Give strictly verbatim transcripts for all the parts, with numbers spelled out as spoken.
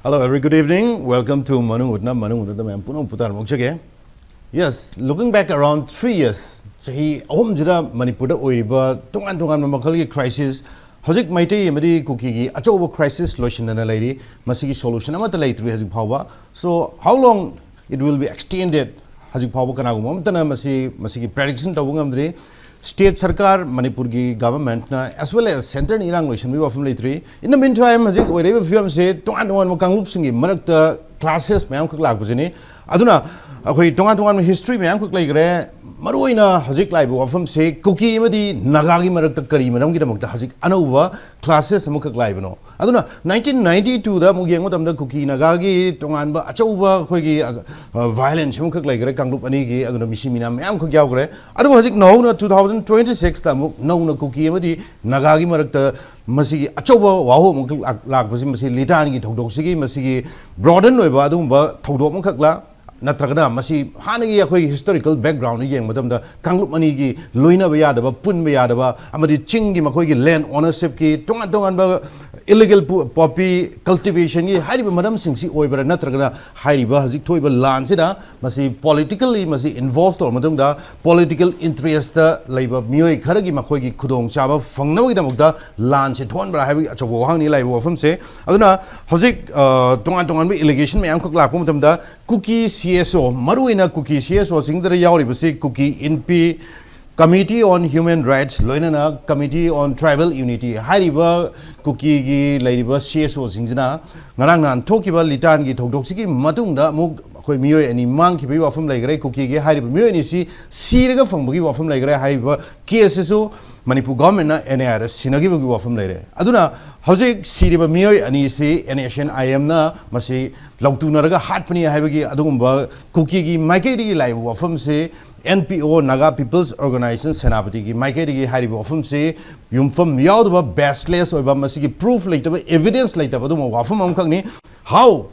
Hello, every good evening. Welcome to Manung Utna. Manung Utna ꯃꯌꯥꯝ ꯄꯨꯝꯅꯃꯛ ꯄꯨꯇꯥꯔꯃꯛꯆꯒꯦ꯫ Yes, looking back around three years, ꯆꯍꯤ ꯑꯍꯨꯝꯁꯤꯗ ꯃꯅꯤꯄꯨꯔꯗ ꯑꯣꯏꯔꯤꯕ ꯇꯣꯉꯥꯟ ꯇꯣꯉꯥꯟꯕ ꯃꯈꯜꯒꯤ crisis, ꯍꯧꯖꯤꯛ ꯃꯩꯇꯩ ꯑꯃꯗꯤ ꯀꯨꯀꯤꯒꯤ ꯑꯆꯧꯕ crisis ꯂꯣꯏꯁꯤꯟꯗꯅ ꯂꯩꯔꯤ꯫ ꯃꯁꯤꯒꯤ solution ꯑꯃꯠꯇ ꯂꯩꯇ꯭ꯔꯤ ꯍꯧꯖꯤꯛ ꯐꯥꯎꯕ꯫ So, how long it will be extended? ꯍꯧꯖꯤꯛ ꯐꯥꯎꯕ ꯀꯅꯥꯒꯨꯝꯕ ꯑꯃꯠꯇꯅ ꯃꯁꯤ, ꯃꯁꯤꯒꯤ prediction ꯇꯧꯕ ꯉꯝꯗ꯭ꯔꯤ꯫ State ꯁꯔꯀꯥꯔ, ꯃꯅꯤꯄꯨꯔꯒꯤ government ꯅ, as well as centre ꯅ ꯏꯔꯥꯡ ꯂꯣꯏꯁꯤꯟꯕꯒꯤ ꯋꯥꯐꯝ ꯂꯩꯇ꯭ꯔꯤ꯫ In the meantime, ꯍꯧꯖꯤꯛ ꯑꯣꯏꯔꯛꯏꯕ ꯐꯤꯕꯝꯁꯦ ꯇꯣꯉꯥꯟ ꯇꯣꯉꯥꯟꯕ ꯀꯥꯡꯂꯨꯞꯁꯤꯡꯒꯤ ꯃꯔꯛꯇ clashes ꯃꯌꯥꯝꯈꯛ ꯂꯥꯛꯄꯁꯤꯅꯤ꯫ ꯑꯗꯨꯅ ꯑꯩꯈꯣꯏ ꯇꯣꯉꯥꯟ ꯇꯣꯉꯥꯟꯕ history ꯃꯌꯥꯝꯈꯛ ꯂꯩꯈ꯭ꯔꯦ꯫ ꯃꯔꯨꯑꯣꯏꯅ ꯍꯧꯖꯤꯛ ꯂꯥꯛꯏꯕ ꯋꯥꯐꯝꯁꯦ ꯀꯨꯀꯤ ꯑꯃꯗꯤ ꯅꯥꯒꯥꯒꯤ ꯃꯔꯛꯇ ꯀꯔꯤ ꯃꯔꯝꯒꯤꯗꯃꯛꯇ ꯍꯧꯖꯤꯛ ꯑꯅꯧꯕ clashes ꯑꯃꯈꯛ ꯂꯥꯛꯏꯕꯅꯣ? ꯑꯗꯨꯅ nineteen ninety two ꯗ ꯑꯃꯨꯛ ꯌꯦꯡꯕ ꯃꯇꯝꯗ ꯀꯨꯀꯤ ꯅꯥꯒꯥꯒꯤ ꯇꯣꯉꯥꯟꯕ ꯑꯆꯧꯕ ꯑꯩꯈꯣꯏꯒꯤ, ꯑ, violence ꯑꯃꯈꯛ ꯂꯩꯈ꯭ꯔꯦ ꯀꯥꯡꯂꯨꯞ ꯑꯅꯤꯒꯤ, ꯑꯗꯨꯅ ꯃꯤꯁꯤ ꯃꯤꯅꯥ ꯃꯌꯥꯝꯈꯛ ꯌꯥꯎꯈ꯭ꯔꯦ꯫ ꯑꯗꯨꯕꯨ ꯍꯧꯖꯤꯛ ꯅꯧꯅ two thousand twenty six ꯇ ꯑꯃꯨꯛ ꯅꯧꯅ ꯀꯨꯀꯤ ꯑꯃꯗꯤ ꯅꯥꯒꯥꯒꯤ ꯃꯔꯛꯇ ꯃꯁꯤꯒꯤ ꯑꯆꯧꯕ ꯋꯥꯍꯧ ꯑꯃꯈꯛ ꯂꯥꯛ-, ꯂꯥꯛꯄꯁꯤ, ꯃꯁꯤ ꯂꯤꯇꯥꯟꯒꯤ ꯊꯧꯗꯣꯛꯁꯤꯒꯤ, ꯃꯁꯤꯒꯤ broaden ꯑꯣꯏꯕ ꯑꯗꯨꯒꯨꯝꯕ ꯊꯧꯗꯣꯛ ꯑꯃꯈꯛꯂ, ꯅꯠꯇ꯭ꯔꯒꯅ ꯃꯁꯤ ꯍꯥꯟꯅꯒꯤ ꯑꯩꯈꯣꯏꯒꯤ historical background ꯗ ꯌꯦꯡꯕ ꯃꯇꯝꯗ ꯀꯥꯡꯂꯨꯞ ꯑꯅꯤꯒꯤ ꯂꯣꯏꯅꯕ ꯌꯥꯗꯕ, ꯄꯨꯟꯕ ꯌꯥꯗꯕ, ꯑꯃꯗꯤ ꯆꯤꯡꯒꯤ ꯃꯈꯣꯏꯒꯤ land ownership ꯀꯤ ꯇꯣꯉꯥꯟ ꯇꯣꯉꯥꯟꯕ illegal ꯄꯨ-, poppy cultivation ꯒꯤ ꯍꯥꯏꯔꯤꯕ ꯃꯔꯝꯁꯤꯡꯁꯤ ꯑꯣꯏꯕ꯭ꯔꯥ, ꯅꯠꯇ꯭ꯔꯒꯅ ꯍꯥꯏꯔꯤꯕ ꯍꯧꯖꯤꯛ ꯊꯣꯛꯏꯕ ꯂꯥꯟꯁꯤꯗ ꯃꯁꯤ politically ꯃꯁꯤ involve ꯇꯧꯔꯕ ꯃꯇꯨꯡꯗ political interest ꯇ ꯂꯩꯕ ꯃꯤꯑꯣꯏ ꯈꯔꯒꯤ ꯃꯈꯣꯏꯒꯤ ꯈꯨꯗꯣꯡꯆꯥꯕ ꯐꯪꯅꯕꯒꯤꯗꯃꯛꯇ ꯂꯥꯟꯁꯦ ꯊꯣꯛꯍꯟꯕ꯭ꯔꯥ ꯍꯥꯏꯕꯒꯤ ꯑꯆꯧꯕ ꯋꯥꯍꯪꯅꯤ ꯂꯥꯛꯏꯕ ꯋꯥꯐꯝꯁꯦ꯫ ꯑꯗꯨꯅ ꯍꯧꯖꯤꯛ, ꯑ, ꯇꯣꯉꯥꯟ ꯇꯣꯉꯥꯟꯕ allegation ꯃꯌꯥꯝꯈꯛ ꯂꯥꯛꯄ ꯃꯇꯝꯗ ꯀꯨꯀꯤ C S O, ꯃꯔꯨꯑꯣꯏꯅ ꯀꯨꯀꯤ C S O ꯁꯤꯡꯗ ꯌꯥꯎꯔꯤꯕꯁꯤ ꯀꯨꯀꯤ ꯏꯟꯄꯤ, Committee on Human Rights, ꯂꯣꯏꯅꯅ Committee on Tribal Unity ꯍꯥꯏꯔꯤꯕ ꯀꯨꯀꯤꯒꯤ ꯂꯩꯔꯤꯕ C S O ꯁꯤꯡꯁꯤꯅ ꯉꯔꯥꯡ ꯅꯍꯥꯟ ꯊꯣꯛꯈꯤꯕ ꯂꯤꯇꯥꯟꯒꯤ ꯊꯧꯗꯣꯛꯁꯤꯒꯤ ꯃꯇꯨꯡꯗ ꯑꯃꯨꯛ ꯑꯩꯈꯣꯏ ꯃꯤꯑꯣꯏ ꯑꯅꯤ ꯃꯥꯡꯈꯤꯕꯒꯤ ꯋꯥꯐꯝ ꯂꯩꯈ꯭ꯔꯦ꯫ ꯀꯨꯀꯤꯒꯤ ꯍꯥꯏꯔꯤꯕ ꯃꯤꯑꯣꯏ ꯑꯅꯤꯁꯤ ꯁꯤꯔꯒ ꯐꯪꯕꯒꯤ ꯋꯥꯐꯝ ꯂꯩꯈ꯭ꯔꯦ꯫ ꯍꯥꯏꯔꯤꯕ case ꯁꯤꯁꯨ ꯃꯅꯤꯄꯨꯔ government ꯅ N I A ꯗ ꯁꯤꯟꯅꯈꯤꯕꯒꯤ ꯋꯥꯐꯝ ꯂꯩꯔꯦ꯫ ꯑꯗꯨꯅ ꯍꯧꯖꯤꯛ ꯁꯤꯔꯤꯕ ꯃꯤꯑꯣꯏ ꯑꯅꯤꯁꯤ N S N I M ꯅ ꯃꯁꯤ ꯂꯧꯇꯨꯅꯔꯒ ꯍꯥꯠꯄꯅꯤ ꯍꯥꯏꯕꯒꯤ ꯑꯗꯨꯒꯨꯝꯕ ꯀꯨꯀꯤꯒꯤ ꯃꯥꯏꯀꯩꯗꯒꯤ ꯂꯥꯛꯏꯕ ꯋꯥꯐꯝꯁꯤ, N P O, Naga People's Organisation, ꯁꯦꯅꯥꯄꯇꯤꯒꯤ ꯃꯥꯏꯀꯩꯗꯒꯤ ꯍꯥꯏꯔꯤꯕ ꯋꯥꯐꯝꯁꯤ ꯌꯨꯝꯐꯝ ꯌꯥꯎꯗꯕ, baseless ꯑꯣꯏꯕ, ꯃꯁꯤꯒꯤ proof ꯂꯩꯇꯕ, evidence ꯂꯩꯇꯕ ꯑꯗꯨꯒꯨꯝꯕ ꯋꯥꯐꯝ ꯑꯃꯈꯛꯅꯤ꯫ How?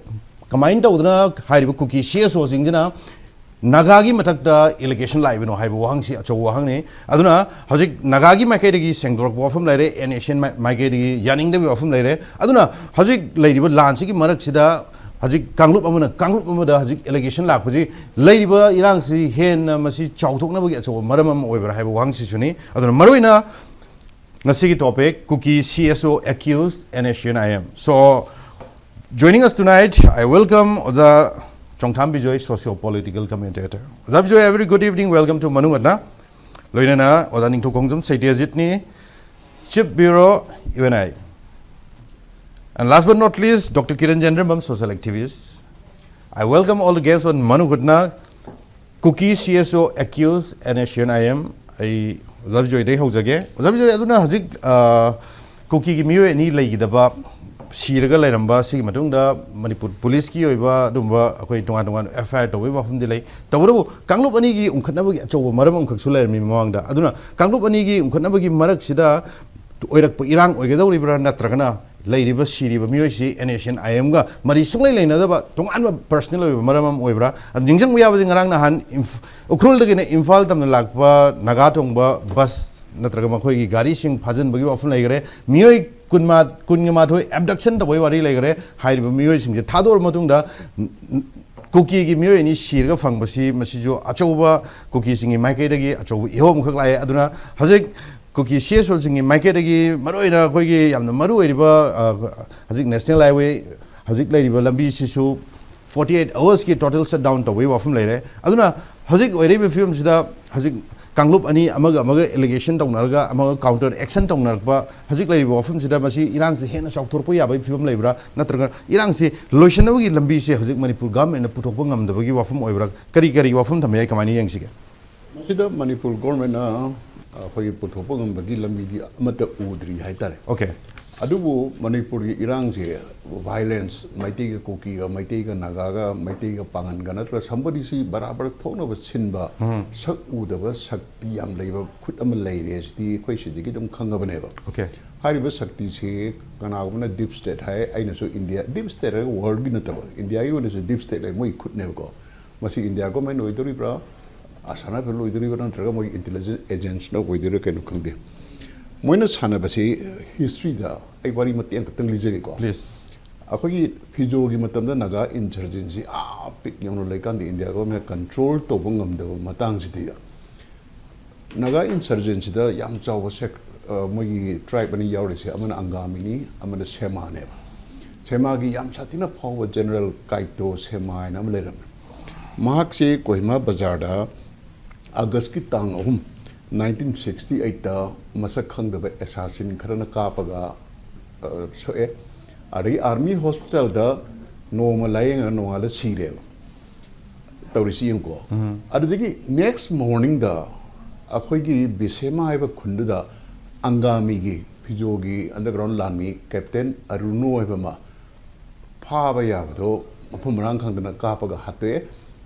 ꯀꯃꯥꯏꯅ ꯇꯧꯗꯅ ꯍꯥꯏꯔꯤꯕ ꯀꯨꯀꯤ C S O ꯁꯤꯡꯁꯤꯅ ꯅꯥꯒꯥꯒꯤ ꯃꯊꯛꯇ ꯑꯦꯂꯤꯒꯦꯁꯟ ꯂꯥꯛꯏꯕꯅꯣ ꯍꯥꯏꯕ ꯋꯥꯍꯪꯁꯤ ꯑꯆꯧꯕ ꯋꯥꯍꯪꯅꯤ꯫ ꯑꯗꯨꯅ ꯍꯧꯖꯤꯛ ꯅꯥꯒꯥꯒꯤ ꯃꯥꯏꯀꯩꯗꯒꯤ ꯁꯦꯡꯗꯣꯔꯛꯄ ꯋꯥꯐꯝ ꯂꯩꯔꯦ, ꯑꯦꯟ ꯑꯦꯁ ꯑꯦꯟ ꯃꯥꯏ-, ꯃꯥꯏꯀꯩꯗꯒꯤ ꯌꯥꯅꯤꯡꯗꯕ ꯋꯥꯐꯝ ꯂꯩꯔꯦ꯫ ꯑꯗꯨꯅ ꯍꯧꯖꯤꯛ ꯂꯩꯔꯤꯕ ꯂꯥꯟꯁꯤꯒꯤ ꯃꯔꯛꯁꯤꯗ ꯍꯧꯖꯤꯛ ꯀꯥꯡꯂꯨꯞ ꯑꯃꯅ ꯀꯥꯡꯂꯨꯞ ꯑꯃꯗ ꯍꯧꯖꯤꯛ ꯑꯦꯂꯤꯒꯦꯁꯟ ꯂꯥꯛꯄꯁꯤ ꯂꯩꯔꯤꯕ ꯏꯔꯥꯡꯁꯤ ꯍꯦꯟꯅ ꯃꯁꯤ ꯆꯥꯎꯊꯣꯛꯅꯕꯒꯤ ꯑꯆꯧꯕ ꯃꯔꯝ ꯑꯃ ꯑꯣꯏꯕ꯭ꯔꯥ ꯍꯥꯏꯕ ꯋꯥꯍꯪꯁꯤꯁꯨꯅꯤ꯫ ꯑꯗꯨꯅ ꯃꯔꯨꯑꯣꯏꯅ ꯉꯁꯤꯒꯤ topic, Kuki C S O accused N S C N I M. So, joining us tonight, I welcome ꯑꯣꯖꯥ ꯆꯣꯡꯊꯥꯝ ꯕꯤꯖꯣꯏ, socio-political commentator. ꯑꯣꯖꯥ Bijoy, very good evening, welcome to ꯃꯅꯨꯡ ꯍꯨꯠꯅ꯫ ꯂꯣꯏꯅꯅ ꯑꯣꯖꯥ ꯅꯤꯡꯊꯧꯈꯣꯡꯖꯝ ꯁꯩꯇꯦꯖꯤꯠꯅꯤ, Chief Bureau, U N I. And last but not least, Doctor Kiran Jendrambam, social activist. I welcome all the guests on ꯃꯅꯨꯡ ꯍꯨꯠꯅ꯫ Kuki C S O accused N S C N I M. ꯑꯩ ꯑꯣꯖꯥ ꯕꯤꯖꯣꯏꯗꯩ ꯍꯧꯖꯒꯦ꯫ ꯑꯣꯖꯥ ꯕꯤꯖꯣꯏ, ꯑꯗꯨꯅ ꯍꯧꯖꯤꯛ, ꯑ, ꯀꯨꯀꯤꯒꯤ ꯃꯤꯑꯣꯏ ꯑꯅꯤ ꯂꯩꯈꯤꯗꯕ, ꯁꯤꯔꯒ ꯂꯩꯔꯝꯕ, ꯁꯤꯒꯤ ꯃꯇꯨꯡꯗ ꯃꯅꯤꯄꯨꯔ ꯄꯨꯂꯤꯁꯀꯤ ꯑꯣꯏꯕ ꯑꯗꯨꯝꯕ ꯑꯩꯈꯣꯏ ꯇꯣꯉꯥꯟ ꯇꯣꯉꯥꯟꯕ F I R ꯇꯧꯕꯒꯤ ꯋꯥꯐꯝꯗꯤ ꯂꯩ꯫ ꯇꯧꯕꯇꯕꯨ ꯀꯥꯡꯂꯨꯞ ꯑꯅꯤꯒꯤ ꯎꯪꯈꯠꯅꯕꯒꯤ ꯑꯆꯧꯕ ꯃꯔꯝ ꯑꯃꯈꯛꯁꯨ ꯂꯩꯔꯝꯃꯤ ꯃꯃꯥꯡꯗ꯫ ꯑꯗꯨꯅ ꯀꯥꯡꯂꯨꯞ ꯑꯅꯤꯒꯤ ꯎꯪꯈꯠꯅꯕꯒꯤ ꯃꯔꯛꯁꯤꯗ ꯑꯣꯏꯔꯛꯄ ꯏꯔꯥꯡ ꯑꯣꯏꯒꯗꯧꯔꯤꯕ꯭ꯔꯥ, ꯅꯠꯇ꯭ꯔꯒꯅ ꯂꯩꯔꯤꯕ ꯁꯤꯔꯤꯕ ꯃꯤꯑꯣꯏꯁꯤ N S C N I M ꯒ ꯃꯔꯤ ꯁꯨꯡꯂꯩ ꯂꯩꯅꯗꯕ ꯇꯣꯉꯥꯟꯕ personal ꯑꯣꯏꯕ ꯃꯔꯝ ꯑꯃ ꯑꯣꯏꯕ꯭ꯔꯥ? ꯑꯗꯨ ꯅꯤꯡꯁꯤꯡꯕ ꯌꯥꯕꯗꯤ, ꯉꯔꯥꯡ ꯅꯍꯥꯟ ꯏꯝꯐ-, ꯎꯈ꯭ꯔꯨꯜꯗꯒꯤꯅ ꯏꯝꯐꯥꯜ ꯇꯝꯅ ꯂꯥꯛꯄ ꯅꯥꯒꯥ ꯊꯣꯡꯕ ꯕꯁ ꯅꯠꯇ꯭ꯔꯒ ꯃꯈꯣꯏꯒꯤ ꯒꯥꯔꯤꯁꯤꯡ ꯐꯥꯖꯤꯟꯕꯒꯤ ꯋꯥꯐꯝ ꯂꯩꯈꯔꯦ꯫ ꯃꯤꯑꯣꯏ ꯀꯨꯟꯃꯥ-, ꯀꯨꯟꯒ ꯃꯥꯊꯣꯏ abduction ꯇꯧꯕꯒꯤ ꯋꯥꯔꯤ ꯂꯩꯈꯔꯦ꯫ ꯍꯥꯏꯔꯤꯕ ꯃꯤꯑꯣꯏꯁꯤꯡꯁꯦ ꯊꯥꯗꯣꯛꯑꯕ ꯃꯇꯨꯡꯗ, ꯀꯨꯀꯤꯒꯤ ꯃꯤꯑꯣꯏ ꯑꯅꯤ ꯁꯤꯔꯒ ꯐꯪꯕꯁꯤ, ꯃꯁꯤꯁꯨ ꯑꯆꯧꯕ ꯀꯨꯀꯤꯁꯤꯡꯒꯤ ꯃꯥꯏꯀꯩꯗꯒꯤ ꯑꯆꯧꯕ ꯏꯍꯧ ꯑꯃꯈꯛ ꯂꯥꯛꯑꯦ꯫ ꯑꯗꯨꯅ ꯍꯧꯖꯤꯛ ꯀꯨꯀꯤ C S O ꯁꯤꯡꯒꯤ ꯃꯥꯏꯀꯩꯗꯒꯤ ꯃꯔꯨꯑꯣꯏꯅ ꯑꯩꯈꯣꯏꯒꯤ ꯌꯥꯝꯅ ꯃꯔꯨ ꯑꯣꯏꯔꯤꯕ, ꯑ, ꯍꯧꯖꯤꯛ National Highway ꯍꯧꯖꯤꯛ ꯂꯩꯔꯤꯕ ꯂꯝꯕꯤꯁꯤꯁꯨ forty eight hours ꯀꯤ total shutdown ꯇꯧꯕꯒꯤ ꯋꯥꯐꯝ ꯂꯩꯔꯦ꯫ ꯑꯗꯨꯅ ꯍꯧꯖꯤꯛ ꯑꯣꯏꯔꯤꯕ ꯐꯤꯕꯝꯁꯤꯗ ꯍꯧꯖꯤꯛ ꯀꯥꯡꯂꯨꯞ ꯑꯅꯤ ꯑꯃꯒ ꯑꯃꯒ allegation ꯇꯧꯅꯔꯒ ꯑꯃꯒ counter action ꯇꯧꯅꯔꯛꯄ ꯍꯧꯖꯤꯛ ꯂꯩꯔꯤꯕ ꯋꯥꯐꯝꯁꯤꯗ ꯃꯁꯤ ꯏꯔꯥꯡꯁꯤ ꯍꯦꯟꯅ ꯆꯥꯎꯊꯣꯔꯛꯄ ꯌꯥꯕꯒꯤ ꯐꯤꯕꯝ ꯂꯩꯕ꯭ꯔꯥ, ꯅꯠꯇ꯭ꯔꯒ ꯏꯔꯥꯡꯁꯤ ꯂꯣꯏꯁꯤꯟꯅꯕꯒꯤ ꯂꯝꯕꯤꯁꯦ ꯍꯧꯖꯤꯛ ꯃꯅꯤꯄꯨꯔ government ꯅ ꯄꯨꯊꯣꯛꯄ ꯉꯝꯗꯕꯒꯤ ꯋꯥꯐꯝ ꯑꯣꯏꯕ꯭ꯔꯥ? ꯀꯔꯤ ꯀꯔꯤ ꯋꯥꯐꯝ ꯊꯝꯕ ꯌꯥꯏ, ꯀꯃꯥꯏꯅ ꯌꯦꯡꯁꯤꯒꯦ? ꯃꯁꯤꯗ ꯃꯅꯤꯄꯨꯔ government ꯅ ꯑꯩꯈꯣꯏꯒꯤ ꯄꯨꯊꯣꯛꯄ ꯉꯝꯕꯒꯤ ꯂꯝꯕꯤꯗꯤ ꯑꯃꯠꯇ ꯎꯗ꯭ꯔꯤ ꯍꯥꯏꯇꯥꯔꯦ꯫ Okay. ꯑꯗꯨꯕꯨ ꯃꯅꯤꯄꯨꯔꯒꯤ ꯏꯔꯥꯡꯁꯦ, violence, ꯃꯩꯇꯩꯒ ꯀꯨꯀꯤꯒ, ꯃꯩꯇꯩꯒ ꯅꯥꯒꯥꯒ, ꯃꯩꯇꯩꯒ ꯄꯥꯡꯒꯟꯒ ꯅꯠꯇ꯭ꯔꯒ somebody ꯁꯤ ꯕꯔꯥꯕꯔ ꯊꯣꯛꯅꯕ ꯁꯤꯟꯕ, ꯎꯝ꯫ ꯁꯛ ꯎꯗꯕ ꯁꯛꯇꯤ ꯌꯥꯝ ꯂꯩꯕ ꯈꯨꯠ ꯑꯃ ꯂꯩꯔꯦ꯫ ꯁꯤꯗꯤ ꯑꯩꯈꯣꯏ ꯁꯤꯗꯒꯤ ꯑꯗꯨꯝ ꯈꯪꯉꯕꯅꯦꯕ꯫ Okay. ꯍꯥꯏꯔꯤꯕ ꯁꯛꯇꯤꯁꯤ ꯀꯅꯥꯒꯨꯝꯕꯅ deep state ꯍꯥꯏ, ꯑꯩꯅꯁꯨ India, deep state ꯍꯥꯏꯔꯒ world ꯒꯤ ꯅꯠꯇꯕ, India ꯒꯤ ꯑꯣꯏꯅꯁꯨ deep state ꯂꯩ, ꯃꯣꯏ ꯈꯨꯠꯅꯦꯕꯀꯣ꯫ ꯃꯁꯤ ꯏꯟꯗꯤꯌꯥ ꯒꯣꯔꯃꯦꯟ ꯑꯣꯏꯗꯣꯔꯤꯕ꯭ꯔꯥ, ꯑꯁꯥꯅꯥ ꯐꯤꯜ ꯑꯣꯏꯗꯣꯔꯤꯕ꯭ꯔꯥ, ꯅꯠꯇ꯭ꯔꯒ ꯃꯣꯏꯒꯤ ꯏꯟꯇꯦꯂꯤꯖꯦꯟꯁ ꯑꯦꯖꯦꯟꯁꯤꯅ ꯑꯣꯏꯗꯣꯏꯔꯥ, ꯀꯩꯅꯣ ꯈꯪꯗꯦ꯫ ꯃꯣꯏꯅ ꯁꯥꯟꯅꯕꯁꯤ ꯍꯤꯁꯇ꯭ꯔꯤꯗ ꯑꯩ ꯋꯥꯔꯤ ꯃꯇꯦꯛ ꯑꯃꯈꯛꯇꯪ ꯂꯤꯖꯒꯦꯀꯣ꯫ Please. ꯑꯩꯈꯣꯏꯒꯤ ꯐꯤꯖꯣꯒꯤ ꯃꯇꯝꯗ ꯅꯥꯒꯥ ꯏꯟꯁꯔꯖꯦꯟꯁꯤ ꯑꯥ ꯄꯤꯛ ꯌꯧꯅ ꯂꯩꯀꯥꯟꯗ ꯏꯟꯗꯤꯌꯥ ꯒꯣꯔꯃꯦꯟꯅ ꯀꯟꯇ꯭ꯔꯣꯜ ꯇꯧꯕ ꯉꯝꯗꯕ ꯃꯇꯥꯡꯁꯤꯗ, ꯅꯥꯒꯥ ꯏꯟꯁꯔꯖꯦꯟꯁꯤꯗ ꯌꯥꯝ ꯆꯥꯎꯕ ꯁꯦꯛ ꯃꯣꯏꯒꯤ ꯇ꯭ꯔꯥꯏꯕ ꯑꯅꯤ ꯌꯥꯎꯔꯤꯁꯦ, ꯑꯃꯅ ꯑꯪꯒꯥꯃꯤꯅꯤ, ꯑꯃꯅ ꯁꯦꯃꯥꯅꯦꯕ꯫ ꯁꯦꯃꯥꯒꯤ ꯌꯥꯝ ꯁꯥꯊꯤꯅ ꯐꯥꯎꯕ ꯖꯦꯅꯔꯦꯜ ꯀꯥꯏꯇꯣ ꯁꯦꯃꯥ ꯍꯥꯏꯅ ꯑꯃ ꯂꯩꯔꯝꯃꯤ꯫ ꯃꯍꯥꯛꯁꯦ ꯀꯣꯍꯤꯃꯥ ꯕꯖꯥꯔꯗ ꯑꯥꯒꯁꯀꯤ ꯇꯥꯡ ꯑꯍꯨꯝ, ꯅꯥꯏꯟꯇꯤꯟ ꯁꯤꯛꯁꯇꯤ ꯑꯩꯠꯇ ꯃꯁꯛ ꯈꯪꯗꯕ ꯑꯦꯁꯥꯁꯤꯟ ꯈꯔꯅ ꯀꯥꯞꯄꯒ, ꯑ, ꯁꯣꯛꯑꯦ꯫ ꯑꯗꯒꯤ ꯑꯥꯔꯃꯤ ꯍꯣꯁꯄꯤꯇꯥꯜꯗ ꯅꯣꯡꯃ ꯂꯥꯌꯦꯡꯉꯒ ꯅꯣꯡꯉꯥꯜꯂ ꯁꯤꯔꯦꯕ꯫ ꯇꯧꯔꯤꯁꯤ ꯌꯦꯡꯉꯨꯀꯣ꯫ ꯑꯗꯨꯗꯒꯤ ꯅꯦꯛꯁ ꯃꯣꯔꯅꯤꯡꯗ ꯑꯩꯈꯣꯏꯒꯤ ꯕꯤꯁꯦꯃꯥ ꯍꯥꯏꯕ ꯈꯨꯟꯗꯨꯗ ꯑꯪꯒꯥꯃꯤꯒꯤ, ꯐꯤꯖꯣꯒꯤ ꯑꯟꯗꯔꯒ꯭ꯔꯥꯎꯟ ꯂꯥꯟꯃꯤ ꯀꯦꯞꯇꯦꯟ ꯑꯔꯨꯅꯣ ꯍꯥꯏꯕ ꯑꯃ ꯐꯥꯕ ꯌꯥꯕꯗꯣ ꯃꯐꯝ ꯃꯔꯥꯡ ꯈꯪꯗꯅ ꯀꯥꯞꯄꯒ ꯍꯥꯠꯇꯣꯛꯑꯦ꯫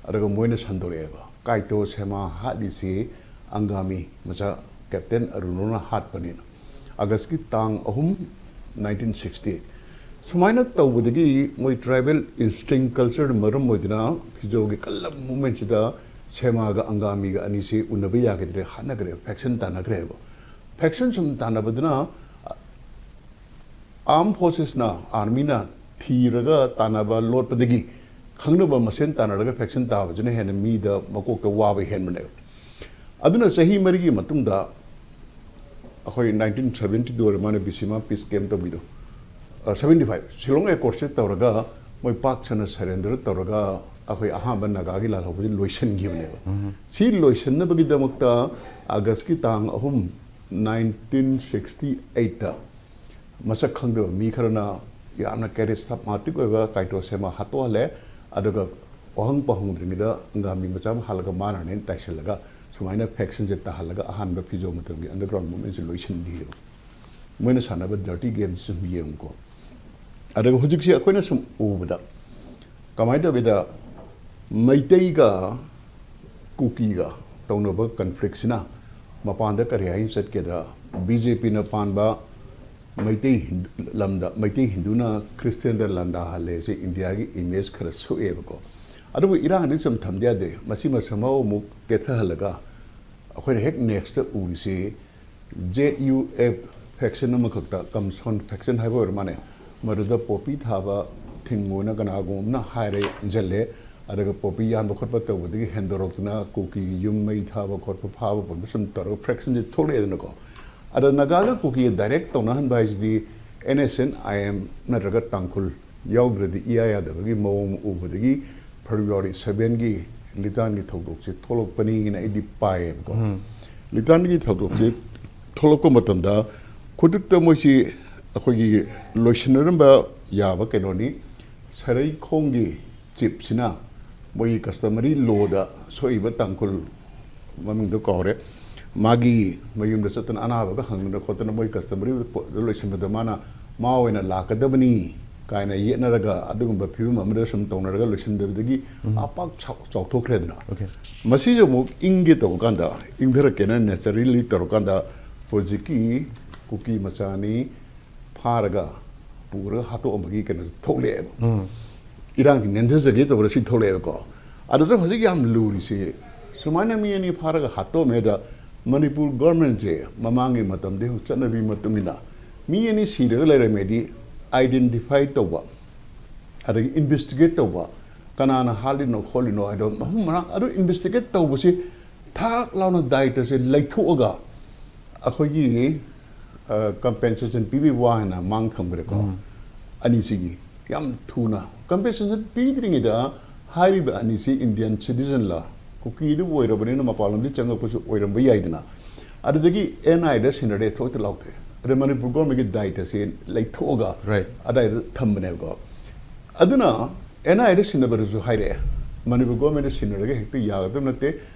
ꯑꯗꯨꯒ ꯃꯣꯏꯅ ꯁꯟꯗꯣꯔꯛꯑꯦꯕ, ꯀꯥꯏꯇꯣ ꯁꯦꯃꯥ ꯍꯥꯠꯂꯤꯁꯤ ꯑꯪꯒꯥꯃꯤ ꯃꯆꯥ ꯀꯦꯞꯇꯦꯟ ꯑꯔꯨꯅꯣꯅ ꯍꯥꯠꯄꯅꯤꯅ꯫ ꯑꯥꯒꯁꯀꯤ ꯇꯥꯡ ꯑꯍꯨꯝ, ꯅꯥꯏꯟꯇꯤꯟ ꯁꯤꯛꯁꯇꯤ꯫ ꯁꯨꯃꯥꯏꯅ ꯇꯧꯕꯗꯒꯤ ꯃꯣꯏ ꯇ꯭ꯔꯥꯏꯕꯦꯜ ꯏꯟꯁꯇꯤꯡ ꯀꯜꯆꯔꯅ ꯃꯔꯝ ꯑꯣꯏꯗꯨꯅ ꯐꯤꯖꯣꯒꯤ ꯀꯜꯂꯕ ꯃꯨꯞꯃꯦꯟꯁꯤꯗ ꯁꯦꯃꯥꯒ ꯑꯪꯒꯥꯃꯤꯒ ꯑꯅꯤꯁꯤ ꯎꯅꯕ ꯌꯥꯈꯤꯗ꯭ꯔꯦ, ꯍꯥꯠꯅꯈ꯭ꯔꯦ, ꯐꯦꯛꯁꯟ ꯇꯥꯟꯅꯈ꯭ꯔꯦꯕ꯫ ꯐꯦꯛꯁꯟ ꯁꯨꯝ ꯇꯥꯟꯅꯕꯗꯨꯅ ꯑꯥꯔꯝ ꯐꯣꯔꯁꯦꯁꯅ, ꯑꯥꯔꯃꯤꯅ ꯊꯤꯔꯒ ꯇꯥꯟꯅꯕ ꯂꯣꯠꯄꯗꯒꯤ ꯈꯪꯅꯕ ꯃꯁꯦꯟ ꯇꯥꯟꯅꯔꯒ ꯐꯦꯛꯁꯟ ꯇꯥꯕꯁꯤꯅ ꯍꯦꯟꯅ ꯃꯤꯗ ꯃꯀꯣꯛꯇ ꯋꯥꯕ ꯍꯦꯟꯕꯅꯦꯕ꯫ ꯑꯗꯨꯅ ꯆꯍꯤ ꯃꯔꯤꯒꯤ ꯃꯇꯨꯡꯗ ꯑꯩꯈꯣꯏ ꯅꯥꯏꯟꯇꯤꯟ ꯁꯕꯦꯟꯇꯤ ꯇꯨ ꯑꯣꯏꯔ ꯃꯥꯅ ꯕꯤꯁꯤꯃꯥ ꯄꯤꯁ ꯀꯦꯝ ꯇꯧꯕꯤꯗꯣ, ꯁꯕꯦꯟꯇꯤ ꯐꯥꯏꯚ ꯁꯤꯂꯣꯡ ꯑꯦꯀꯣꯔꯠꯁꯦ ꯇꯧꯔꯒ ꯃꯣꯏ ꯄꯥꯛ ꯁꯟꯅ ꯁꯔꯦꯟꯗꯔ ꯇꯧꯔꯒ ꯑꯩꯈꯣꯏ ꯑꯍꯥꯟꯕ ꯅꯥꯒꯥꯒꯤ ꯂꯥꯜꯍꯧꯕꯁꯤ ꯂꯣꯏꯁꯤꯟꯈꯤꯕꯅꯦꯕ꯫ ꯁꯤ ꯂꯣꯏꯁꯤꯟꯅꯕꯒꯤꯗꯃꯛꯇ ꯑꯥꯒꯁꯀꯤ ꯇꯥꯡ ꯑꯍꯨꯝ, ꯅꯥꯏꯟꯇꯤꯟ ꯁꯤꯛꯁꯇꯤ ꯑꯩꯠꯇ ꯃꯁꯛ ꯈꯪꯗꯕ ꯃꯤ ꯈꯔꯅ ꯌꯥꯝꯅ ꯀꯦꯔꯤꯁꯃꯥꯇꯤꯛ ꯑꯣꯏꯕ ꯀꯥꯏꯇꯣ ꯁꯦꯃꯥ ꯍꯥꯠꯇꯣꯛꯍꯜꯂꯦ꯫ ꯑꯗꯨꯒ ꯋꯥꯍꯪ ꯄꯥꯎꯍꯪꯗ꯭ꯔꯤꯉꯩꯗ ꯑꯪꯒꯥꯃꯤ ꯃꯆꯥ ꯑꯃ ꯍꯥꯠꯂꯒ ꯃꯥꯅꯅꯦꯅ ꯇꯥꯏꯁꯤꯜꯂꯒ ꯁꯨꯃꯥꯏꯅ ꯐꯦꯛꯁꯟꯁꯦ ꯇꯥꯍꯜꯂꯒ ꯑꯍꯥꯟꯕ ꯐꯤꯖꯣ ꯃꯇꯝꯒꯤ ꯑꯟꯗꯔꯒ꯭ꯔꯥꯎꯟ ꯃꯨꯞꯃꯦꯟꯁꯦ ꯂꯣꯏꯁꯤꯟꯈꯤꯑꯕ꯫ ꯃꯣꯏꯅ ꯁꯥꯟꯅꯕ ꯗꯔꯇꯤ ꯒꯦꯝꯁꯦ ꯁꯨꯝ ꯌꯦꯡꯉꯨꯀꯣ꯫ ꯑꯗꯨꯒ ꯍꯧꯖꯤꯛꯁꯦ ꯑꯩꯈꯣꯏꯅ ꯁꯨꯝ ꯎꯕꯗ ꯀꯃꯥꯏꯅ ꯇꯧꯒꯦꯗ, ꯃꯩꯇꯩꯒ ꯀꯨꯀꯤꯒ ꯇꯧꯅꯕ ꯀꯟꯐ꯭ꯂꯤꯛꯁꯤꯅ ꯃꯄꯥꯟꯗ ꯀꯔꯤ ꯍꯥꯏꯅ ꯆꯠꯀꯦꯗ, ꯕꯤ ꯖꯦ ꯄꯤꯅ ꯄꯥꯟꯕ ꯃꯩꯇꯩ ꯍꯤꯟꯗꯨ, ꯂꯝꯗ ꯃꯩꯇꯩ ꯍꯤꯟꯗꯨꯅ ꯈ꯭ꯔꯤꯁꯇꯤꯌꯥꯟꯗ ꯂꯥꯟꯗꯥꯍꯜꯂꯦꯁꯦ ꯏꯟꯗꯤꯌꯥꯒꯤ ꯏꯃꯦꯖ ꯈꯔ ꯁꯣꯛꯑꯦꯕꯀꯣ꯫ ꯑꯗꯨꯕꯨ ꯏꯔꯥꯡꯗꯤ ꯁꯨꯝ ꯊꯝꯗ ꯌꯥꯗꯦ꯫ ꯃꯁꯤ ꯃꯁꯥꯃꯛ ꯑꯃꯨꯛ ꯇꯦꯊꯍꯜꯂꯒ ꯑꯩꯈꯣꯏꯅ ꯍꯦꯛ next ꯎꯔꯤꯁꯤ Z U F faction ꯑꯃꯈꯛꯇ, ꯀꯝꯁꯣꯟ faction ꯍꯥꯏꯕ ꯑꯣꯏꯔ ꯃꯥꯅꯦ, ꯃꯗꯨꯗ ꯄꯣꯄꯤ ꯊꯥꯕ ꯊꯤꯡꯉꯣꯅ ꯀꯅꯥꯒꯨꯝꯕ ꯑꯃꯅ ꯍꯥꯏꯔꯦ, ꯏꯟꯁꯤꯜꯂꯦ꯫ ꯑꯗꯨꯒ ꯄꯣꯄꯤ ꯌꯥꯟꯕ ꯈꯣꯠꯄ ꯇꯧꯕꯗꯒꯤ ꯍꯦꯟꯗꯣꯔꯛꯇꯨꯅ ꯀꯨꯀꯤꯒꯤ ꯌꯨꯝ ꯃꯩ ꯊꯥꯕ ꯈꯣꯠꯄ, ꯐꯥꯕ ꯄꯨꯟꯕ ꯁꯨꯝ ꯇꯧꯔꯒ factionꯁꯦ ꯊꯣꯛꯂꯛꯑꯦꯗꯅꯀꯣ꯫ ꯑꯗ ꯅꯥꯒꯥꯒ ꯀꯨꯀꯤꯒ direct ꯇꯧꯅꯍꯟꯕ ꯍꯥꯏꯁꯤꯗꯤ N S N I M ꯅꯠꯇ꯭ꯔꯒ ꯇꯥꯡꯈꯨꯜ ꯌꯥꯎꯗ꯭ꯔꯗꯤ ꯏꯌꯥ ꯌꯥꯗꯕꯒꯤ ꯃꯑꯣꯡ ꯎꯕꯗꯒꯤ February sevenꯒꯤ ꯂꯤꯇꯥꯟꯒꯤ ꯊꯧꯗꯣꯛꯁꯦ ꯊꯣꯛꯂꯛꯄꯅꯤꯅ ꯑꯩꯗꯤ ꯄꯥꯏꯌꯦꯕꯀꯣ꯫ ꯂꯤꯇꯥꯟꯒꯤ ꯊꯧꯗꯣꯛꯁꯦ ꯊꯣꯛꯂꯛꯄ ꯃꯇꯝꯗ ꯈꯨꯗꯛꯇ ꯃꯣꯏꯁꯤ ꯑꯩꯈꯣꯏꯒꯤ ꯂꯣꯏꯁꯤꯟꯅꯔꯝꯕ ꯌꯥꯕ ꯀꯩꯅꯣꯅꯤ꯫ ꯁꯔꯩꯈꯣꯡꯒꯤ chiefꯁꯤꯅ ꯃꯣꯏꯒꯤ customary lawꯗ ꯁꯣꯛꯏꯕ ꯇꯥꯡꯈꯨꯜ, ꯃꯃꯤꯡꯗꯣ ꯀꯥꯎꯔꯦ, ꯃꯥꯒꯤ ꯃꯌꯨꯝꯗ ꯆꯠꯇꯅ ꯑꯅꯥꯕꯒ ꯍꯪꯗꯅ ꯈꯣꯠꯇꯅ ꯃꯣꯏ customary ꯂꯣꯏꯁꯤꯟꯕꯗ ꯃꯥꯅ ꯃꯥ ꯑꯣꯏꯅ ꯂꯥꯛꯀꯗꯕꯅꯤ ꯀꯥꯏꯅ ꯌꯦꯠꯅꯔꯒ ꯑꯗꯨꯒꯨꯝꯕ ꯐꯤꯕꯝ ꯑꯃꯗ ꯁꯨꯝ ꯇꯧꯅꯔꯒ ꯂꯣꯏꯁꯤꯟꯗꯕꯗꯒꯤ ꯎꯝ꯫ ꯄꯥꯛ ꯆꯥꯎ-, ꯆꯥꯎꯊꯣꯛꯈ꯭ꯔꯦꯗꯅ꯫ Okay꯫ ꯃꯁꯤꯁꯨ ꯑꯃꯨꯛ ꯏꯪꯒꯦ ꯇꯧꯔꯀꯥꯟꯗ, ꯏꯪꯊꯔꯛꯀꯦꯅ naturally ꯇꯧꯔꯀꯥꯟꯗ ꯍꯧꯖꯤꯛꯀꯤ ꯀꯨꯀꯤ ꯃꯆꯥꯅꯤ ꯐꯥꯔꯒ ꯄꯨꯔꯒ ꯍꯥꯠꯇꯣꯛꯑꯝꯕꯒꯤ ꯀꯩꯅꯣ ꯊꯣꯛꯂꯛꯑꯦꯕ꯫ ꯎꯝ꯫ ꯏꯔꯥꯡꯁꯤ ꯅꯦꯝꯊꯖꯒꯦ ꯇꯧꯕꯗ ꯁꯤ ꯊꯣꯛꯂꯛꯑꯦꯕꯀꯣ꯫ ꯑꯗꯨꯗ ꯍꯧꯖꯤꯛ ꯌꯥꯝ ꯂꯨꯔꯤꯁꯤ, ꯁꯨꯃꯥꯏꯅ ꯃꯤ ꯑꯅꯤ ꯐꯥꯔꯒ ꯍꯥꯠꯇꯣꯛꯑꯝꯃꯦꯗ ꯃꯅꯤꯄꯨꯔ governmentꯁꯦ ꯃꯃꯥꯡꯒꯤ ꯃꯇꯝꯗꯒꯤ ꯍꯧꯖꯤꯛ ꯆꯠꯅꯕꯤ ꯃꯇꯨꯡ ꯏꯟꯅ ꯃꯤ ꯑꯅꯤ ꯁꯤꯔꯒ ꯂꯩꯔꯝꯃꯦꯗꯤ identify ꯇꯧꯕ, ꯑꯗꯒꯤ investigate ꯇꯧꯕ, ꯀꯅꯥꯅ ꯍꯥꯠꯂꯤꯅꯣ ꯈꯣꯠꯂꯤꯅꯣ ꯍꯥꯏꯗꯣ ꯃꯐꯝ ꯃꯔꯥꯡ ꯑꯗꯨ investigate ꯇꯧꯕꯁꯤ ꯊꯥꯛ ꯂꯥꯎꯅ ꯗꯥꯏꯇꯁꯦ ꯂꯩꯊꯣꯛꯑꯒ ꯑꯩꯈꯣꯏꯒꯤ, ꯑ, compensation ꯄꯤꯕꯒꯤ ꯋꯥ ꯍꯥꯏꯅ ꯃꯥꯡ ꯊꯝꯈ꯭ꯔꯦꯀꯣ꯫ ꯎꯝ꯫ ꯑꯅꯤꯁꯤꯒꯤ ꯌꯥꯝ ꯊꯨꯅ compensation ꯄꯤꯗ꯭ꯔꯤꯉꯩꯗ ꯍꯥꯏꯔꯤꯕ ꯑꯅꯤꯁꯤ Indian citizenꯂ, ꯀꯨꯀꯤꯗꯨ ꯑꯣꯏꯔꯕꯅꯤꯅ ꯃꯄꯥꯟ ꯂꯝꯗꯒꯤ ꯆꯪꯉꯛꯄꯁꯨ ꯑꯣꯏꯔꯝꯕ ꯌꯥꯏꯗꯅ꯫ ꯑꯗꯨꯗꯒꯤ N I Aꯗ ꯁꯤꯟꯅꯔꯦ ꯊꯣꯛꯇ ꯂꯥꯎꯊꯣꯛꯑꯦ꯫ ꯑꯗ ꯃꯅꯤꯄꯨꯔ governmentꯀꯤ ꯗꯥꯏꯇꯁꯦ ꯂꯩꯊꯣꯛꯑꯒ Right. ꯑꯗꯥꯏꯗ ꯊꯝꯕꯅꯦꯕꯀꯣ꯫ ꯑꯗꯨꯅ N I Aꯗ ꯁꯤꯟꯅꯕꯗꯁꯨ ꯍꯥꯏꯔꯛꯑꯦ, ꯃꯅꯤꯄꯨꯔ governmentꯅ ꯁꯤꯟꯅꯔꯒ ꯍꯦꯛꯇ ꯌꯥꯒꯗꯕ ꯅꯠꯇꯦ,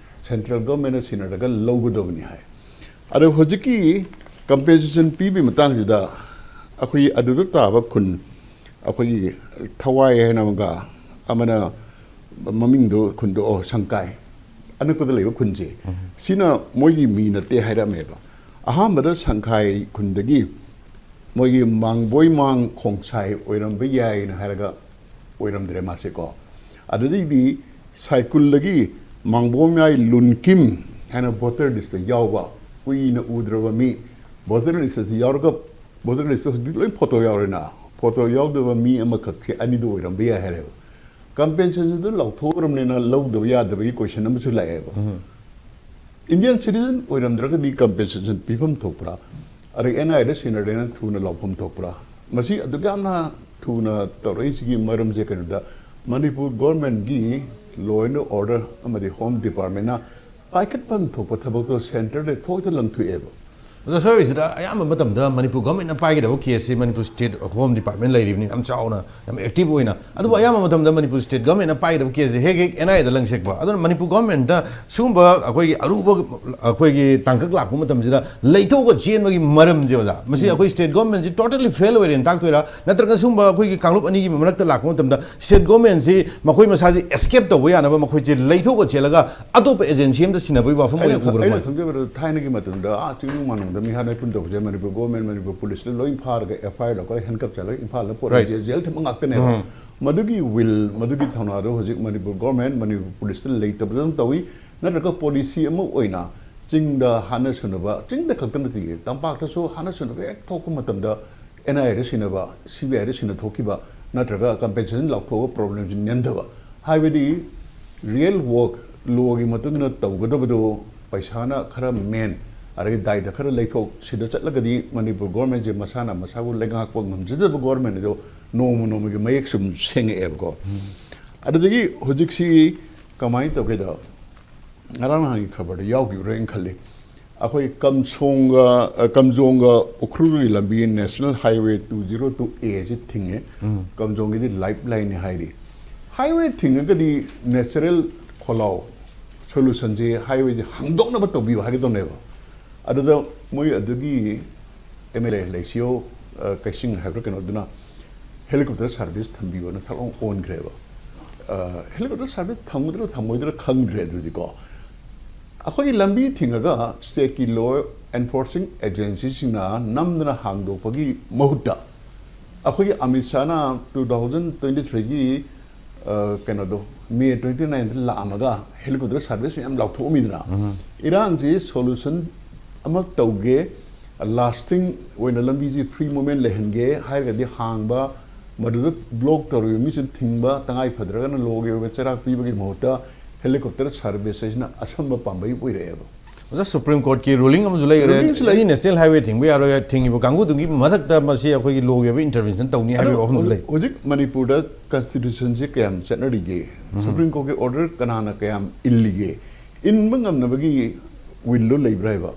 central governmentꯅ ꯁꯤꯟꯅꯔꯒ ꯂꯧꯒꯗꯕꯅꯤ ꯍꯥꯏ꯫ ꯑꯗꯣ ꯍꯧꯖꯤꯛꯀꯤ compensation ꯄꯤꯕꯒꯤ ꯃꯇꯥꯡꯁꯤꯗ ꯑꯩꯈꯣꯏ ꯑꯗꯨꯗ ꯇꯥꯕ ꯈꯨꯟ, ꯑꯩꯈꯣꯏꯒꯤ ꯊꯋꯥꯏ ꯍꯥꯏꯅ ꯑꯃꯒ, ꯑꯃꯅ ꯃꯃꯤꯡꯗꯣ ꯈꯨꯟꯗꯣ, ꯑꯣ, ꯁꯪꯀꯥꯏ, ꯑꯅꯛꯄꯗ ꯂꯩꯕ ꯈꯨꯟꯁꯦ, ꯎꯝ꯫ ꯁꯤꯅ ꯃꯣꯏꯒꯤ ꯃꯤ ꯅꯠꯇꯦ ꯍꯥꯏꯔꯝꯃꯦꯕ꯫ ꯑꯍꯥꯟꯕꯗ ꯁꯪꯈꯥꯏ ꯈꯨꯟꯗꯒꯤ ꯃꯣꯏꯒꯤ ꯃꯥꯡꯕꯣꯏ ꯃꯥꯡ ꯈꯣꯡꯁꯥꯏ ꯑꯣꯏꯔꯝꯕ ꯌꯥꯏꯅ ꯍꯥꯏꯔꯒ ꯑꯣꯏꯔꯝꯗ꯭ꯔꯦ ꯃꯥꯁꯦꯀꯣ꯫ ꯑꯗꯨꯗꯩꯗꯤ ꯁꯥꯏꯀꯨꯜꯗꯒꯤ ꯃꯥꯡꯕꯣꯝ ꯃꯌꯥꯏ ꯂꯨꯟꯀꯤꯝ ꯍꯥꯏꯅ ꯚꯣꯇꯔ ꯂꯤꯁꯇ ꯌꯥꯎꯕ, ꯀꯨꯏꯅ ꯎꯗ꯭ꯔꯕ ꯃꯤ, ꯚꯣꯇꯔ ꯂꯤꯁꯇ ꯌꯥꯎꯔꯒ, ꯚꯣꯇꯔ ꯂꯤꯁꯇ ꯍꯧꯖꯤꯛ ꯂꯣꯏ ꯐꯣꯇꯣ ꯌꯥꯎꯔꯦꯅ, ꯐꯣꯇꯣ ꯌꯥꯎꯗꯕ ꯃꯤ ꯑꯃꯈꯛꯁꯦ ꯑꯅꯤꯗꯣ ꯑꯣꯏꯔꯝꯕ ꯌꯥꯏ ꯍꯥꯏꯔꯦꯕ꯫ ꯀꯝꯄꯦꯟꯁꯦꯁꯟꯗꯨ ꯂꯧꯊꯣꯛꯎꯔꯕꯅꯤꯅ ꯂꯧꯗꯕ ꯌꯥꯗꯕꯒꯤ ꯀꯣꯏꯁꯟ ꯑꯃꯁꯨ ꯂꯥꯛꯑꯦꯕ꯫ ꯏꯟꯗꯤꯌꯟ ꯁꯤꯇꯤꯖꯟ ꯑꯣꯏꯔꯝꯗ꯭ꯔꯒꯗꯤ ꯀꯝꯄꯦꯟꯁꯦꯁꯟ ꯄꯤꯐꯝ ꯊꯣꯛꯄ꯭ꯔꯥ? ꯑꯗꯩ ꯑꯦꯟ ꯑꯥꯏ ꯑꯦꯗ ꯁꯤꯟꯅꯔꯦꯅ ꯊꯨꯅ ꯂꯧꯐꯝ ꯊꯣꯛꯄ꯭ꯔꯥ? ꯃꯁꯤ ꯑꯗꯨꯛ ꯌꯥꯝꯅ ꯊꯨꯅ ꯇꯧꯔꯛꯏꯁꯤꯒꯤ ꯃꯔꯝꯁꯦ ꯀꯩꯅꯣꯗ, ꯃꯅꯤꯄꯨꯔ ꯒꯣꯔꯃꯦꯟꯒꯤ ꯂꯣ ꯑꯦꯟ ꯑꯣꯔꯗꯔ ꯑꯃꯗꯤ ꯍꯣꯝ ꯗꯤꯄꯥꯔꯠꯃꯦꯟꯅ ꯄꯥꯏꯈꯠꯐꯝ ꯊꯣꯛꯄ ꯊꯕꯛꯇꯣ ꯁꯦꯟꯇꯔꯗ ꯊꯣꯛꯇ ꯂꯪꯊꯣꯛꯑꯦꯕ꯫ ꯑꯗꯣ ꯁꯣꯏꯔꯤꯁꯤꯗ ꯑꯌꯥꯝꯕ ꯃꯇꯝꯗ ꯃꯅꯤꯄꯨꯔ ꯒꯣꯔꯃꯦꯟꯅ ꯄꯥꯏꯒꯗꯕ ꯀꯦꯁꯁꯤ, ꯃꯅꯤꯄꯨꯔ ꯁ꯭ꯇꯦꯠ ꯍꯣꯝ ꯗꯤꯄꯥꯔꯠꯃꯦꯟ ꯂꯩꯔꯤꯕꯅꯤ ꯌꯥꯝ ꯆꯥꯎꯅ, ꯌꯥꯝ ꯑꯦꯛꯇꯤꯚ ꯑꯣꯏꯅ꯫ ꯑꯗꯨꯕꯨ ꯑꯌꯥꯝꯕ ꯃꯇꯝꯗ ꯃꯅꯤꯄꯨꯔ ꯁ꯭ꯇꯦꯠ ꯒꯣꯔꯃꯦꯟꯅ ꯄꯥꯏꯒꯗꯕ ꯀꯦꯁꯁꯦ ꯍꯦꯛ ꯍꯦꯛ ꯑꯦꯟ ꯑꯥꯏ ꯑꯦꯗ ꯂꯪꯁꯦꯛꯄ꯫ ꯑꯗꯨꯅ ꯃꯅꯤꯄꯨꯔ ꯒꯣꯔꯃꯦꯟꯗ ꯁꯤꯒꯨꯝꯕ ꯑꯩꯈꯣꯏꯒꯤ ꯑꯔꯨꯕ, ꯑꯩꯈꯣꯏꯒꯤ ꯇꯥꯡꯀꯛ ꯂꯥꯛꯄ ꯃꯇꯝꯁꯤꯗ ꯂꯩꯊꯣꯛꯑꯒ ꯆꯦꯟꯕꯒꯤ ꯃꯔꯝꯁꯦ, ꯑꯣꯖꯥ, ꯃꯁꯤ ꯑꯩꯈꯣꯏ ꯁ꯭ꯇꯦꯠ ꯒꯣꯔꯃꯦꯟꯁꯤ ꯇꯣꯇꯦꯂꯤ ꯐꯦꯜ ꯑꯣꯏꯔꯦꯅ ꯇꯥꯛꯇꯣꯏꯔꯥ? ꯅꯠꯇ꯭ꯔꯒ ꯁꯤꯒꯨꯝꯕ ꯑꯩꯈꯣꯏꯒꯤ ꯀꯥꯡꯂꯨꯞ ꯑꯅꯤꯒꯤ ꯃꯔꯛꯇ ꯂꯥꯛꯄ ꯃꯇꯝꯗ ꯁ꯭ꯇꯦꯠ ꯒꯣꯔꯃꯦꯟꯁꯤ ꯃꯈꯣꯏ ꯃꯁꯥꯁꯤ ꯑꯦꯁꯀꯦꯞ ꯇꯧꯕ ꯌꯥꯅꯕ ꯃꯈꯣꯏꯁꯦ ꯂꯩꯊꯣꯛꯑꯒ ꯆꯦꯜꯂꯒ ꯑꯇꯣꯞꯄ ꯑꯦꯖꯦꯟꯁꯤ ꯑꯃꯗ ꯁꯤꯟꯅꯕꯒꯤ ꯋꯥꯐꯝ ꯑꯣꯏꯅ ꯑꯩꯅ ꯈ- ꯎꯕ꯭ꯔꯥ ꯑꯩꯅ ꯃꯣꯏ? ꯈꯪꯖꯕꯗ ꯊꯥꯏꯅꯒꯤ ꯃꯇꯝꯗ ꯑꯥ ꯆꯤꯡꯅꯨꯡ ꯃꯥꯅꯨꯡꯗ ꯃꯤꯍꯥꯠ ꯃꯤꯄꯨꯟ ꯇꯧꯕꯁꯦ ꯃꯅꯤꯄꯨꯔ ꯒꯣꯔꯃꯦꯟ, ꯃꯅꯤꯄꯨꯔ ꯄꯨꯂꯤꯁꯅ ꯂꯣꯏ ꯐꯥꯔꯒ ꯑꯦꯐ ꯑꯥꯏ ꯑꯥꯔ ꯂꯧꯈꯠꯂꯒ ꯍꯦꯟꯀꯞ ꯆꯠꯂꯒ ꯏꯝꯐꯥꯜꯗ ꯄꯨꯔꯒ Right. ꯖꯦꯜ, ꯖꯦꯜ ꯊꯝꯕ ꯉꯥꯛꯇꯅꯦꯕ꯫ ꯃꯗꯨꯒꯤ ꯋꯤꯜ, ꯃꯗꯨꯒꯤ ꯊꯧꯅꯥꯗꯣ ꯍꯧꯖꯤꯛ ꯃꯅꯤꯄꯨꯔ ꯒꯣꯔꯃꯦꯟ, ꯃꯅꯤꯄꯨꯔ ꯄꯨꯂꯤꯁꯇ ꯂꯩꯇꯕꯗꯧꯅ ꯇꯧꯏ꯫ ꯅꯠꯇ꯭ꯔꯒ ꯄꯣꯂꯤꯁꯤ ꯑꯃ ꯑꯣꯏꯅ ꯆꯤꯡꯗ ꯍꯥꯠꯅ ꯁꯨꯅꯕ, ꯆꯤꯡꯗ ꯈꯛꯇ ꯅꯠꯇꯦ, ꯇꯝꯄꯥꯛꯇꯁꯨ ꯍꯥꯠꯅ ꯁꯨꯅꯕ ꯍꯦꯛ ꯊꯣꯛꯄ ꯃꯇꯝꯗ ꯑꯦꯟ ꯑꯥꯏ ꯑꯦꯗ ꯁꯤꯟꯅꯕ, ꯁꯤ ꯕꯤ ꯑꯥꯏꯗ ꯁꯤꯟꯅ ꯊꯣꯛꯈꯤꯕ, ꯅꯠꯇ꯭ꯔꯒ ꯀꯝꯄꯦꯟꯁꯦꯁꯟ ꯂꯥꯎꯊꯣꯛꯑꯒ ꯄ꯭ꯔꯣꯕ꯭ꯂꯦꯝꯁꯤ ꯅꯦꯝꯊꯕ꯫ ꯍꯥꯏꯕꯗꯤ ꯔꯤꯌꯦꯜ ꯋꯥꯔꯛ, ꯂꯣꯒꯤ ꯃꯇꯨꯡ ꯏꯟꯅ ꯇꯧꯒꯗꯕꯗꯣ ꯄꯩꯁꯥꯅ ꯈꯔ ꯃꯦꯟ, ꯑꯗꯒꯤ ꯗꯥꯏꯗ ꯈꯔ ꯂꯩꯊꯣꯛ, ꯁꯤꯗ ꯆꯠꯂꯒꯗꯤ ꯃꯅꯤꯄꯨꯔ ꯒꯣꯔꯃꯦꯟꯁꯦ ꯃꯁꯥꯅ ꯃꯁꯥꯕꯨ ꯂꯩꯉꯥꯛꯄ ꯉꯝꯖꯗꯕ ꯒꯣꯔꯃꯦꯟ ꯑꯗꯣ ꯅꯣꯡꯃ ꯅꯣꯡꯃꯒꯤ ꯃꯌꯦꯛ ꯁꯨꯝ ꯁꯦꯡꯉꯛꯑꯦꯕꯀꯣ꯫ ꯑꯗꯨꯗꯒꯤ ꯍꯧꯖꯤꯛꯁꯤ ꯀꯃꯥꯏꯅ ꯇꯧꯒꯦꯗ, ꯉꯔꯥꯡ ꯅꯍꯥꯟꯒꯤ ꯈꯕꯔꯗ ꯌꯥꯎꯈꯤꯕ꯭ꯔꯥ ꯍꯥꯏꯅ ꯈꯜꯂꯤ꯫ ꯑꯩꯈꯣꯏ ꯀꯝꯁꯣꯡꯒ, ꯑ, ꯀꯝꯖꯣꯡꯒ ꯎꯈ꯭ꯔꯨꯜꯒꯤ ꯂꯝꯕꯤ national highway two zero two ꯑꯦꯁꯤ ꯊꯤꯡꯉꯦ꯫ ꯀꯝꯖꯣꯡꯒꯤꯗꯤ ꯂꯥꯏꯐ ꯂꯥꯏꯟꯅꯤ ꯍꯥꯏꯔꯤ꯫ ꯍꯥꯏꯋꯦ ꯊꯤꯡꯉꯒꯗꯤ ꯅꯦꯆꯔꯦꯜ ꯈꯣꯜꯂꯥꯎ ꯁꯣꯂꯨꯁꯟꯁꯦ, ꯍꯥꯏꯋꯦꯁꯦ ꯍꯥꯡꯗꯣꯛꯅꯕ ꯇꯧꯕꯤꯌꯨ ꯍꯥꯏꯒꯗꯧꯅꯦꯕ꯫ ꯑꯗꯨꯗ ꯃꯣꯏ ꯑꯗꯨꯒꯤ ꯑꯦꯝ ꯑꯦꯜ ꯑꯦ ꯂꯩꯁꯤꯌꯣ, ꯑ, ꯀꯩꯁꯤꯡ ꯍꯥꯏꯕ꯭ꯔꯥ ꯀꯩꯅꯣꯗꯨꯅ ꯍꯦꯂꯤꯀꯣꯞꯇꯔ ꯁꯥꯔꯚꯤꯁ ꯊꯝꯕꯤꯌꯣꯅ ꯊꯛ ꯂꯥꯎꯅ ꯑꯣꯟꯈ꯭ꯔꯦꯕ꯫ ꯑ, ꯍꯦꯂꯤꯀꯣꯞꯇꯔ ꯁꯥꯔꯚꯤꯁ ꯊꯝꯒꯗ꯭ꯔꯥ ꯊꯝꯃꯣꯏꯗ꯭ꯔꯥ ꯈꯪꯗ꯭ꯔꯦ ꯑꯗꯨꯗꯤꯀꯣ꯫ ꯑꯩꯈꯣꯏꯒꯤ ꯂꯝꯕꯤ ꯊꯤꯡꯉꯒ ꯁ꯭ꯇꯦꯠꯀꯤ ꯂꯣ ꯑꯦꯟꯐꯣꯔꯁꯤꯡ ꯑꯦꯖꯦꯟꯁꯤꯁꯤꯡꯅ ꯅꯝꯗꯅ ꯍꯥꯡꯗꯣꯛꯄꯒꯤ ꯃꯍꯨꯠꯇ, ꯑꯩꯈꯣꯏꯒꯤ ꯑꯃꯤꯠ ꯁꯥꯍꯅ ꯇꯨ ꯊꯥꯎꯖꯟ ꯇ꯭ꯋꯦꯟꯇꯤ ꯊ꯭ꯔꯤꯒꯤ ꯑ, ꯀꯩꯅꯣꯗꯣ, ꯃꯦ ꯇ꯭ꯋꯦꯟꯇꯤ ꯅꯥꯏꯟꯗ ꯂꯥꯛꯑꯝꯃꯒ ꯍꯦꯂꯤꯀꯣꯞꯇꯔ ꯁꯥꯔꯚꯤꯁ ꯃꯌꯥꯝ ꯂꯥꯎꯊꯣꯛꯑꯝꯃꯤꯗꯅ, ꯏꯔꯥꯡꯁꯤ ꯁꯣꯂꯨꯁꯟ ꯑꯃ ꯇꯧꯒꯦ, ꯂꯥꯁꯇꯤꯡ ꯑꯣꯏꯅ ꯂꯝꯕꯤꯁꯤ ꯐ꯭ꯔꯤ ꯃꯨꯚꯃꯦꯟ ꯂꯩꯍꯟꯒꯦ ꯍꯥꯏꯔꯒꯗꯤ ꯍꯥꯡꯕ, ꯃꯗꯨꯗ ꯕ꯭ꯂꯣꯛ ꯇꯧꯔꯤꯕ ꯃꯤꯁꯤꯡ ꯊꯤꯡꯕ, ꯇꯉꯥꯏ ꯐꯗ꯭ꯔꯒꯅ ꯂꯣꯒꯤ ꯑꯣꯏꯕ ꯆꯩꯔꯥꯛ ꯄꯤꯕꯒꯤ ꯃꯍꯨꯠꯇ ꯍꯦꯂꯤꯀꯣꯞꯇꯔ ꯁꯥꯔꯚꯤꯁ ꯍꯥꯏꯁꯤꯅ ꯑꯁꯝꯕ ꯄꯥꯝꯕꯩ ꯑꯣꯏꯔꯛꯑꯦꯕ꯫ ꯑꯣꯖꯥ, ꯁꯨꯄ꯭ꯔꯤꯝ ꯀꯣꯔꯠꯀꯤ ꯔꯨꯂꯤꯡ ꯑꯃꯁꯨ ꯂꯩꯈ꯭ꯔꯦ꯫ ꯔꯨꯂꯤꯡꯁꯨ ꯂꯩ꯫ ꯑꯦꯅꯤ ꯅꯦꯁꯅꯦꯜ ꯍꯥꯏꯋꯦ ꯊꯤꯡꯕ ꯌꯥꯔꯣꯏ, ꯊꯤꯡꯉꯤꯕ ꯀꯥꯡꯕꯨꯗꯨꯒꯤ ꯃꯊꯛꯇ ꯃꯁꯤ ꯑꯩꯈꯣꯏꯒꯤ ꯂꯣꯒꯤ ꯑꯣꯏꯕ ꯏꯟꯇꯔꯚꯦꯟꯁꯟ ꯇꯧꯅꯤ ꯍꯥꯏꯕꯒꯤ ꯑꯗꯣ ꯋꯥꯐꯝ ꯍꯧ- ꯂꯩ꯫ ꯍꯧꯖꯤꯛ ꯃꯅꯤꯄꯨꯔꯗ ꯀꯟꯁꯇꯤꯇ꯭ꯌꯨꯁꯟꯁꯤ ꯀꯌꯥꯝ ꯆꯠꯅꯔꯤꯒꯦ? ꯁꯨꯄ꯭ꯔꯤꯝ ꯀꯣꯔꯠꯀꯤ ꯑꯣꯔꯗꯔ ꯀꯅꯥꯅ ꯀꯌꯥꯝ ꯏꯜꯂꯤꯒꯦ? ꯏꯟꯕ ꯉꯝꯅꯕꯒꯤ ꯋꯤꯜꯗꯣ ꯂꯩꯕ꯭ꯔꯥ ꯍꯥꯏꯕ?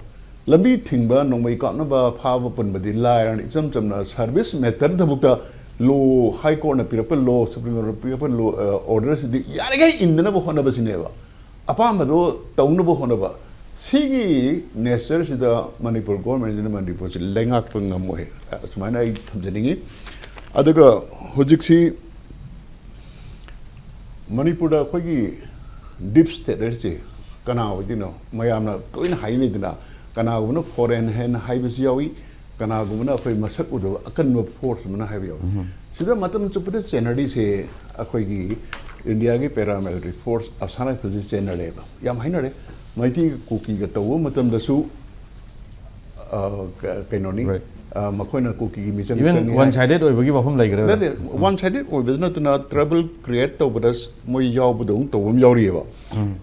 ꯂꯝꯕꯤ ꯊꯤꯡꯕ, ꯅꯣꯡꯃꯩ ꯀꯥꯞꯅꯕ, ꯐꯥꯕ ꯄꯨꯟꯕꯗꯤ ꯂꯥꯏꯔꯅ, ꯏꯆꯝ ꯆꯝꯅ ꯁꯥꯔꯚꯤꯁ ꯃꯦꯇꯔꯗꯐꯥꯎꯗ ꯂꯣ, ꯍꯥꯏ ꯀꯣꯔꯠꯅ ꯄꯤꯔꯛꯄ ꯂꯣ, ꯁꯨꯄ꯭ꯔꯤꯝ ꯀꯣꯔꯠꯅ ꯄꯤꯔꯛꯄ ꯂꯣ, ꯑ, ꯑꯣꯔꯗꯔꯁꯤꯗꯤ ꯌꯥꯔꯤꯈꯩ ꯏꯟꯗꯅꯕ ꯍꯣꯠꯅꯕꯁꯤꯅꯦꯕ꯫ ꯑꯄꯥꯝꯕꯗꯣ ꯇꯧꯅꯕ ꯍꯣꯠꯅꯕ, ꯁꯤꯒꯤ ꯅꯦꯆꯔꯁꯤꯗ ꯃꯅꯤꯄꯨꯔ ꯒꯣꯔꯃꯦꯟꯁꯤꯅ ꯃꯅꯤꯄꯨꯔꯁꯤ ꯂꯩꯉꯥꯛꯄ ꯉꯝꯃꯣꯏ, ꯑꯁꯨꯃꯥꯏꯅ ꯑꯩ ꯊꯝꯖꯅꯤꯡꯉꯤ꯫ ꯑꯗꯨꯒ ꯍꯧꯖꯤꯛꯁꯤ ꯃꯅꯤꯄꯨꯔꯗ ꯑꯩꯈꯣꯏꯒꯤ ꯗꯤꯞ ꯁ꯭ꯇꯦꯠ ꯍꯥꯏꯔꯤꯁꯦ ꯀꯅꯥ ꯑꯣꯏꯗꯣꯏꯅꯣ? ꯃꯌꯥꯝꯅ ꯇꯣꯏꯅ ꯍꯥꯏꯅꯩꯗꯅ, ꯀꯅꯥꯒꯨꯝꯕꯅ ꯐꯣꯔꯦꯟ ꯍꯦꯟ ꯍꯥꯏꯕꯁꯨ ꯌꯥꯎꯏ, ꯀꯅꯥꯒꯨꯝꯕꯅ ꯑꯩꯈꯣꯏ ꯃꯁꯛ ꯎꯗꯕ ꯑꯀꯟꯕ ꯐꯣꯔꯁ ꯑꯃꯅ ꯍꯥꯏꯕ ꯌꯥꯎꯏ꯫ ꯁꯤꯗ ꯃꯇꯝ ꯆꯨꯞꯄꯗ ꯆꯦꯟꯅꯔꯤꯁꯦ ꯑꯩꯈꯣꯏꯒꯤ ꯏꯟꯗꯤꯌꯥꯒꯤ ꯄꯦꯔꯥꯃꯤꯂꯤꯇꯔꯤ ꯐꯣꯔꯁ ꯑꯁꯥꯝ ꯔꯥꯏꯐꯜꯁꯤ ꯆꯦꯟꯅꯔꯦꯕ꯫ ꯌꯥꯝ ꯍꯥꯏꯅꯔꯦ, ꯃꯩꯇꯩꯒ ꯀꯨꯀꯤꯒ ꯇꯧꯕ ꯃꯇꯝꯗꯁꯨ, ꯑ, ꯀ- ꯀꯩꯅꯣꯅꯤ, Right. ꯑ, ꯃꯈꯣꯏꯅ ꯀꯨꯀꯤꯒꯤ ꯃꯤꯆꯪ ꯏꯚꯟ ꯆꯪꯉꯤ ꯋꯥꯟ ꯍꯥꯏ꯫ ꯁꯥꯏꯗꯦꯠ ꯑꯣꯏꯕꯒꯤ ꯋꯥꯐꯝ ꯂꯩꯈ꯭ꯔꯦ꯫ ꯅꯠꯇꯦ, ꯋꯥꯟ ꯁꯥꯏꯗꯦꯠ ꯑꯣꯏꯕꯗ ꯅꯠꯇꯅ ꯇ꯭ꯔꯥꯏꯕꯦꯜ ꯀ꯭ꯔꯤꯌꯦꯠ ꯇꯧꯕꯗ ꯃꯣꯏ ꯌꯥꯎꯕꯗꯧꯅ ꯇꯧꯕ ꯑꯃ ꯌꯥꯎꯔꯤꯑꯕ꯫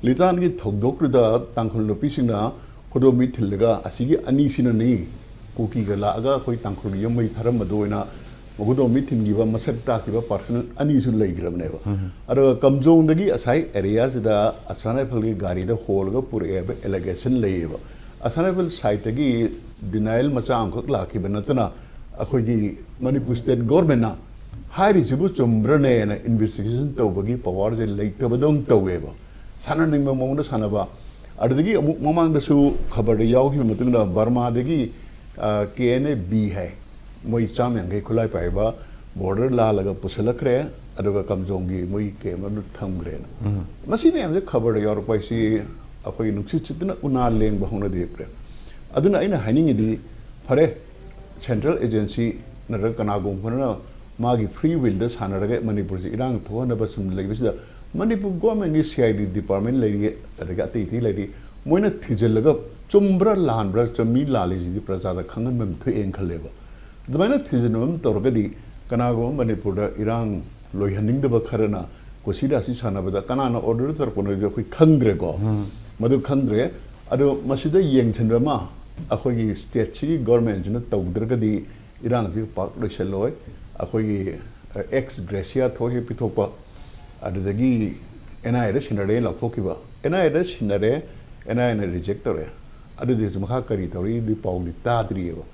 ꯂꯤꯇꯥꯟꯒꯤ ꯊꯧꯗꯣꯛꯇꯨꯗ ꯇꯥꯡꯈꯨꯜ ꯅꯨꯄꯤꯁꯤꯡꯅ ꯈꯨꯗꯣꯝꯕꯤ ꯊꯤꯜꯂꯒ ꯑꯁꯤꯒꯤ ꯑꯅꯤꯁꯤꯅꯅꯤ ꯀꯨꯀꯤꯒ ꯂꯥꯛꯑꯒ ꯑꯩꯈꯣꯏ ꯇꯥꯡꯈꯨꯜꯒꯤ ꯌꯨꯝ ꯃꯩ ꯊꯥꯔꯝꯕꯗꯣ ꯑꯣꯏꯅ ꯈꯨꯗꯣꯝꯕꯤ ꯊꯤꯟꯈꯤꯕ, ꯃꯁꯛ ꯇꯥꯛꯈꯤꯕ ꯄꯥꯔꯁꯟ ꯑꯅꯤꯁꯨ ꯂꯩꯈ꯭ꯔꯕꯅꯦꯕ꯫ ꯑꯗꯨꯒ ꯀꯝꯖꯣꯡꯗꯒꯤ ꯑꯁꯥꯏ ꯑꯦꯔꯤꯌꯥꯁꯤꯗ ꯑꯁꯥꯝ ꯔꯥꯏꯐꯜꯒꯤ ꯒꯥꯔꯤꯗ ꯍꯣꯜꯂꯒ ꯄꯨꯔꯛꯑꯦꯕ ꯑꯦꯂꯤꯒꯦꯁꯟ ꯂꯩꯌꯦꯕ꯫ ꯑꯁꯥꯝ ꯔꯥꯏꯐꯜ ꯁꯥꯏꯠꯇꯒꯤ ꯗꯤꯅꯥꯏꯜ ꯃꯆꯥ ꯑꯃꯈꯛ ꯂꯥꯛꯈꯤꯕ ꯅꯠꯇꯅ ꯑꯩꯈꯣꯏꯒꯤ ꯃꯅꯤꯄꯨꯔ ꯁ꯭ꯇꯦꯠ ꯒꯣꯔꯃꯦꯟꯅ ꯍꯥꯏꯔꯤꯁꯤꯕꯨ ꯆꯨꯝꯕ꯭ꯔꯅꯦꯅ ꯏꯟꯚꯦꯁꯇꯤꯒꯦꯁꯟ ꯇꯧꯕꯒꯤ ꯄꯋꯥꯔꯁꯦ ꯂꯩꯇꯕꯗꯧꯅ ꯇꯧꯋꯦꯕ꯫ ꯁꯥꯟꯅꯅꯤꯡꯕ ꯃꯑꯣꯡꯗ ꯁꯥꯟꯅꯕ꯫ ꯑꯗꯨꯗꯒꯤ ꯑꯃꯨꯛ ꯃꯃꯥꯡꯗꯁꯨ ꯈꯕꯔꯗ ꯌꯥꯎꯈꯤꯕ ꯃꯇꯨꯡꯗ ꯕꯔꯃꯥꯗꯒꯤ, ꯑ, ꯀꯦ ꯑꯦꯟ ꯑꯦ ꯕꯤ ꯍꯥꯏ, ꯃꯣꯏ ꯆꯥꯝ ꯌꯥꯡꯈꯩ ꯈꯨꯠꯂꯥꯏ ꯄꯥꯏꯕ ꯕꯣꯔꯗꯔ ꯂꯥꯜꯂꯒ ꯄꯨꯁꯜꯂꯛꯈ꯭ꯔꯦ, ꯑꯗꯨꯒ ꯀꯝꯖꯣꯡꯒꯤ ꯃꯣꯏ ꯀꯦꯝ ꯑꯃꯗ ꯊꯝꯈ꯭ꯔꯦꯅ꯫ ꯃꯁꯤ ꯃꯌꯥꯝꯁꯦ ꯈꯕꯔꯗ ꯌꯥꯎꯔꯛꯄ ꯍꯥꯏꯁꯤ ꯑꯩꯈꯣꯏꯒꯤ ꯅꯨꯡꯁꯤꯠ ꯁꯤꯠꯇꯅ ꯎꯅꯥ ꯂꯦꯡꯕ ꯍꯧꯅꯗꯦ꯫ ꯑꯗꯨꯅ ꯑꯩꯅ ꯍꯥꯏꯅꯤꯡꯉꯤꯗꯤ, ꯐꯔꯦ, ꯁꯦꯟꯇ꯭ꯔꯦꯜ ꯑꯦꯖꯦꯟꯁꯤ ꯅꯠꯇ꯭ꯔꯒ ꯀꯅꯥꯒꯨꯝꯕ ꯈꯔꯅ ꯃꯥꯒꯤ free will ꯗ ꯁꯥꯟꯅꯔꯒ ꯃꯅꯤꯄꯨꯔꯁꯦ ꯏꯔꯥꯡ ꯊꯣꯛꯍꯟꯅꯕ ꯁꯨꯝ ꯂꯩꯕꯁꯤꯗ, ꯃꯅꯤꯄꯨꯔ government ꯀꯤ C I D department ꯂꯩꯔꯤ, ꯑꯗꯒꯤ ꯑꯇꯩ ꯑꯇꯩ ꯂꯩꯔꯤ, ꯃꯣꯏꯅ ꯊꯤꯖꯤꯜꯂꯒ ꯆꯨꯝꯕ꯭ꯔꯥ ꯂꯥꯟꯕ꯭ꯔꯥ, ꯆꯨꯝꯃꯤ ꯂꯥꯜꯂꯤꯁꯤꯗꯤ ꯄ꯭ꯔꯖꯥꯗ ꯈꯪꯍꯟꯕ ꯑꯃ ꯊꯣꯛꯑꯦꯅ ꯈꯜꯂꯦꯕ꯫ ꯑꯗꯨꯃꯥꯏꯅ ꯊꯤꯖꯤꯟꯕ ꯑꯃ ꯇꯧꯔꯒꯗꯤ, ꯀꯅꯥꯒꯨꯝꯕ ꯃꯅꯤꯄꯨꯔꯗ ꯏꯔꯥꯡ ꯂꯣꯏꯍꯟꯅꯤꯡꯗꯕ ꯈꯔꯅ ꯀꯨꯁꯤ ꯔꯥꯁꯤ ꯁꯥꯟꯅꯕꯗ, "ꯀꯅꯥꯅ order ꯇꯧꯔꯛꯄꯅꯣ?" ꯑꯩꯈꯣꯏ ꯈꯪꯗ꯭ꯔꯦꯀꯣ꯫ ꯃꯗꯨ ꯈꯪꯗ꯭ꯔꯦ꯫ ꯑꯗꯣ ꯃꯁꯤꯗ ꯌꯦꯡꯁꯤꯟꯕ ꯑꯃ ꯑꯩꯈꯣꯏꯒꯤ state ꯁꯤꯒꯤ government ꯁꯤꯅ ꯇꯧꯗ꯭ꯔꯒꯗꯤ ꯏꯔꯥꯡꯁꯤ ꯄꯥꯛ ꯂꯣꯏꯁꯤꯜꯂꯣꯏ꯫ ꯑꯩꯈꯣꯏꯒꯤ, ꯑ, ex gratia ꯊꯣꯛꯑꯦ ꯄꯤꯊꯣꯛꯄ, ꯑꯗꯨꯗꯒꯤ N I A the ꯁꯤꯟꯅꯔꯦ ꯂꯥꯎꯊꯣꯛꯈꯤꯕ, N I A the ꯁꯤꯟꯅꯔꯦ, N I A ꯅ reject ꯇꯧꯔꯦ, ꯑꯗꯨꯗꯤ ꯍꯧꯖꯤꯛ ꯃꯈꯥ ꯀꯔꯤ ꯇꯧꯔꯤꯗꯤ ꯄꯥꯎꯗꯤ ꯇꯥꯗ꯭ꯔꯤꯑꯕ꯫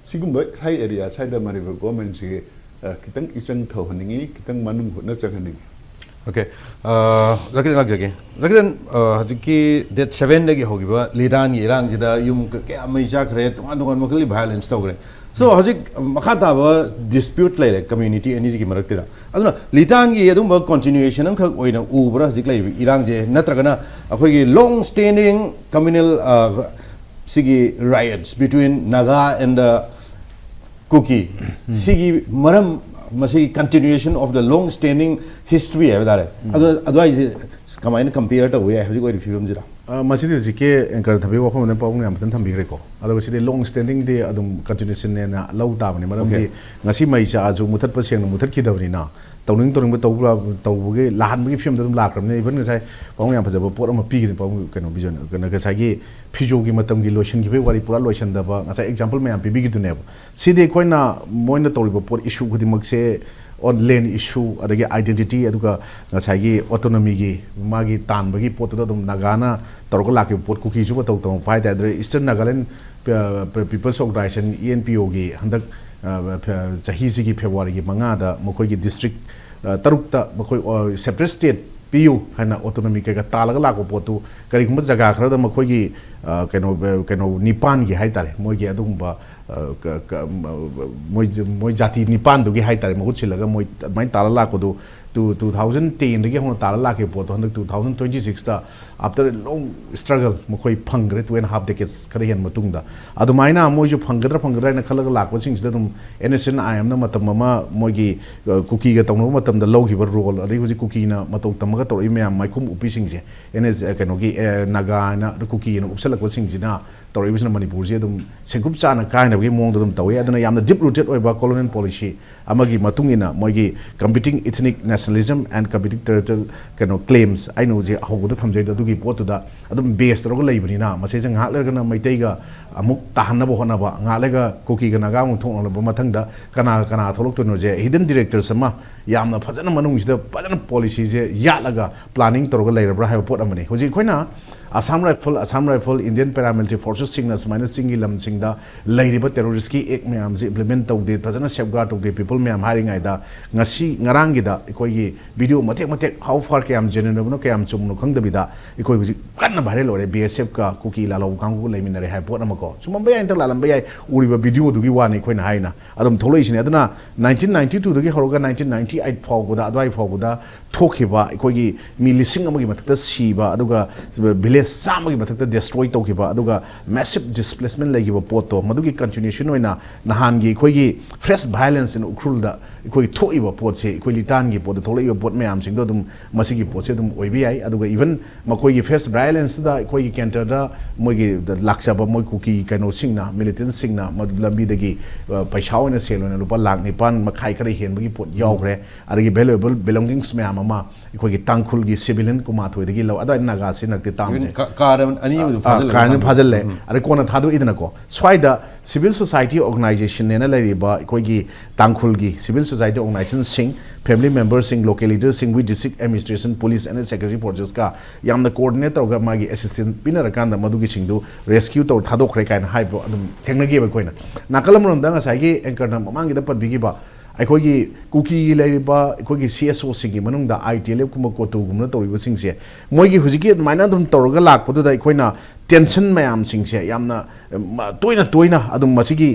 ꯁꯤꯒꯨꯝꯕ ꯁ꯭ꯋꯥꯏ area ꯁ꯭ꯋꯥꯏꯗ ꯃꯅꯤꯄꯨꯔ government ꯁꯤ, ꯑ, ꯈꯤꯇꯪ ꯏꯆꯪ ꯊꯧꯍꯟꯅꯤꯡꯉꯤ, ꯈꯤꯇꯪ ꯃꯅꯨꯡ ꯍꯨꯠꯅ ꯆꯪꯍꯟꯅꯤꯡꯉꯤ꯫ Okay꯫ ꯑ, ꯖꯀꯤꯔꯟ ꯂꯥꯛꯆꯒꯦ꯫ ꯖꯀꯤꯔꯟ, ꯑ, ꯍꯧꯖꯤꯛꯀꯤ date seven ꯗꯒꯤ ꯍꯧꯈꯤꯕ ꯂꯤꯇꯥꯟꯒꯤ ꯏꯔꯥꯡꯁꯤꯗ ꯌꯨꯝ ꯀ-, ꯀꯌꯥ ꯃꯩ ꯆꯥꯈ꯭ꯔꯦ, ꯇꯣꯉꯥꯟ ꯇꯣꯉꯥꯟꯕ ꯃꯈꯜꯒꯤ violence ꯇꯧꯈ꯭ꯔꯦ꯫ So, ꯍꯧꯖꯤꯛ ꯃꯈꯥ ꯇꯥꯕ dispute ꯂꯩꯔꯦ community ꯑꯅꯤꯁꯤꯒꯤ ꯃꯔꯛꯇꯨꯗ꯫ ꯑꯗꯨꯅ ꯂꯤꯇꯥꯟꯒꯤ ꯑꯗꯨꯝꯕ continuation ꯑꯃꯈꯛ ꯑꯣꯏꯅ ꯎꯕ꯭ꯔꯥ ꯍꯧꯖꯤꯛ ꯂꯩꯔꯤꯕ ꯏꯔꯥꯡꯁꯦ? ꯅꯠꯇ꯭ꯔꯒꯅ ꯑꯩꯈꯣꯏꯒꯤ long standing communal, ꯑ, ꯁꯤꯒꯤ riots between Naga and the Kuki, ꯁꯤꯒꯤ ꯃꯔꯝ, ꯃꯁꯤꯒꯤ continuation of the long standing history ꯍꯥꯏꯕ ꯇꯥꯔꯦ꯫ ꯑꯗꯨ, ꯑꯗꯨꯋꯥꯏꯁꯦ ꯀꯃꯥꯏꯅ compare ꯇꯧꯕ ꯌꯥꯏ ꯍꯧꯖꯤꯛ ꯑꯣꯏꯔꯤꯕ ꯐꯤꯕꯝꯁꯤꯗ? ꯑ, ꯃꯁꯤꯗꯤ ꯍꯧꯖꯤꯛꯀꯤ anchor ꯊꯝꯕꯤꯕ ꯋꯥꯐꯝ ꯑꯗꯨꯝ ꯄꯥꯎ ꯌꯥꯝ ꯐꯖꯅ ꯊꯝꯕꯤꯈ꯭ꯔꯦꯀꯣ꯫ ꯑꯗꯨꯒ ꯁꯤꯗꯤ long standing ꯗꯤ ꯑꯗꯨꯝ continuation ꯅꯦꯅ ꯂꯧ ꯇꯥꯕꯅꯤ꯫ ꯃꯔꯝꯗꯤ Okay꯫ ꯉꯁꯤ ꯃꯩ ꯆꯥꯛꯑꯁꯨ ꯃꯨꯊꯠꯄ ꯁꯦꯡꯅ ꯃꯨꯊꯠꯈꯤꯗꯕꯅꯤꯅ, ꯇꯧꯅꯤꯡ ꯇꯧꯅꯤꯡꯕ ꯇꯧꯕ, ꯇꯧꯕꯒꯤ ꯂꯥꯟꯕꯒꯤ ꯐꯤꯕꯝꯗ ꯑꯗꯨꯝ ꯂꯥꯛꯈ꯭ꯔꯕꯅꯤꯅ, even ꯉꯁꯥꯏ ꯄꯥꯕꯨꯡ ꯌꯥꯝ ꯐꯖꯕ ꯄꯣꯠ ꯑꯃ ꯄꯤꯈꯤꯅꯤ, ꯄꯥꯕꯨꯡ, ꯀꯩꯅꯣ, ꯚꯤꯖꯟ, ꯀꯩꯅꯣ, ꯉꯁꯥꯏꯒꯤ ꯐꯤꯖꯣꯒꯤ ꯃꯇꯝꯒꯤ ꯂꯣꯏꯁꯤꯟꯈꯤꯕꯒꯤ ꯋꯥꯔꯤ ꯄꯨꯔꯥ ꯂꯣꯏꯁꯤꯟꯗꯕ, ꯉꯁꯥꯏ example ꯃꯌꯥꯝ ꯄꯤꯕꯤꯈꯤꯗꯨꯅꯦꯕ꯫ ꯁꯤꯗꯤ ꯑꯩꯈꯣꯏꯅ, ꯃꯣꯏꯅ ꯇꯧꯔꯤꯕ ꯄꯣꯠ issue ꯈꯨꯗꯤꯡꯃꯛꯁꯦ, on land issue, ꯑꯗꯒꯤ identity, ꯑꯗꯨꯒ ꯉꯁꯥꯏꯒꯤ autonomy ꯒꯤ ꯃꯥꯒꯤ ꯇꯥꯟꯕꯒꯤ ꯄꯣꯠꯇꯨꯗ ꯑꯗꯨꯝ ꯅꯥꯒꯥꯅ ꯇꯧꯔꯒ ꯂꯥꯛꯈꯤꯕ ꯄꯣꯠ, ꯀꯨꯀꯤꯁꯨ ꯃꯇꯧ ꯇꯝꯃꯛꯄ ꯍꯥꯏ ꯇꯥꯔꯦ꯫ ꯑꯗꯨꯗꯩ Eastern Nagaland, ꯑ, People's Organisation, E N P O ꯒꯤ ꯍꯟꯗꯛ, ꯑ, ꯐ-, ꯆꯍꯤꯁꯤꯒꯤ February ꯒꯤ ꯃꯉꯥꯗ ꯃꯈꯣꯏꯒꯤ district, ꯑ, ꯇꯔꯨꯛꯇ ꯃꯈꯣꯏ, ꯑ, separate state ꯄꯤꯌꯨ ꯍꯥꯏꯅ autonomy ꯀꯩꯀꯥ ꯇꯥꯜꯂꯒ ꯂꯥꯛꯄ ꯄꯣꯠꯇꯨ ꯀꯔꯤꯒꯨꯝꯕ ꯖꯒꯥ ꯈꯔꯗ ꯃꯈꯣꯏꯒꯤ ꯑ, ꯀꯩꯅꯣ, ꯑ, ꯀꯩꯅꯣ ꯅꯤꯄꯥꯟꯒꯤ ꯍꯥꯏꯇꯥꯔꯦ, ꯃꯣꯏꯒꯤ ꯑꯗꯨꯒꯨꯝꯕ, ꯑ, ꯀ-, ꯀ-, ꯃ-, ꯃꯣꯏ, ꯃꯣꯏ ꯖꯥꯇꯤ ꯅꯤꯄꯥꯟꯗꯨꯒꯤ ꯍꯥꯏꯇꯥꯔꯦ, ꯃꯍꯨꯠ ꯁꯤꯜꯂꯒ ꯃꯣꯏ ꯑꯗꯨꯃꯥꯏꯅ ꯇꯥꯜꯂ ꯂꯥꯛꯄꯗꯨ ꯇꯨ, two thousand ten ꯗꯒꯤ ꯍꯧꯅ ꯇꯥꯜꯂ ꯂꯥꯛꯈꯤꯕ ꯄꯣꯠꯇꯣ ꯍꯟꯗꯛ two thousand twenty six ꯇ, after a long struggle, ꯃꯈꯣꯏ ꯐꯪꯈ꯭ꯔꯦ, two and a half decades ꯈꯔ ꯍꯦꯟ ꯃꯇꯨꯡꯗ꯫ ꯑꯗꯨꯃꯥꯏꯅ ꯃꯣꯏꯁꯨ ꯐꯪꯒꯗ꯭ꯔꯥ ꯐꯪꯒꯗ꯭ꯔꯥ ꯍꯥꯏꯅ ꯈꯜꯂꯒ ꯂꯥꯛꯄꯁꯤꯡꯁꯤꯗ ꯑꯗꯨꯝ NSCN-IM ꯅ ꯃꯇꯝ ꯑꯃ ꯃꯣꯏꯒꯤ, ꯑ, ꯀꯨꯀꯤꯒ ꯇꯧꯅꯕ ꯃꯇꯝꯗ ꯂꯧꯈꯤꯕ role, ꯑꯗꯩ ꯍꯧꯖꯤꯛ ꯀꯨꯀꯤꯅ ꯃꯇꯧ ꯇꯝꯃꯒ ꯇꯧꯔꯛꯏ ꯃꯌꯥꯝ ꯃꯥꯏꯈꯨꯝ ꯎꯞꯄꯤꯁꯤꯡꯁꯦ, NS, ꯑ, ꯀꯩꯅꯣꯒꯤ, ꯑ, ꯅꯥꯒꯥ ꯍꯥꯏꯅ ꯀꯨꯀꯤꯅ ꯎꯞꯁꯜꯂꯛꯄꯁꯤꯡꯁꯤꯅ ꯇꯧꯔꯛꯏꯕꯁꯤꯅ ꯃꯅꯤꯄꯨꯔꯁꯤ ꯑꯗꯨꯝ ꯁꯦꯡꯀꯨꯞ ꯆꯥꯅ ꯀꯥꯏꯅꯕꯒꯤ ꯃꯑꯣꯡꯗ ꯑꯗꯨꯝ ꯇꯧꯏ꯫ ꯑꯗꯨꯅ ꯌꯥꯝꯅ deep rooted ꯑꯣꯏꯕ colonial policy ꯑꯃꯒꯤ ꯃꯇꯨꯡ ꯏꯟꯅ ꯃꯣꯏꯒꯤ competing ethnic nationalism and competing territorial, ꯀꯩꯅꯣ, claims, ꯑꯩꯅ ꯍꯧꯖꯤꯛ ꯍꯧꯕꯗ ꯊꯝꯖꯔꯤꯗꯣ ꯑꯗꯨꯒꯤ ꯄꯣꯠꯇꯨꯗ ꯑꯗꯨꯝ base ꯇꯧꯔꯒ ꯂꯩꯕꯅꯤꯅ, ꯃꯁꯤꯁꯦ ꯉꯥꯏꯍꯥꯛ ꯂꯩꯔꯒꯅ ꯃꯩꯇꯩꯒ ꯑꯃꯨꯛ ꯇꯥꯍꯟꯅꯕ ꯍꯣꯠꯅꯕ, ꯉꯥꯏꯍꯥꯛ ꯂꯩꯔꯒ ꯀꯨꯀꯤꯒ ꯅꯥꯒꯥ ꯑꯃꯨꯛ ꯊꯣꯛꯅꯕ, ꯃꯊꯪꯗ ꯀꯅꯥ ꯀꯅꯥ ꯊꯣꯛꯂꯛꯇꯣꯏꯅꯣꯁꯦ, hidden directors ꯑꯃ ꯌꯥꯝꯅ ꯐꯖꯅ ꯃꯅꯨꯡꯁꯤꯗ ꯐꯖꯅ policyꯁꯦ ꯌꯥꯠꯂꯒ planning ꯇꯧꯔꯒ ꯂꯩꯔꯕ꯭ꯔꯥ ꯍꯥꯏꯕ ꯄꯣꯠ ꯑꯃꯅꯤ꯫ ꯍꯧꯖꯤꯛ ꯑꯩꯈꯣꯏꯅ Assam Rifle, Assam Rifle, Indian Paramilitary Forcesꯁꯤꯡꯅ ꯁꯨꯃꯥꯏꯅ ꯆꯤꯡꯒꯤ ꯂꯝꯁꯤꯡꯗ ꯂꯩꯔꯤꯕ terroristꯀꯤ act ꯃꯌꯥꯝꯁꯤ implement ꯇꯧꯗꯦ, ꯐꯖꯅ safeguard ꯇꯧꯗꯦ, people ꯃꯌꯥꯝ ꯍꯥꯏꯔꯤꯉꯩꯗ, ꯉꯁꯤ ꯉꯔꯥꯡꯒꯤꯗ ꯑꯩꯈꯣꯏꯒꯤ video ꯃꯇꯦꯛ ꯃꯇꯦꯛ, how far ꯀꯌꯥꯝ genuine ꯑꯣꯏꯕꯅꯣ, ꯀꯌꯥꯝ ꯆꯨꯝꯕꯅꯣ ꯈꯪꯗꯕꯤꯗ, ꯑꯩꯈꯣꯏ ꯍꯧꯖꯤꯛ ꯀꯟꯅ viral ꯑꯣꯏꯔꯦ, BSFꯀ ꯀꯨꯀꯤ ꯂꯥꯂꯧ ꯀꯥꯡꯕꯨꯒ ꯂꯩꯃꯤꯟꯅꯔꯦ ꯍꯥꯏꯕ ꯄꯣꯠ ꯑꯃꯀꯣ꯫ ꯆꯨꯝꯃꯝꯕ ꯌꯥꯏ, ꯅꯠꯇ꯭ꯔꯒ ꯂꯥꯜꯂꯝꯕ ꯌꯥꯏ, ꯎꯔꯤꯕ videoꯗꯨꯒꯤ ꯋꯥꯅꯤ ꯑꯩꯈꯣꯏꯅ ꯍꯥꯏꯅ ꯑꯗꯨꯝ ꯊꯣꯛꯂꯛꯏꯁꯤꯅꯤ꯫ ꯑꯗꯨꯅ nineteen ninety twoꯗꯒꯤ ꯍꯧꯔꯒ nineteen ninety eight ꯐꯥꯎꯕꯗ, ꯑꯗꯨꯋꯥꯏ ꯐꯥꯎꯕꯗ ꯊꯣꯛꯈꯤꯕ ꯑꯩꯈꯣꯏꯒꯤ ꯃꯤ ꯂꯤꯁꯤꯡ ꯑꯃꯒꯤ ꯃꯊꯛꯇ ꯁꯤꯕ, ꯑꯗꯨꯒ village ꯆꯥꯝꯃꯒꯤ ꯃꯊꯛꯇ destroy ꯇꯧꯈꯤꯕ, ꯑꯗꯨꯒ massive displacement ꯂꯩꯈꯤꯕ ꯄꯣꯠꯇꯣ, ꯃꯗꯨꯒꯤ continuation ꯑꯣꯏꯅ ꯅꯍꯥꯟꯒꯤ ꯑꯩꯈꯣꯏꯒꯤ fresh violenceꯅ ꯎꯈ꯭ꯔꯨꯜꯗ ꯑꯩꯈꯣꯏꯒꯤ ꯊꯣꯛꯏꯕ ꯄꯣꯠꯁꯦ, ꯑꯩꯈꯣꯏ ꯂꯤꯇꯥꯟꯒꯤ ꯄꯣꯠꯇ ꯊꯣꯛꯂꯛꯏꯕ ꯄꯣꯠ ꯃꯌꯥꯝꯁꯤꯡꯗꯣ ꯑꯗꯨꯝ ꯃꯁꯤꯒꯤ ꯄꯣꯠꯁꯦ ꯑꯗꯨꯝ ꯑꯣꯏꯕ ꯌꯥꯏ꯫ ꯑꯗꯨꯒ even ꯃꯈꯣꯏꯒꯤ fresh violenceꯇꯨꯗ ꯑꯩꯈꯣꯏꯒꯤ counterꯗ ꯃꯣꯏꯒꯤ ꯂꯥꯛꯆꯕ ꯃꯣꯏ ꯀꯨꯀꯤ ꯀꯩꯅꯣꯁꯤꯡꯅ, militantꯁꯤꯡꯅ ꯃꯗꯨ ꯂꯝꯕꯤꯗꯒꯤ, ꯑ, ꯄꯩꯁꯥ ꯑꯣꯏꯅ, ꯁꯦꯜ ꯑꯣꯏꯅ ꯂꯨꯄꯥ ꯂꯥꯈ ꯅꯤꯄꯥꯟ ꯃꯈꯥꯏ ꯈꯔ ꯍꯦꯟꯕꯒꯤ ꯄꯣꯠ ꯌꯥꯎꯈ꯭ꯔꯦ꯫ ꯑꯗꯒꯤ valuable belongings ꯃꯌꯥꯝ ꯑꯃ ꯑꯩꯈꯣꯏꯒꯤ ꯇꯥꯡꯈꯨꯜꯒꯤ civilian ꯀꯨꯟꯃꯥꯊꯣꯏꯗꯒꯤ ꯂꯧ, ꯑꯗꯨꯋꯥꯏ ꯅꯥꯒꯥꯁꯤ ꯅꯛꯇꯤ ꯇꯥꯡꯁꯦ꯫ Even car ꯑꯅꯤ ꯑꯃꯁꯨ ꯑ, ꯐꯥꯖꯤꯜꯂꯦ꯫ Car ꯑꯅꯤ ꯐꯥꯖꯤꯜꯂꯦ꯫ ꯎꯝ꯫ ꯑꯗꯩ ꯀꯣꯟꯅ ꯊꯥꯗꯣꯛꯏꯗꯅꯀꯣ꯫ ꯁ꯭ꯋꯥꯏꯗ civil society organizationꯅꯦꯅ ꯂꯩꯔꯤꯕ ꯑꯩꯈꯣꯏꯒꯤ ꯇꯥꯡꯈꯨꯜꯒꯤ civil society organizationꯁꯤꯡ, family memberꯁꯤꯡ, local leaderꯁꯤꯡ, we district administration, police and security forcesꯀ ꯌꯥꯝꯅ coordinate ꯇꯧꯔꯒ ꯃꯥꯒꯤ assistance ꯄꯤꯅꯔꯀꯥꯟꯗ ꯃꯗꯨꯒꯤꯁꯤꯡꯗꯨ rescue ꯇꯧꯔ ꯊꯥꯗꯣꯛꯈ꯭ꯔꯦ ꯀꯥꯏꯅ ꯍꯥꯏꯕ ꯑꯗꯨꯝ ꯊꯦꯡꯅꯈꯤꯕ ꯑꯩꯈꯣꯏꯅ꯫ ꯅꯥꯀꯜ ꯑꯃꯔꯣꯝꯗ ꯉꯁꯥꯏꯒꯤ anchorꯅ ꯃꯃꯥꯡꯒꯤꯗ ꯄꯟꯕꯤꯈꯤꯕ ꯑꯩꯈꯣꯏꯒꯤ ꯀꯨꯀꯤꯒꯤ ꯂꯩꯔꯤꯕ ꯑꯩꯈꯣꯏꯒꯤ CSOꯁꯤꯡꯒꯤ ꯃꯅꯨꯡꯗ ITLFꯀꯨꯝꯕ, COTUꯒꯨꯝꯕꯅ ꯇꯧꯔꯤꯕꯁꯤꯡꯁꯦ, ꯃꯣꯏꯒꯤ ꯍꯧꯖꯤꯛꯀꯤ ꯑꯗꯨꯃꯥꯏꯅ ꯑꯗꯨꯝ ꯇꯧꯔꯒ ꯂꯥꯛꯄꯗꯨꯗ ꯑꯩꯈꯣꯏꯅ ꯇꯦꯟꯁꯟ ꯃꯌꯥꯝꯁꯤꯡꯁꯦ ꯌꯥꯝꯅ ꯇꯣꯏꯅ ꯇꯣꯏꯅ ꯑꯗꯨꯝ ꯃꯁꯤꯒꯤ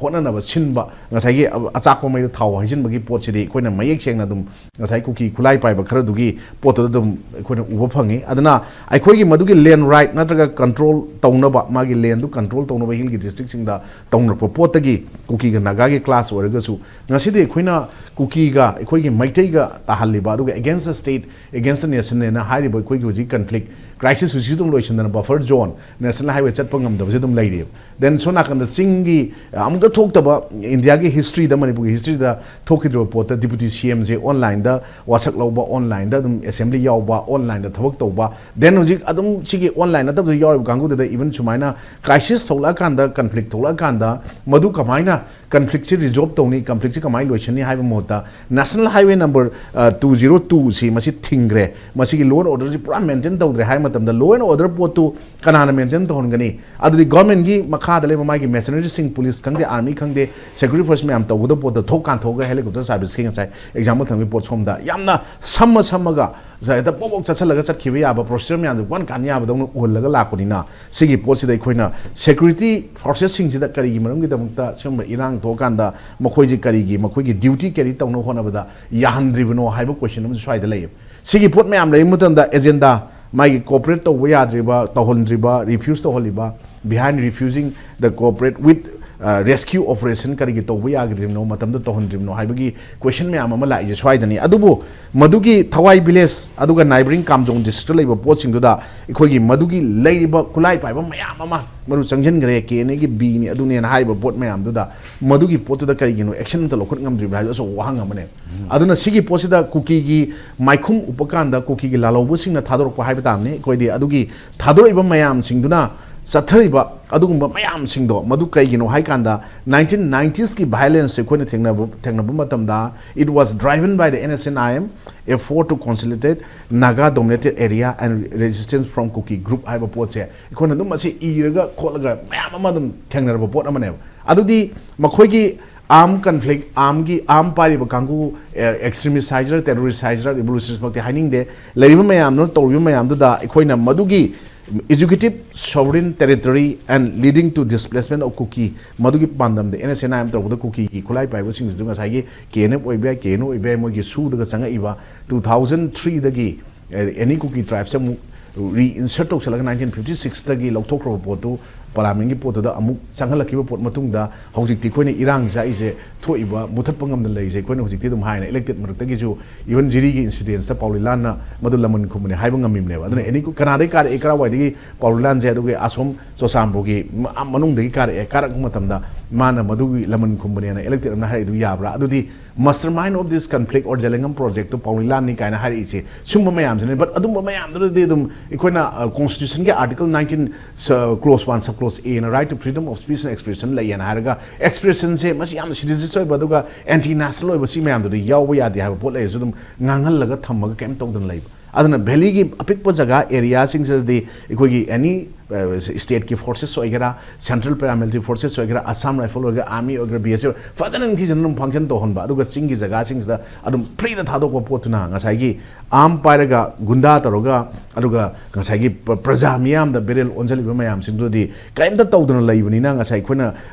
ꯍꯣꯠꯅꯅꯕ ꯁꯤꯟꯕ, ꯉꯁꯥꯏꯒꯤ ꯑꯆꯥꯛꯄ ꯃꯩꯗ ꯊꯥꯎ ꯍꯩꯖꯤꯟꯕꯒꯤ ꯄꯣꯠꯁꯤꯗꯤ ꯑꯩꯈꯣꯏꯅ ꯃꯌꯦꯛ ꯁꯦꯡꯅ ꯑꯗꯨꯝ ꯉꯁꯥꯏ ꯀꯨꯀꯤ ꯈꯨꯠꯂꯥꯏ ꯄꯥꯏꯕ ꯈꯔꯗꯨꯒꯤ ꯄꯣꯠꯇꯨꯗ ꯑꯗꯨꯝ ꯑꯩꯈꯣꯏꯅ ꯎꯕ ꯐꯪꯉꯤ꯫ ꯑꯗꯨꯅ ꯑꯩꯈꯣꯏꯒꯤ ꯃꯗꯨꯒꯤ land right ꯅꯠꯇ꯭ꯔꯒ control ꯇꯧꯅꯕ, ꯃꯥꯒꯤ land ꯗꯨ control ꯇꯧꯅꯕ hill ꯒꯤ district ꯁꯤꯡꯗ ꯇꯧꯅꯔꯛꯄ ꯄꯣꯠꯇꯒꯤ ꯀꯨꯀꯤꯒ ꯅꯥꯒꯥꯒꯤ clash ꯑꯣꯏꯔꯒꯁꯨ, ꯉꯁꯤꯗꯤ ꯑꯩꯈꯣꯏꯅ ꯀꯨꯀꯤꯒ ꯑꯩꯈꯣꯏꯒꯤ ꯃꯩꯇꯩꯒ ꯇꯥꯍꯜꯂꯤꯕ, ꯑꯗꯨꯒ against the state, against the nation ꯍꯥꯏꯅ ꯍꯥꯏꯔꯤꯕ ꯑꯩꯈꯣꯏꯒꯤ ꯍꯧꯖꯤꯛ conflict crisis ꯍꯧꯖꯤꯛ ꯑꯗꯨꯝ ꯂꯣꯏꯁꯤꯟꯗꯅ buffer zone, national highway ꯆꯠꯄ ꯉꯝꯗꯕꯁꯦ ꯑꯗꯨꯝ ꯂꯩꯔꯤꯕ꯫ Then ꯁꯣꯝ ꯅꯥꯀꯟꯗ ꯆꯤꯡꯒꯤ, ꯑ, ꯑꯃꯨꯛꯇ ꯊꯣꯛꯇꯕ, ꯏꯟꯗꯤꯌꯥꯒꯤ history ꯗ, ꯃꯅꯤꯄꯨꯔꯒꯤ history ꯗ ꯊꯣꯛꯈꯤꯗ꯭ꯔꯤꯕ ꯄꯣꯠꯇ deputy C M ꯁꯦ online ꯗ ꯋꯥꯁꯛ ꯂꯧꯕ, online ꯗ ꯑꯗꯨꯝ assembly ꯌꯥꯎꯕ, online ꯗ ꯊꯕꯛ ꯇꯧꯕ, then ꯍꯧꯖꯤꯛ ꯑꯗꯨꯝ ꯁꯤꯒꯤ online ꯅꯠꯇꯕꯗ ꯌꯥꯎꯔꯤꯕ ꯀꯥꯡꯕꯨꯗꯨꯗ even ꯁꯨꯃꯥꯏꯅ crisis ꯊꯣꯛꯂꯛꯑꯀꯥꯟꯗ, conflict ꯊꯣꯛꯂꯛꯑꯀꯥꯟꯗ ꯃꯗꯨ ꯀꯃꯥꯏꯅ conflict ꯁꯤ resolve ꯇꯧꯅꯤ, conflict ꯁꯤ ꯀꯃꯥꯏꯅ ꯂꯣꯏꯁꯤꯟꯅꯤ ꯍꯥꯏꯕ ꯃꯍꯨꯠꯇ, national highway number two zero two ꯁꯤ ꯃꯁꯤ ꯊꯤꯡꯈ꯭ꯔꯦ, ꯃꯁꯤꯒꯤ law and order ꯁꯤ ꯄꯨꯔꯥ maintain ꯇꯧꯗ꯭ꯔꯦ ꯍꯥꯏꯕ ꯃꯇꯝꯗ, law and order ꯄꯣꯠꯇꯨ ꯀꯅꯥꯅ maintain ꯇꯧꯍꯟꯒꯅꯤ? ꯑꯗꯨꯗꯤ government ꯀꯤ ꯃꯈꯥꯗ ꯂꯩꯕ ꯃꯥꯒꯤ mercenary ꯁꯤꯡ, police ꯈꯪꯗꯦ, army ꯈꯪꯗꯦ, security force ꯃꯌꯥꯝ ꯇꯧꯒꯗꯕ ꯄꯣꯠꯇꯣ ꯊꯣꯛ ꯀꯥꯟꯊꯣꯛꯑꯒ helicopter service ꯀꯤ ꯉꯁꯥꯏ example ꯊꯝꯕꯒꯤ ꯄꯣꯠ ꯁꯣꯝꯗ ꯌꯥꯝꯅ ꯁꯝꯃ ꯁꯝꯃꯒ ꯉꯁꯥꯏ ꯍꯦꯛꯇ ꯄꯣꯛ ꯄꯣꯛ ꯆꯠꯁꯤꯜꯂꯒ ꯆꯠꯈꯤꯕ ꯌꯥꯕ procedure ꯃꯌꯥꯝꯗꯣ ꯋꯥꯟ ꯀꯥꯟ ꯌꯥꯕꯗꯧꯅ ꯎꯍꯜꯂꯒ ꯂꯥꯛꯄꯅꯤꯅ, ꯁꯤꯒꯤ ꯄꯣꯠꯁꯤꯗ ꯑꯩꯈꯣꯏꯅ security forces ꯁꯤꯡꯁꯤꯗ ꯀꯔꯤꯒꯤ ꯃꯔꯝꯒꯤꯗꯃꯛꯇ ꯁꯤꯒꯨꯝꯕ ꯏꯔꯥꯡ ꯊꯣꯛꯑꯀꯥꯟꯗ ꯃꯈꯣꯏꯁꯤ ꯀꯔꯤꯒꯤ, ꯃꯈꯣꯏꯒꯤ duty carry ꯇꯧꯅꯕ ꯍꯣꯠꯅꯕꯗ ꯌꯥꯍꯟꯗ꯭ꯔꯤꯕꯅꯣ ꯍꯥꯏꯕ question ꯑꯃꯁꯨ ꯁ꯭ꯋꯥꯏꯗ ꯂꯩꯌꯦꯕ꯫ ꯁꯤꯒꯤ ꯄꯣꯠ ꯃꯌꯥꯝ ꯂꯩꯕ ꯃꯇꯝꯗ agenda, ꯃꯥꯒꯤ cooperate ꯇꯧꯕ ꯌꯥꯗ꯭ꯔꯤꯕ, ꯇꯧꯍꯟꯗ꯭ꯔꯤꯕ, refuse ꯇꯧꯍꯜꯂꯤꯕ, behind refusing the cooperate with, uh, rescue operation ꯀꯔꯤꯒꯤ ꯇꯧꯕ ꯌꯥꯒꯗ꯭ꯔꯤꯕꯅꯣ, ꯃꯇꯝꯗ ꯇꯧꯍꯟꯗ꯭ꯔꯤꯕꯅꯣ ꯍꯥꯏꯕꯒꯤ question ꯃꯌꯥꯝ ꯑꯃ ꯂꯥꯛꯏꯁꯦ ꯁ꯭ꯋꯥꯏꯗꯅꯤ꯫ ꯑꯗꯨꯕꯨ ꯃꯗꯨꯒꯤ ꯊꯋꯥꯏ village ꯑꯗꯨꯒ neighbouring ꯀꯥꯝꯖꯣꯡ district ꯇ ꯂꯩꯕ ꯄꯣꯠꯁꯤꯡꯗꯨꯗ ꯑꯩꯈꯣꯏꯒꯤ ꯃꯗꯨꯒꯤ ꯂꯩꯔꯤꯕ ꯈꯨꯠꯂꯥꯏ ꯄꯥꯏꯕ ꯃꯌꯥꯝ ꯑꯃ ꯃꯔꯨ ꯆꯪꯁꯤꯟꯈ꯭ꯔꯦ, K N A ꯒꯤ B ꯅꯤ ꯑꯗꯨꯅꯦꯅ ꯍꯥꯏꯔꯤꯕ ꯄꯣꯠ ꯃꯌꯥꯝꯗꯨꯗ, ꯃꯗꯨꯒꯤ ꯄꯣꯠꯇꯨꯗ ꯀꯔꯤꯒꯤꯅꯣ action ꯑꯝꯇ ꯂꯧꯈꯠ ꯉꯝꯗ꯭ꯔꯤꯕ꯭ꯔꯥ ꯍꯥꯏꯕ ꯑꯆꯧꯕ ꯋꯥꯍꯪ ꯑꯃꯅꯦ꯫ ꯑꯗꯨꯅ ꯁꯤꯒꯤ ꯄꯣꯠꯁꯤꯗ ꯀꯨꯀꯤꯒꯤ ꯃꯥꯏꯈꯨꯝ ꯎꯞꯄ ꯀꯥꯟꯗ ꯀꯨꯀꯤꯒꯤ ꯂꯥꯜꯍꯧꯕꯁꯤꯡꯅ ꯊꯥꯗꯣꯔꯛꯄ ꯍꯥꯏꯕ ꯇꯥꯕꯅꯤ꯫ ꯑꯩꯈꯣꯏꯗꯤ ꯑꯗꯨꯒꯤ ꯊꯥꯗꯣꯔꯛꯏꯕ ꯃꯌꯥꯝꯁꯤꯡꯗꯨꯅ ꯆꯠꯊꯔꯤꯕ ꯑꯗꯨꯒꯨꯝꯕ ꯃꯌꯥꯝꯁꯤꯡꯗꯣ, ꯃꯗꯨ ꯀꯩꯒꯤꯅꯣ ꯍꯥꯏ ꯀꯥꯟꯗ, nineteen nineties ꯀꯤ violence ꯑꯩꯈꯣꯏꯅ ꯊꯦꯡꯅꯕ, ꯊꯦꯡꯅꯕ ꯃꯇꯝꯗ, it was driven by the N S N I M effort to consolidate Naga dominated area and resistance from Kuki group ꯍꯥꯏꯕ ꯄꯣꯠꯁꯦ ꯑꯩꯈꯣꯏꯅ ꯑꯗꯨꯝ ꯃꯁꯤ ꯏꯔꯒ ꯈꯣꯠꯂꯒ ꯃꯌꯥꯝ ꯑꯃ ꯑꯗꯨꯝ ꯊꯦꯡꯅꯔꯕ ꯄꯣꯠ ꯑꯃꯅꯦꯕ꯫ ꯑꯗꯨꯗꯤ ꯃꯈꯣꯏꯒꯤ arm conflict, arm ꯒꯤ, arm ꯄꯥꯏꯔꯤꯕ ꯀꯥꯡꯕꯨ, ꯑꯦ, extremist ꯍꯥꯏꯁꯤꯔꯥ, terrorist ꯍꯥꯏꯁꯤꯔꯥ, revolutionist ꯃꯛꯇꯤ ꯍꯥꯏꯅꯤꯡꯗꯦ, ꯂꯩꯔꯤꯕ ꯃꯌꯥꯝꯗꯨꯅ ꯇꯧꯔꯤꯕ ꯃꯌꯥꯝꯗꯨꯗ ꯑꯩꯈꯣꯏꯅ ꯃꯗꯨꯒꯤ Educative sovereign territory and leading to displacement of Kuki, ꯃꯗꯨꯒꯤ ꯄꯥꯟꯗꯝꯗ N S N I M ꯇꯧꯕꯗ ꯀꯨꯀꯤꯒꯤ ꯈꯨꯠꯂꯥꯏ ꯄꯥꯏꯕꯁꯤꯡꯁꯤꯁꯨ ꯉꯁꯥꯏꯒꯤ ꯀꯦ ꯑꯦꯟ ꯑꯦꯐ ꯑꯣꯏꯕ ꯌꯥꯏ, ꯀꯦ ꯑꯦꯟ ꯑꯣ ꯑꯣꯏꯕ ꯌꯥꯏ, ꯃꯣꯏꯒꯤ ꯁꯨꯗꯒ ꯆꯪꯉꯛꯏꯕ ꯇꯨ ꯊꯥꯎꯖꯟ ꯊ꯭ꯔꯤꯗꯒꯤ ꯑꯦꯅꯤ ꯀꯨꯀꯤ ꯇ꯭ꯔꯥꯏꯕꯁꯦ ꯑꯃꯨꯛ ꯔꯤꯏꯟꯁꯔꯠ ꯇꯧꯁꯜꯂꯒ ꯅꯥꯏꯟꯇꯤꯟ ꯐꯤꯐꯇꯤ ꯁꯤꯛꯁꯇꯒꯤ ꯂꯧꯊꯣꯛꯈ꯭ꯔꯕ ꯄꯣꯠꯇꯨ, ꯄꯥꯔꯂꯥꯃꯦꯟꯒꯤ ꯄꯣꯠꯇꯨꯗ ꯑꯃꯨꯛ ꯆꯪꯍꯜꯂꯛꯈꯤꯕ ꯄꯣꯠ ꯃꯇꯨꯡꯗ ꯍꯧꯖꯤꯛꯇꯤ ꯑꯩꯈꯣꯏꯅ ꯏꯔꯥꯡ ꯆꯥꯛꯏꯁꯦ ꯊꯣꯛꯏꯕ ꯃꯨꯊꯠꯄ ꯉꯝꯗꯅ ꯂꯩꯔꯤꯁꯦ ꯑꯩꯈꯣꯏꯅ ꯍꯧꯖꯤꯛꯇꯤ ꯑꯗꯨꯝ ꯍꯥꯏꯅ ꯏꯂꯦꯛꯇꯦꯠ ꯃꯔꯛꯇꯒꯤꯁꯨ ꯏꯚꯟ ꯖꯤꯔꯤꯒꯤ ꯏꯟꯁꯤꯗꯦꯟꯁꯇ ꯄꯥꯎꯂꯤꯂꯥꯟꯅ ꯃꯗꯨ ꯂꯃꯟ ꯈꯨꯝꯕꯅꯦ ꯍꯥꯏꯕ ꯉꯝꯃꯤꯕꯅꯦꯕ꯫ ꯑꯗꯨꯅ ꯑꯦꯅꯤ ꯀꯅꯥꯗꯩ ꯀꯥꯔꯛꯏ, ꯀꯔꯥꯏꯋꯥꯏꯗꯒꯤ ꯄꯥꯎꯂꯤꯂꯥꯟꯁꯦ ꯑꯗꯨꯒꯤ ꯑꯁꯣꯝ ꯆꯨꯔꯆꯥꯟꯄꯨꯔꯒꯤ ꯃ-, ꯑꯥ ꯃꯅꯨꯡꯗꯒꯤ ꯀꯥꯔꯛꯑꯦ, ꯀꯥꯔꯛꯄ ꯃꯇꯝꯗ ꯃꯥꯅ ꯃꯗꯨꯒꯤ ꯂꯃꯟ ꯈꯨꯝꯕꯅꯦꯅ ꯏꯂꯦꯛꯇꯦꯠ ꯑꯃꯅ ꯍꯥꯏꯔꯛꯏꯗꯨ ꯌꯥꯕ꯭ꯔꯥ? ꯑꯗꯨꯗꯤ mastermind of this conflict or ꯖꯦꯂꯦꯡꯉꯝ project ꯇꯨ ꯄꯥꯎꯂꯤꯂꯥꯟꯅꯤ ꯀꯥꯏꯅ ꯍꯥꯏꯔꯛꯏꯁꯦ ꯁꯨꯝꯕ ꯃꯌꯥꯝꯁꯤꯅꯦ꯫ But ꯑꯗꯨꯝꯕ ꯃꯌꯥꯝꯗꯨꯗꯗꯤ ꯑꯗꯨꯝ ꯑꯩꯈꯣꯏꯅ ꯀꯣꯟꯁꯇꯤꯇ꯭ꯌꯨꯁꯟꯒꯤ article nineteen clause one sub clause A ꯅ right to freedom of speech and expression ꯂꯩꯌꯦꯅ ꯍꯥꯏꯔꯒ ꯑꯦꯛꯁꯄ꯭ꯔꯦꯁꯟꯁꯦ ꯃꯁꯤ ꯌꯥꯝꯅ ꯁꯤꯗꯤꯁꯤꯁ ꯑꯣꯏꯕ ꯑꯗꯨꯒ ꯑꯦꯟꯇꯤ ꯅꯦꯁꯅꯦꯜ ꯑꯣꯏꯕ ꯁꯤ ꯃꯌꯥꯝꯗꯨꯗꯤ ꯌꯥꯎꯕ ꯌꯥꯗꯦ ꯍꯥꯏꯕ ꯄꯣꯠ ꯂꯩꯔꯁꯨ ꯑꯗꯨꯝ ꯉꯥꯡꯍꯜꯂꯒ ꯊꯝꯃꯒ ꯀꯩꯝ ꯇꯧꯗꯅ ꯂꯩꯕ꯫ ꯑꯗꯨꯅ ꯚꯦꯂꯤꯒꯤ ꯑꯄꯤꯛꯄ ꯖꯒꯥ ꯑꯦꯔꯤꯌꯥꯁꯤꯡꯁꯤꯗꯗꯤ ꯑꯩꯈꯣꯏꯒꯤ ꯑꯦꯅꯤ ꯁ꯭ꯇꯦꯠꯀꯤ ꯐꯣꯔꯁꯦꯁ ꯑꯣꯏꯒꯦꯔꯥ, ꯁꯦꯟꯇ꯭ꯔꯦꯜ ꯄꯦꯔꯥꯃꯤꯂꯤꯇꯔꯤ ꯐꯣꯔꯁꯦꯁ ꯑꯣꯏꯒꯦꯔꯥ, ꯑꯁꯥꯝ ꯔꯥꯏꯐꯜ ꯑꯣꯏꯒꯦꯔꯥ, ꯑꯥꯔꯃꯤ ꯑꯣꯏꯒꯦꯔꯥ, ꯕꯤ ꯑꯦꯁ ꯑꯦꯐ ꯐꯖꯅ ꯅꯤꯡꯊꯤꯖꯅ ꯑꯗꯨꯝ ꯐꯪꯁꯟ ꯇꯧꯍꯟꯕ, ꯑꯗꯨꯒ ꯆꯤꯡꯒꯤ ꯖꯒꯥꯁꯤꯡꯁꯤꯗ ꯑꯗꯨꯝ ꯐ꯭ꯔꯤꯗ ꯊꯥꯗꯣꯛꯄ ꯄꯣꯠꯇꯨꯅ ꯉꯁꯥꯏꯒꯤ ꯑꯥꯔꯝ ꯄꯥꯏꯔꯒ ꯒꯨꯟꯗꯥ ꯇꯧꯔꯒ ꯑꯗꯨꯒ ꯉꯁꯥꯏꯒꯤ ꯄ꯭ꯔ-, ꯄ꯭ꯔꯖꯥ ꯃꯤꯌꯥꯝꯗ ꯕꯦꯔꯦꯜ ꯑꯣꯟꯁꯤꯜꯂꯤꯕ ꯃꯌꯥꯝꯁꯤꯡꯗꯨꯗꯤ ꯀꯔꯤꯝꯇ ꯇꯧꯗꯅ ꯂꯩꯕꯅꯤꯅ ꯉꯁꯥꯏ ꯑꯩꯈꯣꯏꯅ,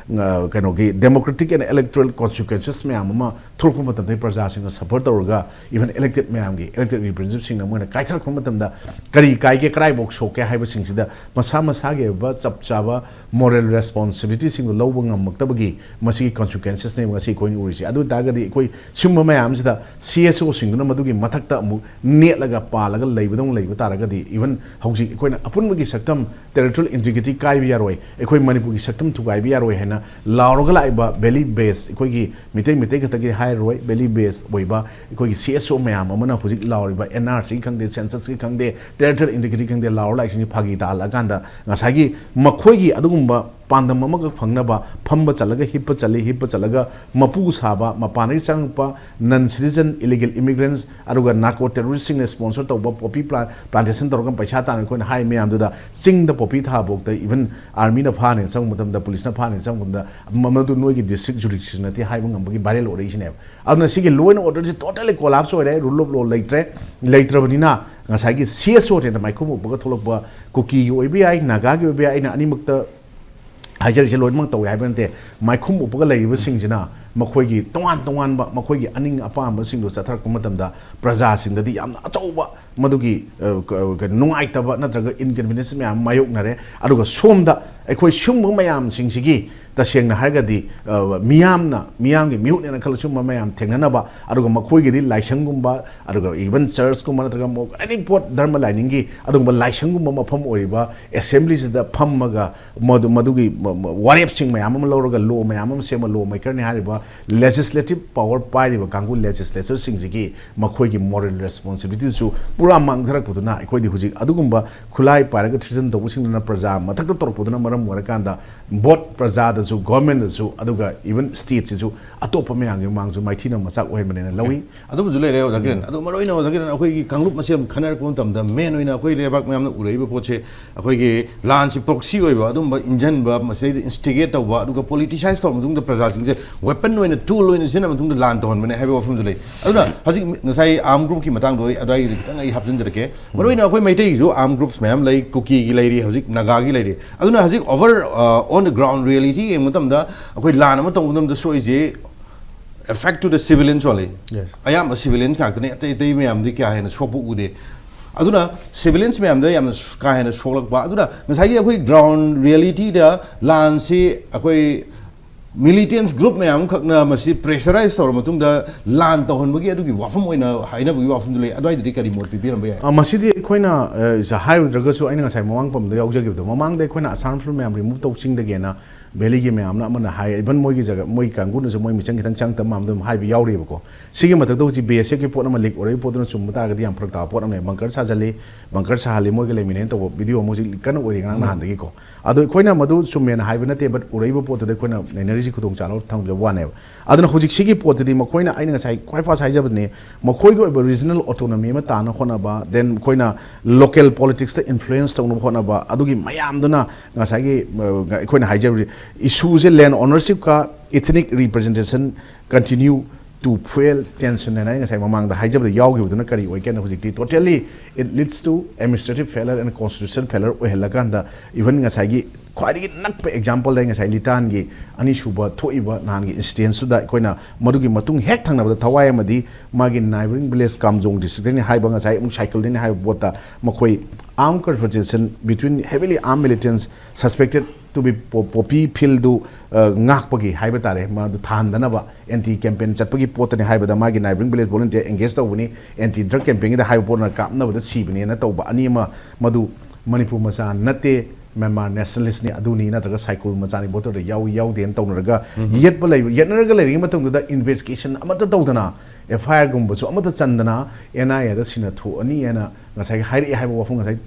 ꯑ, ꯀꯩꯅꯣꯒꯤ democratic and electoral consequences ꯃꯌꯥꯝ ꯑꯃ ꯊꯣꯛꯂꯛꯄ ꯃꯇꯝꯗ ꯄ꯭ꯔꯖꯥꯁꯤꯡꯅ ꯁꯐꯔ ꯇꯧꯔꯒ, ꯏꯚꯟ ꯏꯂꯦꯛꯇꯦꯠ ꯃꯌꯥꯝꯒꯤ, ꯏꯂꯦꯛꯇꯦꯠ ꯔꯤꯄ꯭ꯔꯦꯖꯦꯟꯇꯦꯇꯤꯚꯁꯤꯡꯅ ꯃꯣꯏꯅ ꯀꯥꯏꯊꯔꯛꯄ ꯃꯇꯝꯗ ꯀꯔꯤ ꯀꯥꯏꯒꯦ, ꯀꯗꯥꯏꯐꯥꯎ ꯁꯣꯛꯀꯦ ꯍꯥꯏꯕꯁꯤꯡꯁꯤꯗ ꯃꯁꯥ ꯃꯁꯥꯒꯤ ꯑꯣꯏꯕ ꯆꯞ ꯆꯥꯕ ꯃꯣꯔꯦꯜ ꯔꯦꯁꯄꯣꯟꯁꯤꯕꯤꯂꯤꯇꯤꯁꯤꯡꯗꯣ ꯂꯧꯕ ꯉꯝꯃꯛꯇꯕꯒꯤ ꯃꯁꯤꯒꯤ ꯀꯣꯟꯁꯤꯀ꯭ꯋꯦꯟꯁꯦꯁꯅꯦꯕ ꯉꯁꯤ ꯑꯩꯈꯣꯏꯅ ꯎꯔꯤꯁꯦ꯫ ꯑꯗꯨ ꯑꯣꯏ ꯇꯥꯔꯒꯗꯤ ꯑꯩꯈꯣꯏ ꯁꯤꯒꯨꯝꯕ ꯃꯌꯥꯝꯁꯤꯗ ꯁꯤ ꯑꯦꯁ ꯑꯣꯁꯤꯡꯗꯨꯅ ꯃꯗꯨꯒꯤ ꯃꯊꯛꯇ ꯑꯃꯨꯛ ꯅꯦꯠꯂꯒ ꯄꯥꯜꯂꯒ ꯂꯩꯕꯗꯧꯅ ꯂꯩꯕ ꯇꯥꯔꯒꯗꯤ, ꯏꯚꯟ ꯍꯧꯖꯤꯛ ꯑꯩꯈꯣꯏꯅ ꯑꯄꯨꯟꯕꯒꯤ ꯁꯛꯇꯝ, ꯇꯦꯔꯤꯇꯣꯔꯤꯌꯦꯜ ꯏꯟꯇꯤꯒ꯭ꯔꯤꯇꯤ ꯀꯥꯏꯕ ꯌꯥꯔꯣꯏ, ꯑꯩꯈꯣꯏ ꯃꯅꯤꯄꯨꯔꯒꯤ ꯁꯛꯇꯝ ꯊꯨꯒꯥꯏꯕ ꯌꯥꯔꯣꯏ ꯍꯥꯏꯅ ꯂꯥꯎꯔꯒ ꯂꯥꯛꯏꯕ ꯚꯦꯂꯤ ꯕꯦꯁ, ꯑꯩꯈꯣꯏꯒꯤ ꯃꯤꯇꯩ ꯃꯤꯇꯩ ꯈꯛꯇꯒꯤ ꯍꯥꯏꯔꯔꯣꯏ, ꯚꯦꯂꯤ ꯕꯦꯁ ꯑꯣꯏꯕ ꯑꯩꯈꯣꯏꯒꯤ ꯁꯤ ꯑꯦꯁ ꯑꯣ ꯃꯌꯥꯝ ꯑꯃꯅ ꯍꯧꯖꯤꯛ ꯂꯥꯎꯔꯤꯕ ꯑꯦꯟ ꯑꯥꯔ ꯁꯤꯒꯤ ꯈꯪꯗꯦ, ꯁꯦꯟꯁꯁꯀꯤ ꯈꯪꯗꯦ, ꯇꯦꯔꯤꯇꯣꯔꯤꯌꯦꯜ ꯏꯟꯇꯤꯒ꯭ꯔꯤꯇꯤ ꯈꯪꯗꯦ, ꯂꯥꯎꯔ ꯂꯥꯛꯏꯁꯤꯡꯁꯤ ꯐꯥꯒꯤ ꯇꯥꯍꯜꯂꯛꯑꯀꯥꯟꯗ ꯉꯁꯥꯏꯒꯤ ꯃꯈꯣꯏꯒꯤ ꯑꯗꯨꯒꯨꯝꯕ ꯄꯥꯟꯗꯝ ꯑꯃꯈꯛ ꯐꯪꯅꯕ ꯐꯝꯕ ꯆꯠꯂꯒ ꯍꯤꯞꯄ ꯆꯠꯂꯤ, ꯍꯤꯞꯄ ꯆꯠꯂꯒ ꯃꯄꯨ ꯁꯥꯕ, ꯃꯄꯥꯟꯗꯒꯤ ꯆꯪꯉꯛꯄ non citizen, illegal immigrants, ꯑꯗꯨꯒ narco terroristꯁꯤꯡꯅ sponsor ꯇꯧꯕ poppy pla-, plantation ꯇꯧꯔꯒ ꯄꯩꯁꯥ ꯇꯥꯟꯅ ꯑꯩꯈꯣꯏꯅ ꯍꯥꯏ ꯃꯌꯥꯝꯗꯨꯗ ꯆꯤꯡꯗ poppy ꯊꯥꯕꯐꯥꯎꯗ even armyꯅ ꯐꯥꯅꯦꯅ ꯆꯪꯕ ꯃꯇꯝꯗ, policeꯅ ꯐꯥꯅꯦꯅ ꯆꯪꯕ ꯃꯇꯝꯗ ꯃ-, ꯃꯗꯨ ꯅꯣꯏꯒꯤ district jurisdiction ꯅꯠꯇꯦ ꯍꯥꯏꯕ ꯉꯝꯕꯒꯤ viral ꯑꯣꯏꯔꯛꯏꯁꯤꯅꯦꯕ꯫ ꯑꯗꯨꯅ ꯁꯤꯒꯤ law and orderꯁꯤ totally collapse ꯑꯣꯏꯔꯦ, rule of law ꯂꯩꯇ꯭ꯔꯦ꯫ ꯂꯩꯇ꯭ꯔꯕꯅꯤꯅ ꯉꯁꯥꯏꯒꯤ CSOꯅꯦꯅ ꯃꯥꯏꯈꯨꯝ ꯎꯞꯄꯒ ꯊꯣꯛꯂꯛꯄ ꯀꯨꯀꯤꯒꯤ ꯑꯣꯏꯕ ꯌꯥꯏ, ꯅꯥꯒꯥꯒꯤ ꯑꯣꯏꯕ ꯌꯥꯏ, ꯑꯩꯅ ꯑꯅꯤꯃꯛꯇ ꯍꯥꯏꯖꯔꯤꯁꯦ ꯂꯣꯏꯅꯃꯛ ꯇꯧꯋꯦ ꯍꯥꯏꯕ ꯅꯠꯇꯦ꯫ ꯃꯥꯏꯈꯨꯝ ꯎꯞꯄꯒ ꯂꯩꯔꯤꯕꯁꯤꯡꯁꯤꯅ ꯃꯈꯣꯏꯒꯤ ꯇꯣꯉꯥꯟ ꯇꯣꯉꯥꯟꯕ ꯃꯈꯣꯏꯒꯤ ꯑꯅꯤꯡ ꯑꯄꯥꯝꯕꯁꯤꯡꯗꯣ ꯆꯠꯊꯔꯛꯄ ꯃꯇꯝꯗ ꯄ꯭ꯔꯖꯥꯁꯤꯡꯗꯗꯤ ꯌꯥꯝꯅ ꯑꯆꯧꯕ ꯃꯗꯨꯒꯤ, ꯑ, ꯀ-, ꯀ-, ꯅꯨꯡꯉꯥꯏꯇꯕ ꯅꯠꯇ꯭ꯔꯒ inconvenience ꯃꯌꯥꯝ ꯃꯥꯌꯣꯛꯅꯔꯦ꯫ ꯑꯗꯨꯒ ꯁꯣꯝꯗ ꯑꯩꯈꯣꯏ ꯁꯤꯒꯨꯝꯕ ꯃꯌꯥꯝꯁꯤꯡꯁꯤꯒꯤ ꯇꯁꯦꯡꯅ ꯍꯥꯏꯔꯒꯗꯤ, ꯑ, ꯃꯤꯌꯥꯝꯅ, ꯃꯤꯌꯥꯝꯒꯤ ꯃꯤꯍꯨꯠꯅꯦꯅ ꯈꯜꯂ ꯁꯤꯒꯨꯝꯕ ꯃꯌꯥꯝ ꯊꯦꯡꯅꯅꯕ, ꯑꯗꯨꯒ ꯃꯈꯣꯏꯒꯤꯗꯤ ꯂꯥꯏꯁꯪꯒꯨꯝꯕ, ꯑꯗꯨꯒ even churchꯀꯨꯝꯕ ꯅꯠꯇ꯭ꯔꯒ ꯑꯃꯨꯛ any ꯄꯣꯠ ꯙꯔꯃ ꯂꯥꯏꯅꯤꯡꯒꯤ ꯑꯗꯨꯒꯨꯝꯕ ꯂꯥꯏꯁꯪꯒꯨꯝꯕ ꯃꯐꯝ ꯑꯣꯏꯔꯤꯕ assemblyꯁꯤꯗ ꯐꯝꯃꯒ ꯃꯗꯨ-, ꯃꯗꯨꯒꯤ ꯃ-, ꯃ-, ꯋꯥꯔꯦꯞꯁꯤꯡ ꯃꯌꯥꯝ ꯑꯃ ꯂꯧꯔꯒ law ꯃꯌꯥꯝ ꯑꯃ ꯁꯦꯝꯃ law makerꯅꯤ ꯍꯥꯏꯔꯤꯕ legislative power ꯄꯥꯏꯔꯤꯕ ꯀꯥꯡꯕꯨ legislatorꯁꯤꯡꯁꯤꯒꯤ ꯃꯈꯣꯏꯒꯤ moral responsibilityꯁꯨ ꯄꯨꯔꯥ ꯃꯥꯡꯊꯔꯛꯄꯗꯨꯅ ꯑꯩꯈꯣꯏꯗꯤ ꯍꯧꯖꯤꯛ ꯑꯗꯨꯒꯨꯝꯕ ꯈꯨꯠꯂꯥꯏ ꯄꯥꯏꯔꯒ treason ꯇꯧꯕꯁꯤꯡꯗꯨꯅ ꯄ꯭ꯔꯖꯥ ꯃꯊꯛꯇ ꯇꯧꯔꯛꯄꯗꯨꯅ ꯃꯔꯝ ꯑꯣꯏꯔꯀꯥꯟꯗ both ꯄ꯭ꯔꯖꯥꯗꯁꯨ, governmentꯗꯁꯨ, ꯑꯗꯨꯒ even stateꯁꯤꯁꯨ ꯑꯇꯣꯞꯄ ꯃꯌꯥꯝꯒꯤ ꯃꯃꯥꯡꯁꯨ ꯃꯥꯏꯊꯤꯅꯕ ꯃꯆꯥꯛ ꯑꯣꯏꯍꯟꯕꯅꯦꯅ ꯂꯧꯏ꯫ ꯑꯗꯨꯝꯕꯁꯨ ꯂꯩꯔꯦ, ꯑꯣꯖꯥ ꯀꯤꯔꯟ꯫ ꯑꯗꯣ ꯃꯔꯨ ꯑꯣꯏꯅ ꯑꯣꯖꯥ ꯀꯤꯔꯟ, ꯑꯩꯈꯣꯏꯒꯤ ꯀꯥꯡꯂꯨꯞ ꯃꯁꯦꯜ ꯈꯟꯅꯔꯛꯄ ꯃꯇꯝꯗ main ꯑꯣꯏꯅ ꯑꯩꯈꯣꯏ ꯂꯩꯕꯥꯛ ꯃꯌꯥꯝꯅ ꯎꯔꯛꯏꯕ ꯄꯣꯠꯁꯦ ꯑꯩꯈꯣꯏꯒꯤ ꯂꯥꯟꯁꯤ proxy ꯑꯣꯏꯕ ꯑꯗꯨꯝꯕ ꯏꯟꯖꯟꯕ, ꯃꯁꯤꯗꯩꯗ instigate ꯇꯧꯕ, ꯑꯗꯨꯒ politicize ꯇꯧꯔꯕ ꯃꯇꯨꯡꯗ ꯄ꯭ꯔꯖꯥꯁꯤꯡꯁꯦ weapon ꯑꯣꯏꯅ, tool ꯑꯣꯏꯅ ꯁꯤꯖꯤꯟꯅꯕ ꯃꯇꯨꯡꯗ ꯂꯥꯟ ꯇꯧꯍꯟꯕꯅꯦ ꯍꯥꯏꯕ ꯋꯥꯐꯝꯗꯨ ꯂꯩ꯫ ꯑꯗꯨꯅ ꯍꯧꯖꯤꯛ ꯉꯁꯥꯏ armed groupꯀꯤ ꯃꯇꯥꯡꯗꯣ ꯑꯩ ꯑꯗꯨꯋꯥꯏꯒꯤꯗꯤ ꯈꯤꯇꯪ ꯑꯩ ꯍꯥꯞꯆꯤꯟꯖꯔꯛꯀꯦ꯫ ꯃꯔꯨ ꯑꯣꯏꯅ ꯑꯩꯈꯣꯏ ꯃꯩꯇꯩꯒꯤꯁꯨ armed groups ꯃꯌꯥꯝ ꯂꯩ, ꯀꯨꯀꯤꯒꯤ ꯂꯩꯔꯤ, ꯍꯧꯖꯤꯛ ꯅꯥꯒꯥꯒꯤ ꯂꯩꯔꯤ꯫ ꯑꯗꯨꯅ ꯍꯧꯖꯤꯛ over, uh, on the ground reality ꯌꯦꯡꯕ ꯃꯇꯝꯗ ꯑꯩꯈꯣꯏ ꯂꯥꯟ ꯑꯃ ꯇꯧꯕ ꯃꯇꯝꯗ ꯁꯣꯛꯏꯁꯦ effect to the civilians only꯫ Yes. ꯑꯌꯥꯝꯕ civilians ꯉꯥꯛꯇꯅꯦ, ꯑꯇꯩ ꯑꯇꯩ ꯃꯌꯥꯝꯗꯤ ꯀꯌꯥ ꯍꯦꯟꯅ ꯁꯣꯛꯄ ꯎꯗꯦ꯫ ꯑꯗꯨꯅ civilians ꯃꯌꯥꯝꯗ ꯌꯥꯝꯅ ꯀꯥ ꯍꯦꯟꯅ ꯁꯣꯛꯂꯛꯄ꯫ ꯑꯗꯨꯅ ꯉꯁꯥꯏꯒꯤ ꯑꯩꯈꯣꯏ ground realityꯗ ꯂꯥꯟꯁꯤ ꯑꯩꯈꯣꯏ militants group ꯃꯌꯥꯝ ꯑꯃꯈꯛꯅ ꯃꯁꯤ pressurize ꯇꯧꯔ ꯃꯇꯨꯡꯗ ꯂꯥꯟ ꯇꯧꯍꯟꯕꯒꯤ ꯑꯗꯨꯒꯤ ꯋꯥꯐꯝ ꯑꯣꯏꯅ ꯍꯥꯏꯅꯕꯒꯤ ꯋꯥꯐꯝꯗꯨ ꯂꯩ꯫ ꯑꯗꯨꯋꯥꯏꯗꯗꯤ ꯀꯔꯤ ꯃꯣꯠ ꯄꯤꯕꯤꯔꯝꯕ ꯌꯥꯏ? ꯑ, ꯃꯁꯤꯗꯤ ꯑꯩꯈꯣꯏꯅ, ꯑ, ꯍꯥꯏꯔꯨꯗ꯭ꯔꯒꯁꯨ ꯑꯩꯅ ꯉꯁꯥꯏ ꯃꯃꯥꯡ ꯄꯟꯕꯗ ꯌꯥꯎꯖꯈꯤꯕꯗꯣ, ꯃꯃꯥꯡꯗ ꯑꯩꯈꯣꯏꯅ ꯑꯁꯥꯝ ꯔꯥꯏꯐꯜ ꯃꯌꯥꯝ remove ꯇꯧ ꯆꯤꯡꯗꯒꯦꯅ ꯚꯦꯂꯤꯒꯤ ꯃꯌꯥꯝꯅ ꯑꯃꯅ ꯍꯥꯏ, ꯏꯚꯟ ꯃꯣꯏꯒꯤ ꯖꯒꯥ, ꯃꯣꯏ ꯀꯥꯡꯕꯨꯅꯁꯨ ꯃꯣꯏ ꯃꯤꯆꯪ ꯈꯤꯇꯪ ꯆꯪꯗꯕ ꯃꯥꯟꯕ ꯑꯗꯨꯝ ꯍꯥꯏꯕ ꯌꯥꯎꯔꯤꯕꯀꯣ꯫ ꯁꯤꯒꯤ ꯃꯊꯛꯇ ꯍꯧꯖꯤꯛ ꯕꯤ ꯑꯦꯁ ꯑꯦꯐꯀꯤ ꯄꯣꯠ ꯑꯃ ꯂꯤꯛ ꯑꯣꯏꯔꯛꯏ ꯄꯣꯠꯇꯨꯅ ꯆꯨꯝꯕ ꯇꯥꯔꯒꯗꯤ ꯌꯥꯝ ꯐꯔꯛ ꯇꯥꯕ ꯄꯣꯠ ꯑꯃꯅꯦ꯫ ꯕꯪꯀꯔ ꯁꯥꯖꯜꯂꯤ, ꯕꯪꯀꯔ ꯁꯥꯍꯜꯂꯤ, ꯃꯣꯏꯒ ꯂꯩꯃꯤꯟꯅꯩꯅ ꯇꯧꯕ ꯚꯤꯗꯤꯑꯣ ꯑꯃ ꯍꯧꯖꯤꯛ ꯀꯟꯅ ꯑꯣꯏꯔꯤ ꯉꯔꯥꯡ ꯅꯍꯥꯟꯗꯒꯤꯀꯣ꯫ ꯑꯗꯣ ꯑꯩꯈꯣꯏꯅ ꯃꯗꯨ ꯆꯨꯝꯃꯦꯅ ꯍꯥꯏꯕ ꯅꯠꯇꯦ, ꯕꯠ ꯎꯔꯛꯏꯕ ꯄꯣꯠꯇꯨꯗ ꯑꯩꯈꯣꯏꯅ ꯅꯩꯅꯔꯤꯁꯤ ꯈꯨꯗꯣꯡ ꯆꯥꯅꯕ ꯊꯝꯖꯕ ꯋꯥꯅꯦꯕ꯫ ꯑꯗꯨꯅ ꯍꯧꯖꯤꯛ ꯁꯤꯒꯤ ꯄꯣꯠꯇꯨꯗꯤ ꯃꯈꯣꯏꯅ, ꯑꯩꯅ ꯉꯁꯥꯏ ꯈ꯭ꯋꯥꯏ ꯐꯥꯔꯁ ꯍꯥꯏꯖꯕꯅꯦ, ꯃꯈꯣꯏꯒꯤ ꯑꯣꯏꯕ ꯔꯤꯖꯅꯦꯜ ꯑꯣꯇꯣꯅꯣꯃꯤ ꯑꯃ ꯇꯥꯅ ꯍꯣꯠꯅꯕ, ꯗꯦꯟ ꯑꯩꯈꯣꯏꯅ ꯂꯣꯀꯦꯜ ꯄꯣꯂꯤꯇꯤꯛꯁꯇ ꯏꯟꯐ꯭ꯂꯨꯌꯦꯟꯁ ꯇꯧꯅꯕ ꯍꯣꯠꯅꯕ, ꯑꯗꯨꯒꯤ ꯃꯌꯥꯝꯗꯨꯅ ꯉꯁꯥꯏꯒꯤ, ꯑ, ꯑꯩꯈꯣꯏꯅ ꯍꯥꯏꯖꯕ ꯏꯁꯨꯁꯦ, ꯂꯦꯟ ꯑꯣꯅꯔꯁꯤꯞꯀ ethnic representation continue to fuel tension ꯍꯥꯏꯅ ꯑꯩ ꯉꯁꯥꯏ ꯃꯃꯥꯡꯗ ꯍꯥꯏꯖꯕꯗ ꯌꯥꯎꯈꯤꯕꯗꯨꯅ ꯀꯔꯤ ꯑꯣꯏꯒꯦꯅ ꯍꯧꯖꯤꯛꯇꯤ totally it leads to administrative failure and constitutional failure ꯑꯣꯏꯍꯜꯂꯀꯥꯟꯗ, ꯏꯚꯟ ꯉꯁꯥꯏꯒꯤ ꯈ꯭ꯋꯥꯏꯗꯒꯤ ꯅꯛꯄ ꯑꯦꯛꯖꯥꯝꯄꯜꯗ ꯑꯩ ꯉꯁꯥꯏ ꯂꯤꯇꯥꯟꯒꯤ ꯑꯅꯤꯁꯨꯕ ꯊꯣꯛꯏꯕ ꯅꯍꯥꯟꯒꯤ ꯏꯟꯁꯤꯗꯦꯟꯁꯇꯨꯗ ꯑꯩꯈꯣꯏꯅ ꯃꯗꯨꯒꯤ ꯃꯇꯨꯡ ꯍꯦꯛ ꯊꯪꯅꯕꯗ ꯊꯋꯥꯏ ꯑꯃꯗꯤ ꯃꯥꯒꯤ neighbouring village ꯀꯥꯝꯖꯣꯡ ꯗꯤꯁꯇ꯭ꯔꯤꯛꯇꯅꯤ ꯍꯥꯏꯕ, ꯉꯁꯥꯏ ꯑꯃꯨꯛ ꯁꯥꯏꯀꯜꯗꯅꯤ ꯍꯥꯏꯕ ꯄꯣꯠꯇ ꯃꯈꯣꯏ armed confrontation between heavily armed militants suspected to be po- poppy fieldꯗꯨ, ꯑ, ꯉꯥꯛꯄꯒꯤ ꯍꯥꯏꯕ ꯇꯥꯔꯦ, ꯃꯗꯨ ꯊꯥꯍꯟꯗꯅꯕ ꯑꯦꯟꯇꯤ ꯀꯦꯝꯄꯦꯟ ꯆꯠꯄꯒꯤ ꯄꯣꯠꯇꯅꯤ ꯍꯥꯏꯕꯗ ꯃꯥꯒꯤ neighbouring village volunteer engage ꯇꯧꯕꯅꯤ, ꯑꯦꯟꯇꯤ ꯗ꯭ꯔꯒ ꯀꯦꯝꯄꯦꯟꯒꯤꯗ ꯍꯥꯏꯕ ꯄꯣꯠꯅ ꯀꯥꯞꯅꯕꯗ ꯁꯤꯕꯅꯦꯅ ꯇꯧꯕ ꯑꯅꯤ ꯑꯃ, ꯃꯗꯨ ꯃꯅꯤꯄꯨꯔ ꯃꯆꯥ ꯅꯠꯇꯦ, ꯃ꯭ꯌꯥꯟꯃꯥꯔ ꯅꯦꯁꯅꯦꯂꯤꯁ꯭ꯠꯅꯤ, ꯑꯗꯨꯅꯤꯅ ꯅꯠꯇ꯭ꯔꯒ ꯁꯥꯏꯀꯨꯜ ꯃꯆꯥꯅꯤ ꯚꯣꯇꯔꯗ ꯌꯥꯎꯏ ꯌꯥꯎꯗꯦꯅ ꯇꯧꯅꯔꯒ ꯌꯦꯠꯄ ꯂꯩꯕ, ꯌꯦꯠꯅꯔꯒ ꯂꯩꯔꯤꯉꯩ ꯃꯇꯝꯗꯨꯗ ꯏꯟꯚꯦꯁꯇꯤꯒꯦꯁꯟ ꯑꯃꯠꯇ ꯇꯧꯗꯅ, ꯑꯦꯐ ꯑꯥꯏ ꯑꯥꯔꯒꯨꯝꯕꯁꯨ ꯑꯃꯠꯇ ꯆꯟꯗꯅ ꯑꯦꯟ ꯑꯥꯏ ꯑꯦꯗ ꯁꯤꯟꯅ ꯊꯣꯛꯑꯅꯤ ꯍꯥꯏꯅ ꯉꯁꯥꯏꯒꯤ ꯍꯥꯏꯔꯛꯑꯦ ꯍꯥꯏꯕ ꯋꯥꯐꯝ ꯉꯁꯥꯏ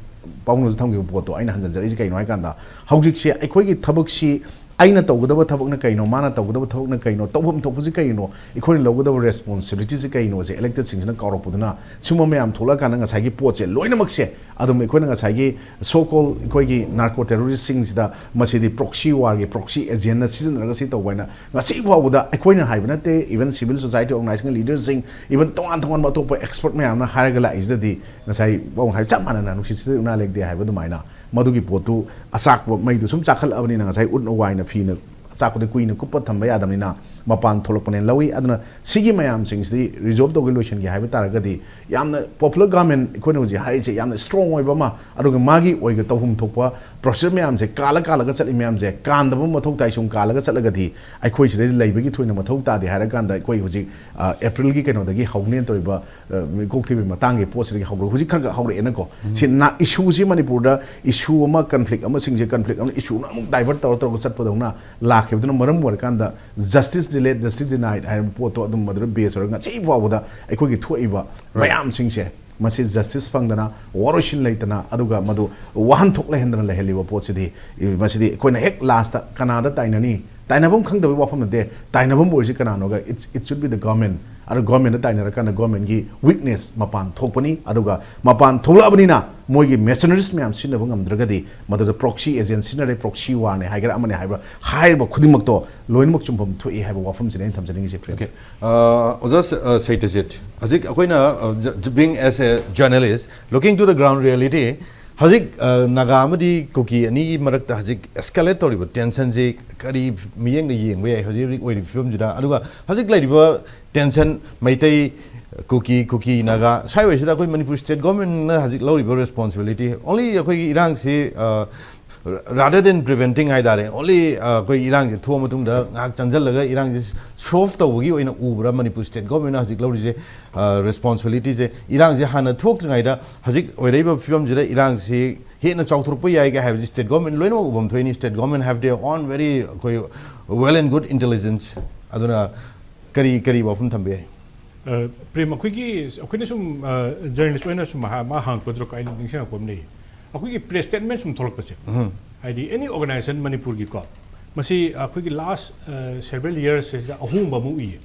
ꯄꯥꯕꯨꯡꯅꯁꯨ ꯊꯝꯈꯤꯕ ꯄꯣꯠꯇꯣ ꯑꯩꯅ ꯍꯟꯖꯟꯖꯔꯛꯏꯁꯦ ꯀꯩꯅꯣ ꯍꯥꯏꯀꯥꯟꯗ, ꯍꯧꯖꯤꯛꯁꯦ ꯑꯩꯈꯣꯏꯒꯤ ꯊꯕꯛꯁꯤ ꯑꯩꯅ ꯇꯧꯒꯗꯕ ꯊꯕꯛꯅ ꯀꯩꯅꯣ, ꯃꯥꯅ ꯇꯧꯒꯗꯕ ꯊꯕꯛꯅ ꯀꯩꯅꯣ, ꯇꯧꯐꯝ ꯊꯣꯛꯄꯁꯤ ꯀꯩꯅꯣ, ꯑꯩꯈꯣꯏꯅ ꯂꯧꯒꯗꯕ ꯔꯦꯁꯄꯣꯟꯁꯤꯕꯤꯂꯤꯇꯤꯁꯤ ꯀꯩꯅꯣꯁꯦ ꯏꯂꯦꯛꯇꯦꯗꯁꯤꯡꯁꯤꯅ ꯀꯥꯎꯔꯛꯄꯗꯨꯅ ꯁꯨꯝꯕ ꯃꯌꯥꯝ ꯊꯣꯛꯂꯛꯑꯀꯥꯟꯗ ꯉꯁꯥꯏꯒꯤ ꯄꯣꯠꯁꯦ ꯂꯣꯏꯅꯃꯛꯁꯦ ꯑꯗꯨꯝ ꯑꯩꯈꯣꯏꯅ ꯉꯁꯥꯏꯒꯤ so called ꯑꯩꯈꯣꯏꯒꯤ ꯅꯥꯔꯀꯣ ꯇꯦꯔꯣꯔꯤꯁꯁꯤꯡꯁꯤꯗ ꯃꯁꯤꯗꯤ ꯄ꯭ꯔꯣꯛꯁꯤ ꯋꯥꯔꯒꯤ ꯄ꯭ꯔꯣꯛꯁꯤ ꯑꯦꯖꯦꯟꯅ ꯁꯤꯖꯤꯟꯅꯔꯒ ꯁꯤ ꯇꯧꯕ ꯍꯥꯏꯅ ꯉꯁꯤ ꯐꯥꯎꯕꯗ ꯑꯩꯈꯣꯏꯅ ꯍꯥꯏꯕ ꯅꯠꯇꯦ, even civil society organization leaderꯁꯤꯡ, even ꯇꯣꯉꯥꯟ ꯇꯣꯉꯥꯟꯕ ꯑꯇꯣꯞꯄ ꯑꯦꯛꯁꯄꯔꯠ ꯃꯌꯥꯝꯅ ꯍꯥꯏꯔꯒ ꯂꯥꯛꯏꯁꯤꯗꯗꯤ ꯉꯁꯥꯏ ꯄꯥꯕꯨꯡ ꯍꯥꯏ ꯆꯞ ꯃꯥꯟꯅꯅ ꯅꯨꯡꯁꯤꯠ ꯁꯤꯠꯇ ꯎꯅꯥ ꯂꯩꯇꯦ ꯍꯥꯏꯕ ꯑꯗꯨꯃꯥꯏꯅ ꯃꯗꯨꯒꯤ ꯄꯣꯠꯇꯨ ꯑꯆꯥꯛꯄ ꯃꯩꯗꯨ ꯁꯨꯝ ꯆꯥꯈꯠꯂꯛꯑꯕꯅꯤꯅ ꯉꯁꯥꯏ ꯎꯠꯅ ꯋꯥꯏꯅ ꯐꯤꯅ ꯑꯆꯥꯛꯄꯗ ꯀꯨꯏꯅ ꯀꯨꯞꯄ ꯊꯝꯕ ꯌꯥꯗꯕꯅꯤꯅ ꯃꯄꯥꯟ ꯊꯣꯛꯂꯛꯄꯅꯦꯅ ꯂꯧꯏ꯫ ꯑꯗꯨꯅ ꯁꯤꯒꯤ ꯃꯌꯥꯝꯁꯤꯡꯁꯤꯗꯤ ꯔꯤꯖꯣꯜꯕ ꯇꯧꯒꯦ ꯂꯣꯏꯁꯤꯟꯒꯦ ꯍꯥꯏꯕ ꯇꯥꯔꯒꯗꯤ, ꯌꯥꯝꯅ ꯄꯣꯄꯨꯂꯔ ꯒꯚꯔꯟꯃꯦꯟ ꯑꯩꯈꯣꯏꯅ ꯍꯧꯖꯤꯛ ꯍꯥꯏꯔꯤꯁꯦ ꯌꯥꯝꯅ ꯁ꯭ꯇꯔꯣꯡ ꯑꯣꯏꯕ ꯑꯃ, ꯑꯗꯨꯒ ꯃꯥꯒꯤ ꯑꯣꯏꯒ ꯇꯧꯐꯝ ꯊꯣꯛꯄ ꯄ꯭ꯔꯣꯁꯦꯁ ꯃꯌꯥꯝꯁꯦ, ꯀꯥꯜꯂ ꯀꯥꯜꯂꯒ ꯆꯠꯂꯤ ꯃꯌꯥꯝꯁꯦ, ꯀꯥꯟꯗꯕ ꯃꯊꯧ ꯇꯥꯏ꯫ ꯁꯨꯝ ꯀꯥꯜꯂꯒ ꯆꯠꯂꯒꯗꯤ ꯑꯩꯈꯣꯏ ꯁꯤꯗꯩ ꯂꯩꯕꯒꯤ ꯊꯣꯏꯅ ꯃꯊꯧ ꯇꯥꯗꯦ ꯍꯥꯏꯔꯀꯥꯟꯗ, ꯑꯩꯈꯣꯏ ꯍꯧꯖꯤꯛ, ꯑ, ꯑꯦꯄ꯭ꯔꯤꯜꯒꯤ ꯀꯩꯅꯣꯗꯒꯤ ꯍꯧꯅꯦꯅ ꯇꯧꯔꯤꯕ, ꯑ, ꯃꯤꯀꯣꯛ ꯊꯤꯕꯒꯤ ꯃꯇꯥꯡꯒꯤ ꯄꯣꯠꯁꯤꯗꯒꯤ ꯍꯧꯔꯒ ꯍꯧꯖꯤꯛ ꯈꯔ ꯈꯔ ꯍꯧꯔꯛꯑꯦꯅꯀꯣ꯫ ꯁꯤ ꯅ-, ꯏꯁꯨꯁꯤ ꯃꯅꯤꯄꯨꯔꯗ ꯏꯁꯨ ꯑꯃ, ꯀꯟꯐ꯭ꯂꯤꯛ ꯑꯃꯁꯤꯡꯁꯦ, ꯀꯟꯐ꯭ꯂꯤꯛ ꯑꯃꯅ ꯏꯁꯨꯅ ꯑꯃꯨꯛ ꯗꯥꯏꯚꯔꯠ ꯇꯧꯔ ꯇꯧꯔꯒ ꯆꯠꯄꯗꯧꯅ ꯂꯥꯛꯈꯤꯕꯗꯨꯅ ꯃꯔꯝ ꯑꯣꯏꯔꯀꯥꯟꯗ, justice delayed, justice denied ꯍꯥꯏꯔꯤꯕ ꯄꯣꯠꯇꯣ ꯑꯗꯨꯝ ꯃꯗꯨꯗ ꯕꯦꯁ ꯑꯣꯏꯔꯒ ꯉꯁꯤ ꯐꯥꯎꯕꯗ ꯑꯩꯈꯣꯏꯒꯤ ꯊꯣꯛꯏꯕ ꯃꯌꯥꯝꯁꯤꯡꯁꯦ, ꯃꯁꯤ ꯖꯁꯇꯤꯁ ꯐꯪꯗꯅ, ꯋꯥꯔꯣꯏꯁꯤꯟ ꯂꯩꯇꯅ, ꯑꯗꯨꯒ ꯃꯗꯨ ꯋꯥꯍꯟꯊꯣꯛ ꯂꯩꯍꯟꯗꯅ ꯂꯩꯍꯜꯂꯤꯕ ꯄꯣꯠꯁꯤꯗꯤ, ꯃꯁꯤꯗꯤ ꯑꯩꯈꯣꯏꯅ ꯍꯦꯛ ꯂꯥꯁꯇ ꯀꯅꯥꯗ ꯇꯥꯏꯅꯅꯤ? ꯇꯥꯏꯅꯐꯝ ꯈꯪꯗꯕꯒꯤ ꯋꯥꯐꯝ ꯅꯠꯇꯦ꯫ ꯇꯥꯏꯅꯐꯝ ꯑꯣꯏꯔꯤꯁꯤ ꯀꯅꯥꯅꯣꯒ, it, it should be the government꯫ ꯑꯗꯣ ꯒꯣꯔꯃꯦꯟꯗ ꯇꯥꯏꯅꯔꯀꯥꯟꯗ ꯒꯣꯔꯃꯦꯟꯒꯤ ꯋꯤꯛꯅꯦꯁ ꯃꯄꯥꯟ ꯊꯣꯛꯄꯅꯤ꯫ ꯑꯗꯨꯒ ꯃꯄꯥꯟ ꯊꯣꯛꯂꯛꯑꯕꯅꯤꯅ ꯃꯣꯏꯒꯤ ꯃꯦꯁꯤꯅꯔꯤꯁ ꯃꯌꯥꯝ ꯁꯤꯖꯤꯟꯅꯕ ꯉꯝꯗ꯭ꯔꯒꯗꯤ, ꯃꯗꯨꯗ ꯄ꯭ꯔꯣꯛꯁꯤ ꯑꯦꯖꯦꯟ ꯁꯤꯖꯤꯟꯅꯔꯦ, ꯄ꯭ꯔꯣꯛꯁꯤ ꯋꯥꯔꯅꯦ ꯍꯥꯏꯒꯦꯔꯥ, ꯑꯃꯅꯦ ꯍꯥꯏꯕ꯭ꯔꯥ, ꯍꯥꯏꯔꯤꯕ ꯈꯨꯗꯤꯡꯃꯛꯇꯣ ꯂꯣꯏꯅꯃꯛ ꯆꯨꯝꯐꯝ ꯊꯣꯛꯏ ꯍꯥꯏꯕ ꯋꯥꯐꯝꯁꯤꯅꯦ ꯑꯩꯅ ꯊꯝꯖꯅꯤꯡꯉꯤꯁꯦ, ꯄ꯭ꯔꯦꯝ꯫ Okay. ꯑ, ꯑꯣꯖꯥ ꯁ-, ꯑ, ꯁꯩꯇꯖꯤꯠ, ꯍꯧꯖꯤꯛ ꯑꯩꯈꯣꯏꯅ, ꯑ, ꯖ-, ꯖ-, being as a journalist, looking to the ground reality, ꯍꯧꯖꯤꯛ, ꯑ, ꯅꯥꯒꯥ ꯑꯃꯗꯤ ꯀꯨꯀꯤ ꯑꯅꯤꯒꯤ ꯃꯔꯛꯇ ꯍꯧꯖꯤꯛ ꯑꯦꯁꯀꯦꯂꯦꯠ ꯇꯧꯔꯤꯕ ꯇꯦꯟꯁꯟꯁꯤ ꯀꯔꯤ ꯃꯤꯠꯌꯦꯡꯗ ꯌꯦꯡꯕ ꯌꯥꯏ ꯍꯧꯖꯤꯛ ꯍꯧꯖꯤꯛ ꯑꯣꯏꯔꯤꯕ ꯐꯤꯕꯝꯁꯤꯗ? ꯑꯗꯨꯒ ꯍꯧꯖꯤꯛ ꯂꯩꯔꯤꯕ ꯇꯦꯟꯁꯟ, ꯃꯩꯇꯩ, ꯀꯨꯀꯤ, ꯀꯨꯀꯤ, ꯅꯥꯒꯥ, ꯁ꯭ꯋꯥꯏꯋꯥꯏꯁꯤꯗ ꯑꯩꯈꯣꯏ ꯃꯅꯤꯄꯨꯔ ꯁ꯭ꯇꯦꯠ ꯒꯣꯔꯃꯦꯟꯅ ꯍꯧꯖꯤꯛ ꯂꯧꯔꯤꯕ ꯔꯦꯁꯄꯣꯟꯁꯤꯕꯤꯂꯤꯇꯤ, ꯑꯣꯡꯂꯤ ꯑꯩꯈꯣꯏꯒꯤ ꯏꯔꯥꯡꯁꯤ, ꯑ, rather than preventing ꯍꯥꯏ ꯇꯥꯔꯦ, ꯑꯣꯡꯂꯤ, ꯑ, ꯑꯩꯈꯣꯏ ꯏꯔꯥꯡꯁꯤ ꯊꯣꯛꯑ ꯃꯇꯨꯡꯗ ꯉꯥꯏꯍꯥꯛ ꯆꯪꯁꯤꯜꯂꯒ ꯏꯔꯥꯡꯁꯤ ꯁꯣꯜꯕ ꯇꯧꯕꯒꯤ ꯑꯣꯏꯅ ꯎꯕ꯭ꯔꯥ ꯃꯅꯤꯄꯨꯔ ꯁ꯭ꯇꯦꯠ ꯒꯣꯔꯃꯦꯟꯅ ꯍꯧꯖꯤꯛ ꯂꯧꯔꯤꯁꯦ, ꯑ, ꯔꯦꯁꯄꯣꯟꯁꯤꯕꯤꯂꯤꯇꯤꯁꯦ? ꯏꯔꯥꯡꯁꯦ ꯍꯥꯟꯅ ꯊꯣꯛꯇ꯭ꯔꯤꯉꯩꯗ ꯍꯧꯖꯤꯛ ꯑꯣꯏꯔꯛꯏꯕ ꯐꯤꯕꯝꯁꯤꯗ ꯏꯔꯥꯡꯁꯤ ꯍꯦꯟꯅ ꯆꯥꯎꯊꯣꯔꯛꯄ ꯌꯥꯏꯒ ꯍꯥꯏꯕꯁꯤ ꯁ꯭ꯇꯦꯠ ꯒꯣꯔꯃꯦꯟ ꯂꯣꯏꯅꯃꯛ ꯎꯐꯝ ꯊꯣꯛꯏꯅꯤ꯫ State government have their own very ꯑꯩꯈꯣꯏ well and good intelligence꯫ ꯑꯗꯨꯅ ꯀꯔꯤ, ꯀꯔꯤ ꯋꯥꯐꯝ ꯊꯝꯕ ꯌꯥꯏ? ꯑ, ꯄ꯭ꯔꯦꯝ, ꯑꯩꯈꯣꯏꯒꯤ, ꯑꯩꯈꯣꯏꯅ ꯁꯨꯝ, ꯑ, ꯖꯔꯅꯦꯂꯤꯁ ꯑꯣꯏꯅ ꯁꯨꯝ ꯃꯍꯥ-, ꯃꯥ ꯍꯪꯉꯛꯄꯗꯨꯗ ꯑꯩꯅ ꯅꯤꯡꯁꯤꯡꯉꯛꯄ ꯑꯃ ꯂꯩꯌꯦ꯫ ꯑꯩꯈꯣꯏꯒꯤ ꯄ꯭ꯔꯦꯁ ꯁ꯭ꯇꯦꯠꯃꯦꯟ ꯁꯨꯝ ꯊꯣꯛꯂꯛꯄꯁꯦ, ꯎꯝ꯫ ꯍꯥꯏꯗꯤ ꯑꯦꯅꯤ ꯑꯣꯔꯒꯅꯥꯏꯖꯦꯁꯟ ꯃꯅꯤꯄꯨꯔꯒꯤꯀꯣ, ꯃꯁꯤ ꯑꯩꯈꯣꯏꯒꯤ ꯂꯥꯁ, ꯑ, ꯁꯦꯚꯔꯦꯜ ꯌꯔꯁꯁꯤꯗ ꯑꯍꯣꯡꯕ ꯑꯃ ꯎꯏꯌꯦ꯫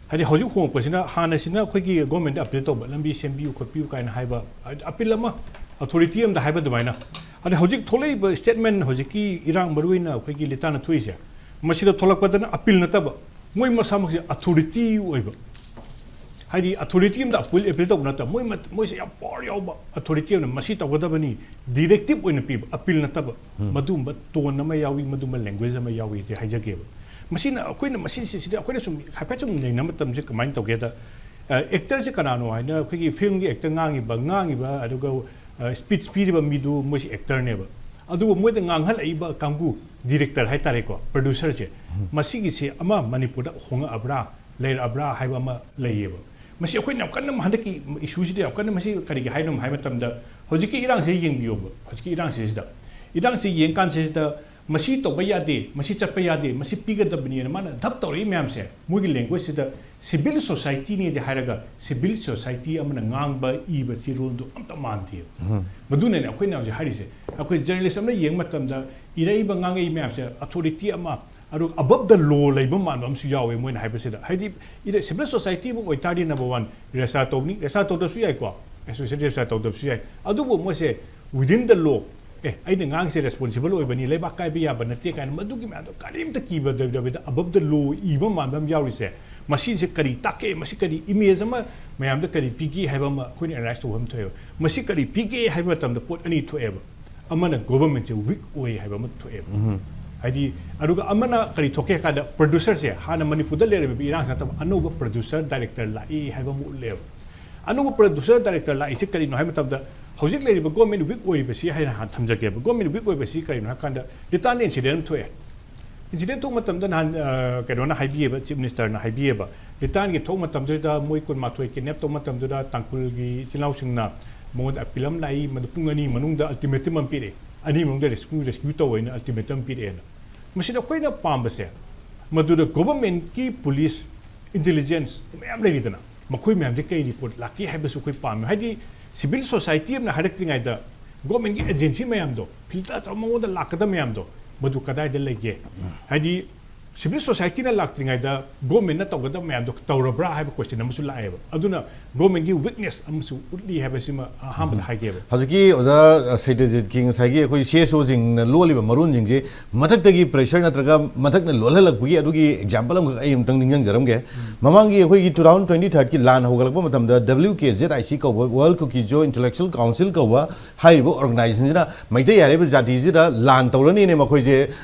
ꯍꯥꯏꯗꯤ ꯍꯧꯖꯤꯛ ꯍꯣꯡꯉꯛꯄꯁꯤꯅ, ꯍꯥꯟꯅꯁꯤꯅ ꯑꯩꯈꯣꯏꯒꯤ ꯒꯣꯔꯃꯦꯟꯗ ꯑꯄꯤꯜ ꯇꯧꯕ, ꯂꯝꯕꯤ ꯁꯦꯝꯕꯤꯌꯨ ꯈꯣꯠꯄꯤꯌꯨ ꯀꯥꯏꯅ ꯍꯥꯏꯕ, ꯍꯥꯏꯗꯤ ꯑꯄꯤꯜ ꯑꯃ, ꯑꯣꯊꯣꯔꯤꯇꯤ ꯑꯃꯗ ꯍꯥꯏꯕ ꯑꯗꯨꯃꯥꯏꯅ꯫ ꯑꯗꯩ ꯍꯧꯖꯤꯛ ꯊꯣꯛꯂꯛꯏꯕ ꯁ꯭ꯇꯦꯠꯃꯦꯟ, ꯍꯧꯖꯤꯛꯀꯤ ꯏꯔꯥꯡ ꯃꯔꯨꯑꯣꯏꯅ ꯑꯩꯈꯣꯏꯒꯤ ꯂꯤꯇꯥꯅ ꯊꯣꯛꯏꯁꯦ, ꯃꯁꯤꯗ ꯊꯣꯛꯂꯛꯄꯗꯅ ꯑꯄꯤꯜ ꯅꯠꯇꯕ, ꯃꯣꯏ ꯃꯁꯥꯃꯛꯁꯦ ꯑꯣꯊꯣꯔꯤꯇꯤ ꯑꯣꯏꯕ, ꯍꯥꯏꯗꯤ ꯑꯣꯊꯣꯔꯤꯇꯤ ꯑꯃꯗ ꯑꯄꯤꯜ, ꯑꯄꯤꯜ ꯇꯧꯕ ꯅꯠꯇꯕ, ꯃꯣꯏ ꯃꯠ-, ꯃꯣꯏꯁꯦ ꯌꯥꯝ ꯄꯋꯥꯔ ꯌꯥꯎꯕ ꯑꯣꯊꯣꯔꯤꯇꯤ ꯑꯃꯅ ꯃꯁꯤ ꯇꯧꯒꯗꯕꯅꯤ, ꯗꯤꯔꯦꯛꯇꯤꯞ ꯑꯣꯏꯅ ꯄꯤꯕ, ꯑꯄꯤꯜ ꯅꯠꯇꯕ, ꯎꯝ꯫ ꯃꯗꯨꯒꯨꯝꯕ ꯇꯣꯟ ꯑꯃ ꯌꯥꯎꯏ, ꯃꯗꯨꯒꯨꯝꯕ ꯂꯦꯡꯒ꯭ꯋꯦꯖ ꯑꯃ ꯌꯥꯎꯏ ꯁꯦ ꯍꯥꯏꯖꯒꯦꯕ꯫ ꯃꯁꯤꯅ ꯑꯩꯈꯣꯏꯅ ꯃꯁꯤꯁꯤꯗ ꯑꯩꯈꯣꯏꯅ ꯁꯨꯝ ꯍꯥꯏꯐꯦꯠ ꯁꯨꯝ ꯅꯩꯅꯕ ꯃꯇꯝꯁꯦ ꯀꯃꯥꯏꯅ ꯇꯧꯒꯦꯗ, ꯑꯦꯛꯇꯔꯁꯦ ꯀꯅꯥꯅꯣ ꯍꯥꯏꯅ ꯑꯩꯈꯣꯏꯒꯤ ꯐꯤꯂꯝꯒꯤ ꯑꯦꯛꯇꯔ ꯉꯥꯡꯉꯤꯕ, ꯉꯥꯡꯉꯤꯕ ꯑꯗꯨꯒ ꯁ꯭ꯄꯤꯆ ꯄꯤꯔꯤꯕ ꯃꯤꯗꯨ ꯃꯣꯏꯁꯤ ꯑꯦꯛꯇꯔꯅꯦꯕ꯫ ꯑꯗꯨꯕꯨ ꯃꯣꯏꯗ ꯉꯥꯡꯍꯜꯂꯛꯏꯕ ꯀꯥꯡꯕꯨ, ꯗꯤꯔꯦꯛꯇꯔ ꯍꯥꯏꯇꯥꯔꯦꯀꯣ, ꯄ꯭ꯔꯗ꯭ꯌꯨꯁꯔꯁꯦ, ꯃꯁꯤꯒꯤꯁꯦ ꯑꯃ ꯃꯅꯤꯄꯨꯔꯗ ꯍꯣꯡꯉꯛꯑꯕ꯭ꯔꯥ, ꯂꯩꯔꯛꯑꯕ꯭ꯔꯥ ꯍꯥꯏꯕ ꯑꯃ ꯂꯩꯌꯦꯕ꯫ ꯃꯁꯤ ꯑꯩꯈꯣꯏꯅ ꯌꯥꯝ ꯀꯟꯅ ꯍꯟꯗꯛꯀꯤ ꯏꯁꯨꯁꯤꯗ ꯌꯥꯝ ꯀꯟꯅ ꯃꯁꯤ ꯀꯔꯤꯒꯤ ꯍꯥꯏꯅꯣ ꯍꯥꯏꯕ ꯃꯇꯝꯗ, ꯍꯧꯖꯤꯛꯀꯤ ꯏꯔꯥꯡꯁꯦ ꯌꯦꯡꯕꯤꯌꯣꯕ, ꯍꯧꯖꯤꯛꯀꯤ ꯏꯔꯥꯡꯁꯤꯗ, ꯏꯔꯥꯡꯁꯤ ꯌꯦꯡꯀꯥꯟꯁꯤꯗ ꯃꯁꯤ ꯇꯧꯕ ꯌꯥꯗꯦ, ꯃꯁꯤ ꯆꯠꯄ ꯌꯥꯗꯦ, ꯃꯁꯤ ꯄꯤꯒꯗꯕꯅꯤꯅ ꯃꯥꯅ ꯙꯞ ꯇꯧꯔꯛꯏ ꯃꯌꯥꯝꯁꯦ, ꯃꯣꯏꯒꯤ ꯂꯦꯡꯒ꯭ꯋꯦꯖꯁꯤꯗ ꯁꯤꯚꯤꯜ ꯁꯣꯁꯥꯏꯇꯤꯅꯦꯗꯤ ꯍꯥꯏꯔꯒ ꯁꯤꯚꯤꯜ ꯁꯣꯁꯥꯏꯇꯤ ꯑꯃꯅ ꯉꯥꯡꯕ ꯏꯕ ꯆꯦꯔꯣꯜꯗꯣ ꯑꯝꯇ ꯃꯥꯟꯗꯦꯕ꯫ ꯃꯗꯨꯅꯅꯦ ꯑꯩꯈꯣꯏꯅ ꯍꯧꯖꯤꯛ ꯍꯥꯏꯔꯤꯁꯦ, ꯑꯩꯈꯣꯏ ꯖꯔꯅꯦꯂꯤꯁ ꯑꯃꯅ ꯌꯦꯡꯕ ꯃꯇꯝꯗ ꯏꯔꯛꯏꯕ ꯉꯥꯡꯉꯛꯏ ꯃꯌꯥꯝꯁꯦ ꯑꯣꯊꯣꯔꯤꯇꯤ ꯑꯃ, ꯑꯗꯨꯒ ꯑꯕꯞ ꯗ ꯂꯣ ꯂꯩꯕ ꯃꯥꯟꯕ ꯑꯃꯁꯨ ꯌꯥꯎꯋꯦ ꯃꯣꯏꯅ ꯍꯥꯏꯕꯁꯤꯗ꯫ ꯍꯥꯏꯗꯤ ꯁꯤꯚꯤꯜ ꯁꯣꯁꯥꯏꯇꯤ ꯑꯃ ꯑꯣꯏꯇꯥꯔꯗꯤ, ꯅꯝꯕꯔ ꯋꯥꯟ, ꯔꯦꯁꯇꯥꯔ ꯇꯧꯅꯤ, ꯔꯦꯁꯇꯥꯔ ꯇꯧꯗꯕꯁꯨ ꯌꯥꯏꯀꯣ, ꯑꯦꯁꯣꯁꯤꯌꯦꯁꯟ ꯔꯦꯁꯇꯥꯔ ꯇꯧꯗꯕꯁꯨ ꯌꯥꯏ, ꯑꯗꯨꯕꯨ ꯃꯣꯏꯁꯦ within the law, ꯑꯦ, ꯑꯩꯅ ꯉꯥꯡꯉꯤꯁꯦ ꯔꯦꯁꯄꯣꯟꯁꯤꯕꯜ ꯑꯣꯏꯕꯅꯤ, ꯂꯩꯕꯥꯛ ꯀꯥꯏꯕ ꯌꯥꯕ ꯅꯠꯇꯦ ꯀꯥꯏꯅ ꯃꯗꯨꯒꯤ ꯃꯌꯥꯝꯗꯣ ꯀꯔꯤꯝꯇ ꯀꯤꯕꯗꯕꯤꯗ ꯑꯕꯞ ꯗ ꯂꯣ ꯏꯕ ꯃꯥꯟꯕ ꯑꯃ ꯌꯥꯎꯔꯤꯁꯦ, ꯃꯁꯤꯁꯦ ꯀꯔꯤ ꯇꯥꯛꯀꯦ, ꯃꯁꯤ ꯀꯔꯤ ꯏꯃꯦꯖ ꯑꯃ ꯃꯌꯥꯝꯗ ꯀꯔꯤ ꯄꯤꯒꯦ ꯍꯥꯏꯕ ꯑꯃ ꯑꯩꯈꯣꯏꯅ ꯑꯦꯅꯥꯂꯥꯏꯁ ꯇꯧꯕ ꯑꯃ ꯊꯣꯛꯑꯦꯕ꯫ ꯃꯁꯤ ꯀꯔꯤ ꯄꯤꯒꯦ ꯍꯥꯏꯕ ꯃꯇꯝꯗ ꯄꯣꯠ ꯑꯅꯤ ꯊꯣꯛꯑꯦꯕ꯫ ꯑꯃꯅ ꯒꯣꯚꯔꯟꯃꯦꯟꯁꯦ ꯋꯤꯛ ꯑꯣꯏ ꯍꯥꯏꯕ ꯑꯃ ꯊꯣꯛꯑꯦꯕ꯫ ꯍꯥꯏꯗꯤ, ꯑꯗꯨꯒ ꯑꯃꯅ ꯀꯔꯤ ꯊꯣꯛꯀꯦ ꯍꯥꯏ ꯀꯥꯟꯗ, ꯄ꯭ꯔꯗ꯭ꯌꯨꯁꯔꯁꯦ ꯍꯥꯟꯅ ꯃꯅꯤꯄꯨꯔꯗ ꯂꯩꯔꯝꯃꯤꯕ ꯏꯔꯥꯡꯁꯤ ꯅꯠꯇꯕ ꯑꯅꯧꯕ ꯄ꯭ꯔꯗ꯭ꯌꯨꯁꯔ, ꯗꯥꯏꯔꯦꯛꯇꯔ ꯂꯥꯛꯏ ꯍꯥꯏꯕ ꯑꯃ ꯎꯠꯂꯦꯕ꯫ ꯑꯅꯧꯕ ꯄ꯭ꯔꯗ꯭ꯌꯨꯁꯔ, ꯗꯥꯏꯔꯦꯛꯇꯔ ꯂꯥꯛꯏꯁꯦ ꯀꯔꯤꯅꯣ ꯍꯥꯏꯕ ꯃꯇꯝꯗ, ꯍꯧꯖꯤꯛ ꯂꯩꯔꯤꯕ ꯒꯣꯔꯃꯦꯟ ꯋꯤꯛ ꯑꯣꯏꯔꯤꯕꯁꯤ ꯍꯥꯏꯅ ꯍꯥꯟꯅ ꯊꯝꯖꯒꯦꯕ꯫ ꯒꯣꯔꯃꯦꯟ ꯋꯤꯛ ꯑꯣꯏꯕꯁꯤ ꯀꯔꯤꯅꯣ ꯍꯥꯏ ꯀꯥꯟꯗ, ꯔꯤꯇꯥꯟꯗ ꯏꯟꯁꯤꯗꯦꯟ ꯑꯃ ꯊꯣꯛꯑꯦ꯫ ꯏꯟꯁꯤꯗꯦꯟ ꯊꯣꯛꯄ ꯃꯇꯝꯗ ꯅꯍꯥꯟ, ꯑ, ꯀꯩꯅꯣꯅ ꯍꯥꯏꯕꯤꯌꯦꯕ, ꯆꯤꯐ ꯃꯤꯅꯤꯁꯇꯔꯅ ꯍꯥꯏꯕꯤꯌꯦꯕ, ꯔꯤꯇꯥꯟꯒꯤ ꯊꯣꯛꯄ ꯃꯇꯝꯗꯨꯗ ꯃꯣꯏ ꯀꯨꯟꯃꯥꯊꯣꯏ ꯀꯤꯗꯅꯦꯞ ꯇꯧꯕ ꯃꯇꯝꯗꯨꯗ ꯇꯥꯡꯈꯨꯜꯒꯤ ꯏꯆꯤꯜ ꯏꯅꯥꯎꯁꯤꯡꯅ ꯃꯉꯣꯟꯗ ꯑꯄꯤꯜ ꯑꯃ ꯂꯥꯛꯏ, ꯃꯗꯨ ꯄꯨꯡ ꯑꯅꯤ ꯃꯅꯨꯡꯗ ꯑꯜꯇꯤꯃꯦꯇꯝ ꯑꯃ ꯄꯤꯔꯛꯑꯦ, ꯑꯅꯤ ꯃꯅꯨꯡꯗ ꯔꯦꯁꯀ꯭ꯌꯨ, ꯔꯦꯁꯀ꯭ꯌꯨ ꯇꯧ ꯍꯥꯏꯅ ꯑꯜꯇꯤꯃꯦꯇꯝ ꯄꯤꯔꯛꯑꯦꯅ꯫ ꯃꯁꯤꯗ ꯑꯩꯈꯣꯏꯅ ꯄꯥꯝꯕꯁꯦ, ꯃꯗꯨꯗ ꯒꯣꯚꯔꯟꯃꯦꯟꯠꯀꯤ ꯄꯨꯂꯤꯁ, ꯏꯟꯇꯦꯂꯤꯖꯦꯟꯁ ꯃꯌꯥꯝ ꯂꯩꯔꯤꯗꯅ, ꯃꯈꯣꯏ ꯃꯌꯥꯝꯗꯤ ꯀꯩ ꯔꯤꯄꯣꯔꯠ ꯂꯥꯛꯀꯦ ꯍꯥꯏꯕꯁꯨ ꯑꯩꯈꯣꯏ ꯄꯥꯝꯃꯤ꯫ ꯍꯥꯏꯗꯤ ꯁꯤꯚꯤꯜ ꯁꯣꯁꯥꯏꯇꯤ ꯑꯃꯅ ꯍꯥꯏꯔꯛꯇ꯭ꯔꯤꯉꯩꯗ ꯒꯣꯔꯃꯦꯟꯒꯤ ꯑꯦꯖꯦꯟꯁꯤ ꯃꯌꯥꯝꯗꯣ, ꯐꯤꯜꯇꯔ ꯇꯧꯔꯒ ꯃꯉꯣꯟꯗ ꯂꯥꯛꯀꯗꯕ ꯃꯌꯥꯝꯗꯣ, ꯃꯗꯨ ꯀꯗꯥꯏꯗ ꯂꯩꯒꯦ? ꯍꯥꯏꯗꯤ ꯁꯤꯚꯤꯜ ꯁꯣꯁꯥꯏꯇꯤꯅ ꯂꯥꯛꯇ꯭ꯔꯤꯉꯩꯗ ꯒꯣꯔꯃꯦꯟꯅ ꯇꯧꯒꯗꯕ ꯃꯌꯥꯝꯗꯣ ꯇꯧꯔꯕ꯭ꯔꯥ ꯍꯥꯏꯕ ꯀꯣꯏꯁꯟ ꯑꯃꯁꯨ ꯂꯥꯛꯑꯦꯕ꯫ ꯑꯗꯨꯅ ꯒꯣꯔꯃꯦꯟꯒꯤ ꯋꯤꯛꯅꯦꯁ ꯑꯃꯁꯨ ꯎꯠꯂꯤ ꯍꯥꯏꯕꯁꯤꯃ ꯑꯍꯥꯟꯕꯗ ꯍꯥꯏꯒꯦꯕ꯫ ꯍꯧꯖꯤꯛꯀꯤ ꯑꯣꯖꯥ ꯁꯩꯗꯖꯤꯠꯀꯤ ꯉꯁꯥꯏꯒꯤ ꯑꯩꯈꯣꯏ ꯁꯤ ꯑꯦꯁ ꯑꯣꯁꯤꯡꯅ ꯂꯣꯜꯂꯤꯕ ꯃꯔꯣꯟꯁꯤꯡꯁꯦ ꯃꯊꯛꯇꯒꯤ ꯄ꯭ꯔꯦꯁꯔ ꯅꯠꯇ꯭ꯔꯒ ꯃꯊꯛꯅ ꯂꯣꯜꯍꯜꯂꯛꯄꯒꯤ ꯑꯗꯨꯒꯤ ꯑꯦꯛꯖꯥꯝꯄꯜ ꯑꯃꯈꯛ ꯑꯩ ꯑꯃꯨꯛꯇꯪ ꯅꯤꯡꯁꯤꯡꯖꯔꯝꯒꯦ꯫ ꯃꯃꯥꯡꯒꯤ ꯑꯩꯈꯣꯏꯒꯤ ꯇꯨ ꯊꯥꯎꯖꯟ ꯇ꯭ꯋꯦꯟꯇꯤ ꯊꯥꯔꯠꯀꯤ ꯂꯥꯟ ꯍꯧꯒꯠꯂꯛꯄ ꯃꯇꯝꯗ W K Z I C ꯀꯧꯕ, ꯋꯥꯔꯜ ꯀꯨꯀꯤꯖꯣ ꯏꯟꯇꯦꯂꯦꯛꯆꯨꯋꯦꯜ ꯀꯥꯎꯟꯁꯤꯜ ꯀꯧꯕ ꯍꯥꯏꯔꯤꯕ ꯑꯣꯔꯒꯅꯥꯏꯖꯦꯁꯟꯁꯤꯅ ꯃꯩꯇꯩ ꯍꯥꯏꯔꯤꯕ ꯖꯥꯇꯤꯁꯤꯗ ꯂꯥꯟ ꯇꯧꯔꯅꯤꯅꯦ, ꯃꯈꯣꯏꯁꯦ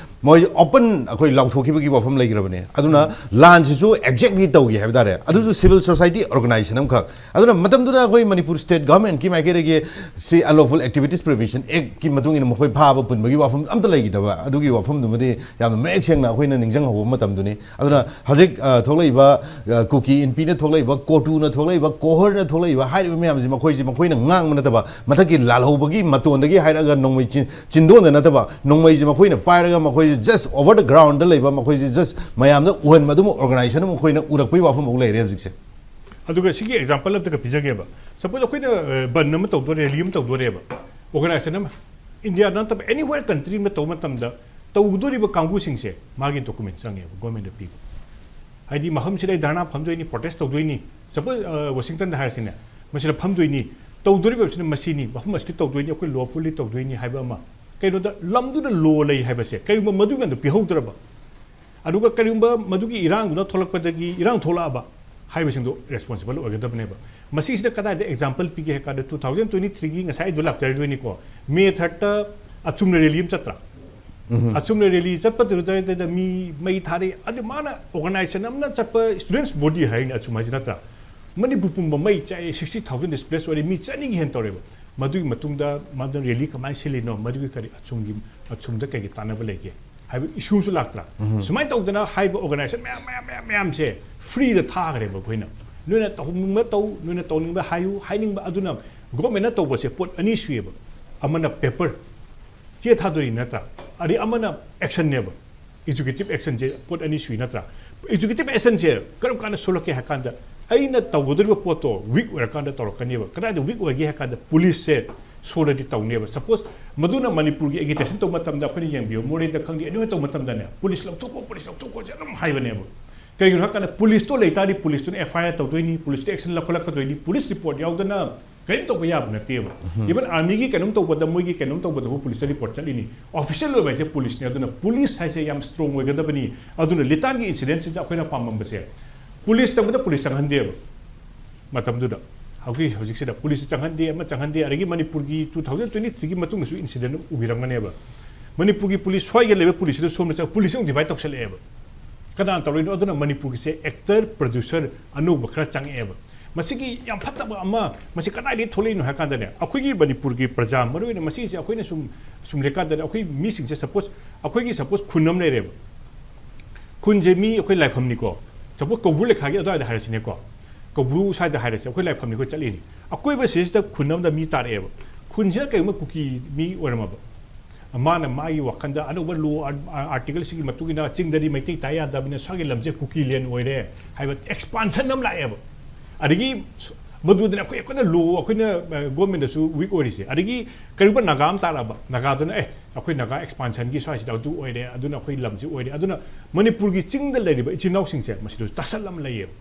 ꯃꯣꯏ ꯑꯣꯄꯟ ꯑꯩꯈꯣꯏ ꯂꯥꯎꯊꯣꯛꯈꯤꯕꯒꯤ ꯋꯥꯐꯝ ꯂꯩꯈ꯭ꯔꯕꯅꯦ꯫ ꯑꯗꯨꯅ ꯂꯥꯟꯁꯤꯁꯨ ꯑꯦꯛꯖꯦꯛꯂꯤ ꯇꯧꯈꯤ ꯍꯥꯏꯕ ꯇꯥꯔꯦ꯫ ꯑꯗꯨꯁꯨ ꯁꯤꯚꯤꯜ ꯁꯣꯁꯥꯏꯇꯤ ꯑꯣꯔꯒꯅꯥꯏꯖꯦꯁꯟ ꯑꯃꯈꯛ꯫ ꯑꯗꯨꯅ ꯃꯇꯝꯗꯨꯗ ꯑꯩꯈꯣꯏ ꯃꯅꯤꯄꯨꯔ ꯁ꯭ꯇꯦꯠ ꯒꯚꯔꯟꯃꯦꯟꯠꯀꯤ ꯃꯥꯏꯀꯩꯗꯒꯤ ꯁꯤ ꯑꯟꯂꯣꯐꯨꯜ ꯑꯦꯛꯇꯤꯚꯤꯇꯤꯁ ꯄ꯭ꯔꯤꯚꯦꯟꯁꯟ ꯑꯦꯛꯀꯤ ꯃꯇꯨꯡ ꯏꯟꯅ ꯃꯈꯣꯏ ꯐꯥꯕ ꯄꯨꯟꯕꯒꯤ ꯋꯥꯐꯝ ꯑꯝꯇ ꯂꯩꯈꯤꯗꯕ꯫ ꯑꯗꯨꯒꯤ ꯋꯥꯐꯝꯗꯨꯃꯗꯤ ꯌꯥꯝꯅ ꯃꯌꯦꯛ ꯁꯦꯡꯅ ꯑꯩꯈꯣꯏꯅ ꯅꯤꯡꯁꯤꯡꯍꯧꯕ ꯃꯇꯝꯗꯨꯅꯤ꯫ ꯑꯗꯨꯅ ꯍꯧꯖꯤꯛ, ꯑ, ꯊꯣꯛꯂꯛꯏꯕ, ꯑ, ꯀꯨꯀꯤ ꯏꯟꯄꯤꯅ ꯊꯣꯛꯂꯛꯏꯕ, ꯀꯣꯇꯨꯅ ꯊꯣꯛꯂꯛꯏꯕ, ꯀꯣꯍꯔꯅ ꯊꯣꯛꯂꯛꯏꯕ ꯍꯥꯏꯔꯤꯕ ꯃꯌꯥꯝꯁꯤ ꯃꯈꯣꯏꯁꯤ ꯃꯈꯣꯏꯅ ꯉꯥꯡꯕ ꯅꯠꯇꯕ, ꯃꯊꯛꯀꯤ ꯂꯥꯜꯍꯧꯕꯒꯤ ꯃꯇꯣꯟꯗꯒꯤ ꯍꯥꯏꯔꯛꯑꯒ ꯅꯣꯡꯃꯩ ꯆꯤꯟ-, ꯆꯤꯟꯗꯣꯟꯗ ꯅꯠꯇꯕ, ꯅꯣꯡꯃꯩꯁꯤ ꯃꯈꯣꯏꯅ ꯄꯥꯏꯔꯒ ꯃꯈꯣꯏꯁꯤ just over the ground ꯗ ꯂꯩꯕ, ꯃꯈꯣꯏꯁꯤ just ꯃꯌꯥꯝꯗ ꯎꯍꯟꯕ ꯑꯗꯨꯝꯕ ꯑꯣꯔꯒꯅꯥꯏꯖꯦꯁꯟ ꯑꯃ ꯑꯩꯈꯣꯏꯅ ꯎꯔꯛꯄꯒꯤ ꯋꯥꯐꯝ ꯑꯃ ꯂꯩꯔꯦ ꯍꯧꯖꯤꯛꯁꯦ꯫ ꯑꯗꯨꯒ ꯁꯤꯒꯤ ꯑꯦꯛꯖꯥꯝꯄꯜ ꯑꯝꯇꯒ ꯄꯤꯖꯒꯦꯕ꯫ ꯁꯄꯣꯖ ꯑꯩꯈꯣꯏꯅ, ꯑ, ꯕꯟ ꯑꯃ ꯇꯧꯗꯣꯔꯦ, ꯔꯦꯂꯤ ꯑꯃ ꯇꯧꯗꯣꯔꯦꯕ, ꯑꯣꯔꯒꯅꯥꯏꯖꯦꯁꯟ ꯑꯃ, ꯏꯟꯗꯤꯌꯥꯗ ꯅꯠꯇꯕ ꯑꯦꯅꯤꯋꯦꯔ ꯀꯟꯇ꯭ꯔꯤ ꯑꯃ ꯇꯧꯕ ꯃꯇꯝꯗ ꯇꯧꯒꯗꯣꯔꯤꯕ ꯀꯥꯡꯕꯨꯁꯤꯡꯁꯦ ꯃꯥꯒꯤ ꯗꯣꯀꯨꯃꯦꯟ ꯆꯪꯉꯦꯕ ꯒꯣꯔꯃꯦꯟꯗ ꯄꯤꯕ꯫ ꯍꯥꯏꯗꯤ ꯃꯐꯝꯁꯤꯗ ꯑꯩ ꯙꯔꯅꯥ ꯐꯝꯗꯣꯏꯅꯤ, ꯄ꯭ꯔꯣꯇꯦꯁ ꯇꯧꯗꯣꯏꯅꯤ, ꯁꯄꯣꯖ, ꯑ, ꯋꯥꯁꯤꯡꯇꯟꯗ ꯍꯥꯏꯔꯁꯤꯅꯦ, ꯃꯁꯤꯗ ꯐꯝꯗꯣꯏꯅꯤ, ꯇꯧꯗꯣꯔꯤꯕꯁꯤꯅ ꯃꯁꯤꯅꯤ, ꯃꯐꯝ ꯑꯁꯤꯗ ꯇꯧꯗꯣꯏꯅꯤ, ꯑꯩꯈꯣꯏ ꯂꯣꯐꯨꯜꯂꯤ ꯇꯧꯗꯣꯏꯅꯤ ꯍꯥꯏꯕ ꯑꯃ꯫ ꯀꯩꯅꯣꯗ ꯂꯝꯗꯨꯗ ꯂꯣ ꯂꯩ ꯍꯥꯏꯕꯁꯦ, ꯀꯔꯤꯒꯨꯝꯕ ꯃꯗꯨꯒꯤ ꯃꯌꯥꯝꯗꯣ ꯄꯤꯍꯧꯗ꯭ꯔꯕ, ꯑꯗꯨꯒ ꯀꯔꯤꯒꯨꯝꯕ ꯃꯗꯨꯒꯤ ꯏꯔꯥꯡꯗꯨꯅ ꯊꯣꯛꯂꯛꯄꯗꯒꯤ ꯏꯔꯥꯡ ꯊꯣꯛꯂꯛꯑꯕ ꯍꯥꯏꯕꯁꯤꯡꯗꯣ ꯔꯦꯁꯄꯣꯟꯁꯤꯕꯜ ꯑꯣꯏꯒꯗꯕꯅꯦꯕ꯫ ꯃꯁꯤꯁꯤꯗ ꯀꯗꯥꯏꯗ ꯑꯦꯛꯖꯥꯝꯄꯜ ꯄꯤꯒꯦ ꯍꯥꯏ ꯀꯥꯟꯗ, two thousand twenty three ꯒꯤ ꯉꯁꯥꯏ ꯑꯩꯗꯣ ꯂꯥꯛꯆꯔꯤꯗꯣꯏꯅꯤꯀꯣ, ꯃꯦ ꯊꯥꯔꯠꯇ ꯑꯆꯨꯝꯅ ꯔꯦꯂꯤ ꯑꯃ ꯆꯠꯇ꯭ꯔꯥ? ꯑꯆꯨꯝꯅ ꯔꯦꯂꯤ ꯆꯠꯄꯗꯨꯗ ꯃꯤ ꯃꯩ ꯊꯥꯔꯛꯏ꯫ ꯑꯗꯨ ꯃꯥꯅ ꯑꯣꯔꯒꯅꯥꯏꯖꯦꯁꯟ ꯑꯃꯅ ꯆꯠꯄ, ꯁ꯭ꯇꯨꯗꯦꯟꯠꯁ ꯕꯣꯗꯤ ꯍꯥꯏꯅꯤ ꯑꯆꯨꯝ ꯍꯥꯏꯁꯤ ꯅꯠꯇ꯭ꯔꯥ? ꯃꯅꯤꯄꯨꯔ ꯄꯨꯝꯕ ꯃꯩ ꯆꯥꯛꯑꯦ, sixty thousand displace ꯑꯣꯏꯔꯦ, ꯃꯤ ꯆꯅꯤꯒꯤ ꯍꯦꯟꯅ ꯇꯧꯔꯦꯕ꯫ ꯃꯗꯨꯒꯤ ꯃꯇꯨꯡꯗ ꯃꯥꯅ ꯔꯦꯂꯤ ꯀꯃꯥꯏꯅ ꯁꯤꯜꯂꯤꯅꯣ, ꯃꯗꯨꯒꯤ ꯀꯔꯤ ꯑꯆꯨꯝꯒꯤ, ꯑꯆꯨꯝꯗ ꯀꯩꯒꯤ ꯇꯥꯟꯅꯕ ꯂꯩꯒꯦ ꯍꯥꯏꯕ ꯏꯁꯨ ꯑꯃꯁꯨ ꯂꯥꯛꯇ꯭ꯔꯥ? ꯁꯨꯃꯥꯏꯅ ꯇꯧꯗꯅ ꯍꯥꯏꯔꯤꯕ ꯑꯣꯔꯒꯅꯥꯏꯖꯦꯁꯟ ꯃꯌꯥꯝ, ꯃꯌꯥꯝ, ꯃꯌꯥꯝ, ꯃꯌꯥꯝꯁꯦ ꯐ꯭ꯔꯤꯗ ꯊꯥꯈ꯭ꯔꯦꯕ ꯑꯩꯈꯣꯏꯅ꯫ ꯅꯣꯏꯅ ꯇꯧꯅꯤꯡꯕ ꯇꯧ, ꯅꯣꯏꯅ ꯇꯧꯅꯤꯡꯕ ꯍꯥꯏꯌꯨ, ꯍꯥꯏꯅꯤꯡꯕ꯫ ꯑꯗꯨꯅ ꯒꯣꯔꯃꯦꯟꯅ ꯇꯧꯕꯁꯦ ꯄꯣꯠ ꯑꯅꯤ ꯁꯨꯏꯌꯦꯕ꯫ ꯑꯃꯅ ꯄꯦꯄꯔ, ꯆꯦ ꯊꯥꯗꯣꯔꯤ ꯅꯠꯇ꯭ꯔꯥ? ꯑꯗꯩ ꯑꯃꯅ ꯑꯦꯛꯁꯟꯅꯦꯕ꯫ ꯑꯦꯛꯖꯤꯀ꯭ꯌꯨꯇꯤꯚ ꯑꯦꯛꯁꯟꯁꯦ ꯄꯣꯠ ꯑꯅꯤ ꯁꯨꯏ ꯅꯠꯇ꯭ꯔꯥ? ꯑꯦꯛꯖꯤꯀ꯭ꯌꯨꯇꯤꯚ ꯑꯦꯛꯁꯟꯁꯦ ꯀꯔꯝ ꯀꯥꯟꯗ ꯁꯣꯛꯂꯛꯀꯦ ꯍꯥꯏ ꯀꯥꯟꯗ, ꯑꯩꯅ ꯇꯧꯒꯗꯧꯔꯤꯕ ꯄꯣꯠꯇꯣ ꯋꯤꯛ ꯑꯣꯏꯔꯀꯥꯟꯗ ꯇꯧꯔꯛꯀꯅꯦꯕ꯫ ꯀꯗꯥꯏꯗ ꯋꯤꯛ ꯑꯣꯏꯒꯦ ꯍꯥꯏ ꯀꯥꯟꯗ, ꯄꯨꯂꯤꯁꯁꯦ ꯁꯣꯜꯂꯗꯤ ꯇꯧꯅꯦꯕ꯫ ꯁꯄꯣꯖ ꯃꯗꯨꯅ ꯃꯅꯤꯄꯨꯔꯒꯤ ꯑꯦꯒꯤꯇꯦꯁꯟ ꯇꯧꯕ ꯃꯇꯝꯗ ꯑꯩꯈꯣꯏꯅ ꯌꯦꯡꯕꯤꯌꯨ, ꯃꯣꯔꯦꯗ ꯈꯪꯗꯦ, ꯑꯦꯅꯤꯋꯦ ꯇꯧꯕ ꯃꯇꯝꯗꯅꯦ, "ꯄꯨꯂꯤꯁ ꯂꯧꯊꯣꯛꯈꯣ, ꯄꯨꯂꯤꯁ ꯂꯧꯊꯣꯛꯈꯣꯁꯦ" ꯑꯗꯨꯝ ꯍꯥꯏꯕꯅꯦꯕ꯫ ꯀꯩꯒꯤꯅꯣ ꯍꯥꯏ ꯀꯥꯟꯗ, ꯄꯨꯂꯤꯁꯇꯣ ꯂꯩꯇꯥꯔꯗꯤ ꯄꯨꯂꯤꯁꯇꯨꯅ ꯑꯦꯐ ꯑꯥꯏ ꯑꯥꯔ ꯇꯧꯗꯣꯏꯅꯤ, ꯄꯨꯂꯤꯁꯇ ꯑꯦꯛꯁꯟ ꯂꯧꯈꯠꯂꯛꯀꯗꯣꯏꯅꯤ꯫ ꯄꯨꯂꯤꯁ ꯔꯤꯄꯣꯔꯠ ꯌꯥꯎꯗꯅ ꯀꯔꯤꯝ ꯇꯧꯕ ꯌꯥꯕ ꯅꯠꯇꯦꯕ꯫ ꯏꯚꯟ ꯑꯥꯔꯃꯤꯒꯤ ꯀꯩꯅꯣꯝ ꯇꯧꯕꯗ, ꯃꯣꯏꯒꯤ ꯀꯩꯅꯣꯝ ꯇꯧꯕꯗꯕꯨ ꯄꯨꯂꯤꯁꯇ ꯔꯤꯄꯣꯔꯠ ꯆꯠꯂꯤꯅꯤ꯫ ꯑꯣꯐꯤꯁꯤꯌꯦꯜ ꯑꯣꯏꯕ ꯍꯥꯏꯁꯦ ꯄꯨꯂꯤꯁꯅꯤ꯫ ꯑꯗꯨꯅ ꯄꯨꯂꯤꯁ ꯍꯥꯏꯁꯦ ꯌꯥꯝ ꯁ꯭ꯇꯔꯣꯡ ꯑꯣꯏꯒꯗꯕꯅꯤ꯫ ꯑꯗꯨꯅ ꯂꯤꯇꯥꯟꯒꯤ ꯏꯟꯁꯤꯗꯦꯟꯁꯤꯗ ꯑꯩꯈꯣꯏꯅ ꯄꯥꯝꯃꯝꯕꯁꯦ, ꯄꯨꯂꯤꯁ ꯆꯪꯕꯗ ꯄꯨꯂꯤꯁ ꯆꯪꯍꯟꯗꯦꯕ꯫ ꯃꯇꯝꯗꯨꯗ ꯍꯧꯖꯤꯛ, ꯍꯧꯖꯤꯛꯁꯤꯗ ꯄꯨꯂꯤꯁ ꯆꯪꯍꯟꯗꯦ, ꯑꯃ ꯆꯪꯍꯟꯗꯦ꯫ ꯑꯗꯒꯤ ꯃꯅꯤꯄꯨꯔꯒꯤ two thousand twenty three ꯒꯤ ꯃꯇꯨꯡꯗꯁꯨ ꯏꯟꯁꯤꯗꯦꯟ ꯎꯕꯤꯔꯝꯒꯅꯦꯕ꯫ ꯃꯅꯤꯄꯨꯔꯒꯤ ꯄꯨꯂꯤꯁ, ꯁ꯭ꯋꯥꯏꯒ ꯂꯩꯕ ꯄꯨꯂꯤꯁꯁꯤꯗ ꯁꯣꯝꯗ ꯆꯪ-, ꯄꯨꯂꯤꯁꯁꯤ ꯑꯃꯨꯛ divide ꯇꯧꯁꯜꯂꯛꯑꯦꯕ꯫ ꯀꯅꯥꯅ ꯇꯧꯔꯤꯅꯣ? ꯑꯗꯨꯅ ꯃꯅꯤꯄꯨꯔꯒꯤꯁꯦ actor, producer ꯑꯅꯧꯕ ꯈꯔ ꯆꯪꯉꯛꯑꯦꯕ꯫ ꯃꯁꯤꯒꯤ ꯌꯥꯝ ꯐꯠꯇꯕ ꯑꯃ, ꯃꯁꯤ ꯀꯗꯥꯏꯗꯒꯤ ꯊꯣꯛꯂꯛꯏꯅꯣ ꯍꯥꯏ ꯀꯥꯟꯗꯅꯦ, ꯑꯩꯈꯣꯏꯒꯤ ꯃꯅꯤꯄꯨꯔꯒꯤ ꯄ꯭ꯔꯖꯥ, ꯃꯔꯨꯑꯣꯏꯅ ꯃꯁꯤꯁꯦ ꯑꯩꯈꯣꯏꯅ ꯁꯨꯝ, ꯁꯨꯝ ꯂꯩꯀꯥꯟꯗꯅꯦ, ꯑꯩꯈꯣꯏ ꯃꯤꯁꯤꯡꯁꯦ, suppose, ꯑꯩꯈꯣꯏꯒꯤ, suppose, ꯈꯨꯟ ꯑꯃ ꯂꯩꯔꯦꯕ꯫ ꯈꯨꯟꯁꯦ ꯃꯤ ꯑꯩꯈꯣꯏ ꯂꯥꯏꯐꯝꯅꯤꯀꯣ, suppose, ꯀꯧꯕ꯭ꯔꯨ ꯂꯩꯈꯥꯒꯤ ꯑꯗꯨꯋꯥꯏꯗ ꯍꯥꯏꯔꯁꯤꯅꯦꯀꯣ, ꯀꯧꯕ꯭ꯔꯨ ꯁ꯭ꯋꯥꯏꯗ ꯍꯥꯏꯔꯁꯦ, ꯑꯩꯈꯣꯏ ꯂꯥꯏꯐꯝꯅꯤ ꯑꯩꯈꯣꯏ ꯆꯠꯂꯤꯅꯤ꯫ ꯑꯀꯣꯏꯕꯁꯤꯗ ꯈꯨꯟ ꯑꯃꯗ ꯃꯤ ꯇꯥꯔꯛꯑꯦꯕ꯫ ꯈꯨꯟꯁꯤꯗ ꯀꯩꯒꯨꯝꯕ ꯀꯨꯀꯤ ꯃꯤ ꯑꯣꯏꯔꯝꯃꯕ, ꯃꯥꯅ ꯃꯥꯒꯤ ꯋꯥꯈꯜꯗ ꯑꯅꯧꯕ law, article ꯁꯤꯒꯤ ꯃꯇꯨꯡ ꯏꯟꯅ ꯆꯤꯡꯗꯗꯤ ꯃꯩꯇꯩ ꯇꯥ ꯌꯥꯗꯕꯅꯤꯅ ꯁ꯭ꯋꯥꯏꯒꯤ ꯂꯝꯁꯦ ꯀꯨꯀꯤ land ꯑꯣꯏꯔꯦ ꯍꯥꯏꯕ expansion ꯑꯃ ꯂꯥꯛꯑꯦꯕ꯫ ꯑꯗꯒꯤ ꯁ-, ꯃꯗꯨꯗꯅ ꯑꯩꯈꯣꯏ, ꯑꯩꯈꯣꯏꯅ law, ꯑꯩꯈꯣꯏꯅ, ꯑ, government ꯇꯁꯨ weak ꯑꯣꯏꯔꯤꯁꯦ꯫ ꯑꯗꯒꯤ ꯀꯔꯤꯒꯨꯝꯕ ꯅꯥꯒꯥ ꯑꯃ ꯇꯥꯔꯛꯑꯕ, ꯅꯥꯒꯥꯗꯨꯅ, "ꯑꯦ, ꯑꯩꯈꯣꯏ ꯅꯥꯒꯥ expansion ꯒꯤ ꯁ꯭ꯋꯥꯏꯁꯤꯗ ꯑꯗꯨ ꯑꯣꯏꯔꯦ, ꯑꯗꯨꯅ ꯑꯩꯈꯣꯏ ꯂꯝꯁꯤ ꯑꯣꯏꯔꯦ"꯫ ꯑꯗꯨꯅ ꯃꯅꯤꯄꯨꯔꯒꯤ ꯆꯤꯡꯗ ꯂꯩꯔꯤꯕ ꯏꯆꯤꯜ ꯏꯅꯥꯎꯁꯤꯡꯁꯦ ꯃꯁꯤꯗꯁꯨ ꯇꯥꯁꯜ ꯑꯃ ꯂꯩꯌꯦꯕ꯫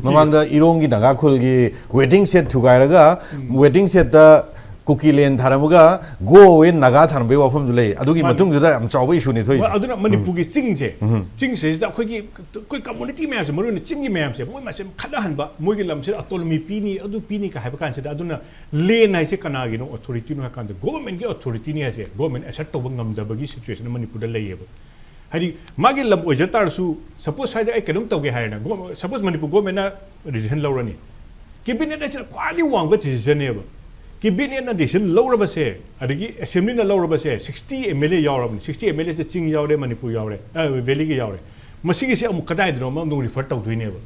ꯃꯃꯥꯡꯗ ꯏꯔꯣꯡꯒꯤ ꯅꯥꯒꯥ ꯈꯨꯜꯒꯤ waiting shed ꯊꯨꯒꯥꯏꯔꯒ, ꯎꯝ, waiting shed ꯇ ꯀꯨꯀꯤ land ꯊꯥꯔꯝꯃꯒ go away ꯅꯥꯒꯥ ꯊꯥꯔꯝꯕꯒꯤ ꯋꯥꯐꯝꯗꯨ ꯂꯩ꯫ ꯑꯗꯨꯒꯤ ꯃꯥꯅꯤ꯫ ꯃꯇꯨꯡꯗꯨꯗ ꯌꯥꯝ ꯆꯥꯎꯕ issue ꯅꯤ ꯊꯣꯛꯏꯁꯦ꯫ ꯍꯣꯏ, ꯑꯗꯨꯅ ꯃꯅꯤꯄꯨꯔꯒꯤ ꯆꯤꯡꯁꯦ, ꯎꯝ, ꯆꯤꯡꯁꯤꯗꯩꯁꯤꯗ ꯑꯩꯈꯣꯏꯒꯤ, ꯑꯩꯈꯣꯏ community ꯃꯌꯥꯝꯁꯦ, ꯃꯔꯨꯑꯣꯏꯅ ꯆꯤꯡꯒꯤ ꯃꯌꯥꯝꯁꯦ, ꯃꯣꯏ ꯃꯁꯦꯟ ꯈꯠꯅꯍꯟꯕ, ꯃꯣꯏꯒꯤ ꯂꯝꯁꯤꯗ autonomy ꯄꯤꯅꯤ, ꯑꯗꯨ ꯄꯤꯅꯤ ꯀ ꯍꯥꯏꯕ ꯀꯥꯟꯁꯤꯗ, ꯑꯗꯨꯅ land ꯍꯥꯏꯁꯦ ꯀꯅꯥꯒꯤꯅꯣ, authority ꯅꯣ ꯍꯥꯏ ꯀꯥꯟꯗ government ꯀꯤ authority ꯅꯤ ꯍꯥꯏꯁꯦ, government assert ꯇꯧꯕ ꯉꯝꯗꯕꯒꯤ situation ꯃꯅꯤꯄꯨꯔꯗ ꯂꯩꯌꯦꯕ꯫ ꯍꯥꯏꯗꯤ ꯃꯥꯒꯤ ꯂꯝ ꯑꯣꯏꯖ ꯇꯥꯔꯁꯨ, suppose ꯁ꯭ꯋꯥꯏꯗ ꯑꯩ ꯀꯩꯅꯣꯝ ꯇꯧꯒꯦ ꯍꯥꯏꯔꯦꯅ, go-, suppose ꯃꯅꯤꯄꯨꯔ government ꯅ decision ꯂꯧꯔꯅꯤ꯫ Cabinet ꯍꯥꯏꯁꯤꯅ ꯈ꯭ꯋꯥꯏꯗꯒꯤ ꯋꯥꯡꯕ decision ꯅꯦꯕ꯫ Cabinet ꯅ decision ꯂꯧꯔꯕꯁꯦ, ꯑꯗꯒꯤ assembly ꯅ ꯂꯧꯔꯕꯁꯦ, sixty M L A ꯌꯥꯎꯔꯕꯅꯤ꯫ Sixty M L A ꯁꯦ ꯆꯤꯡ ꯌꯥꯎꯔꯦ, ꯃꯅꯤꯄꯨꯔ ꯌꯥꯎꯔꯦ, ꯑ, valley ꯒꯤ ꯌꯥꯎꯔꯦ꯫ ꯃꯁꯤꯒꯤꯁꯦ ꯑꯃꯨꯛ ꯀꯗꯥꯏꯗꯅꯣ ꯑꯃ ꯑꯃꯨꯛ refer ꯇꯧꯗꯣꯏꯅꯦꯕ꯫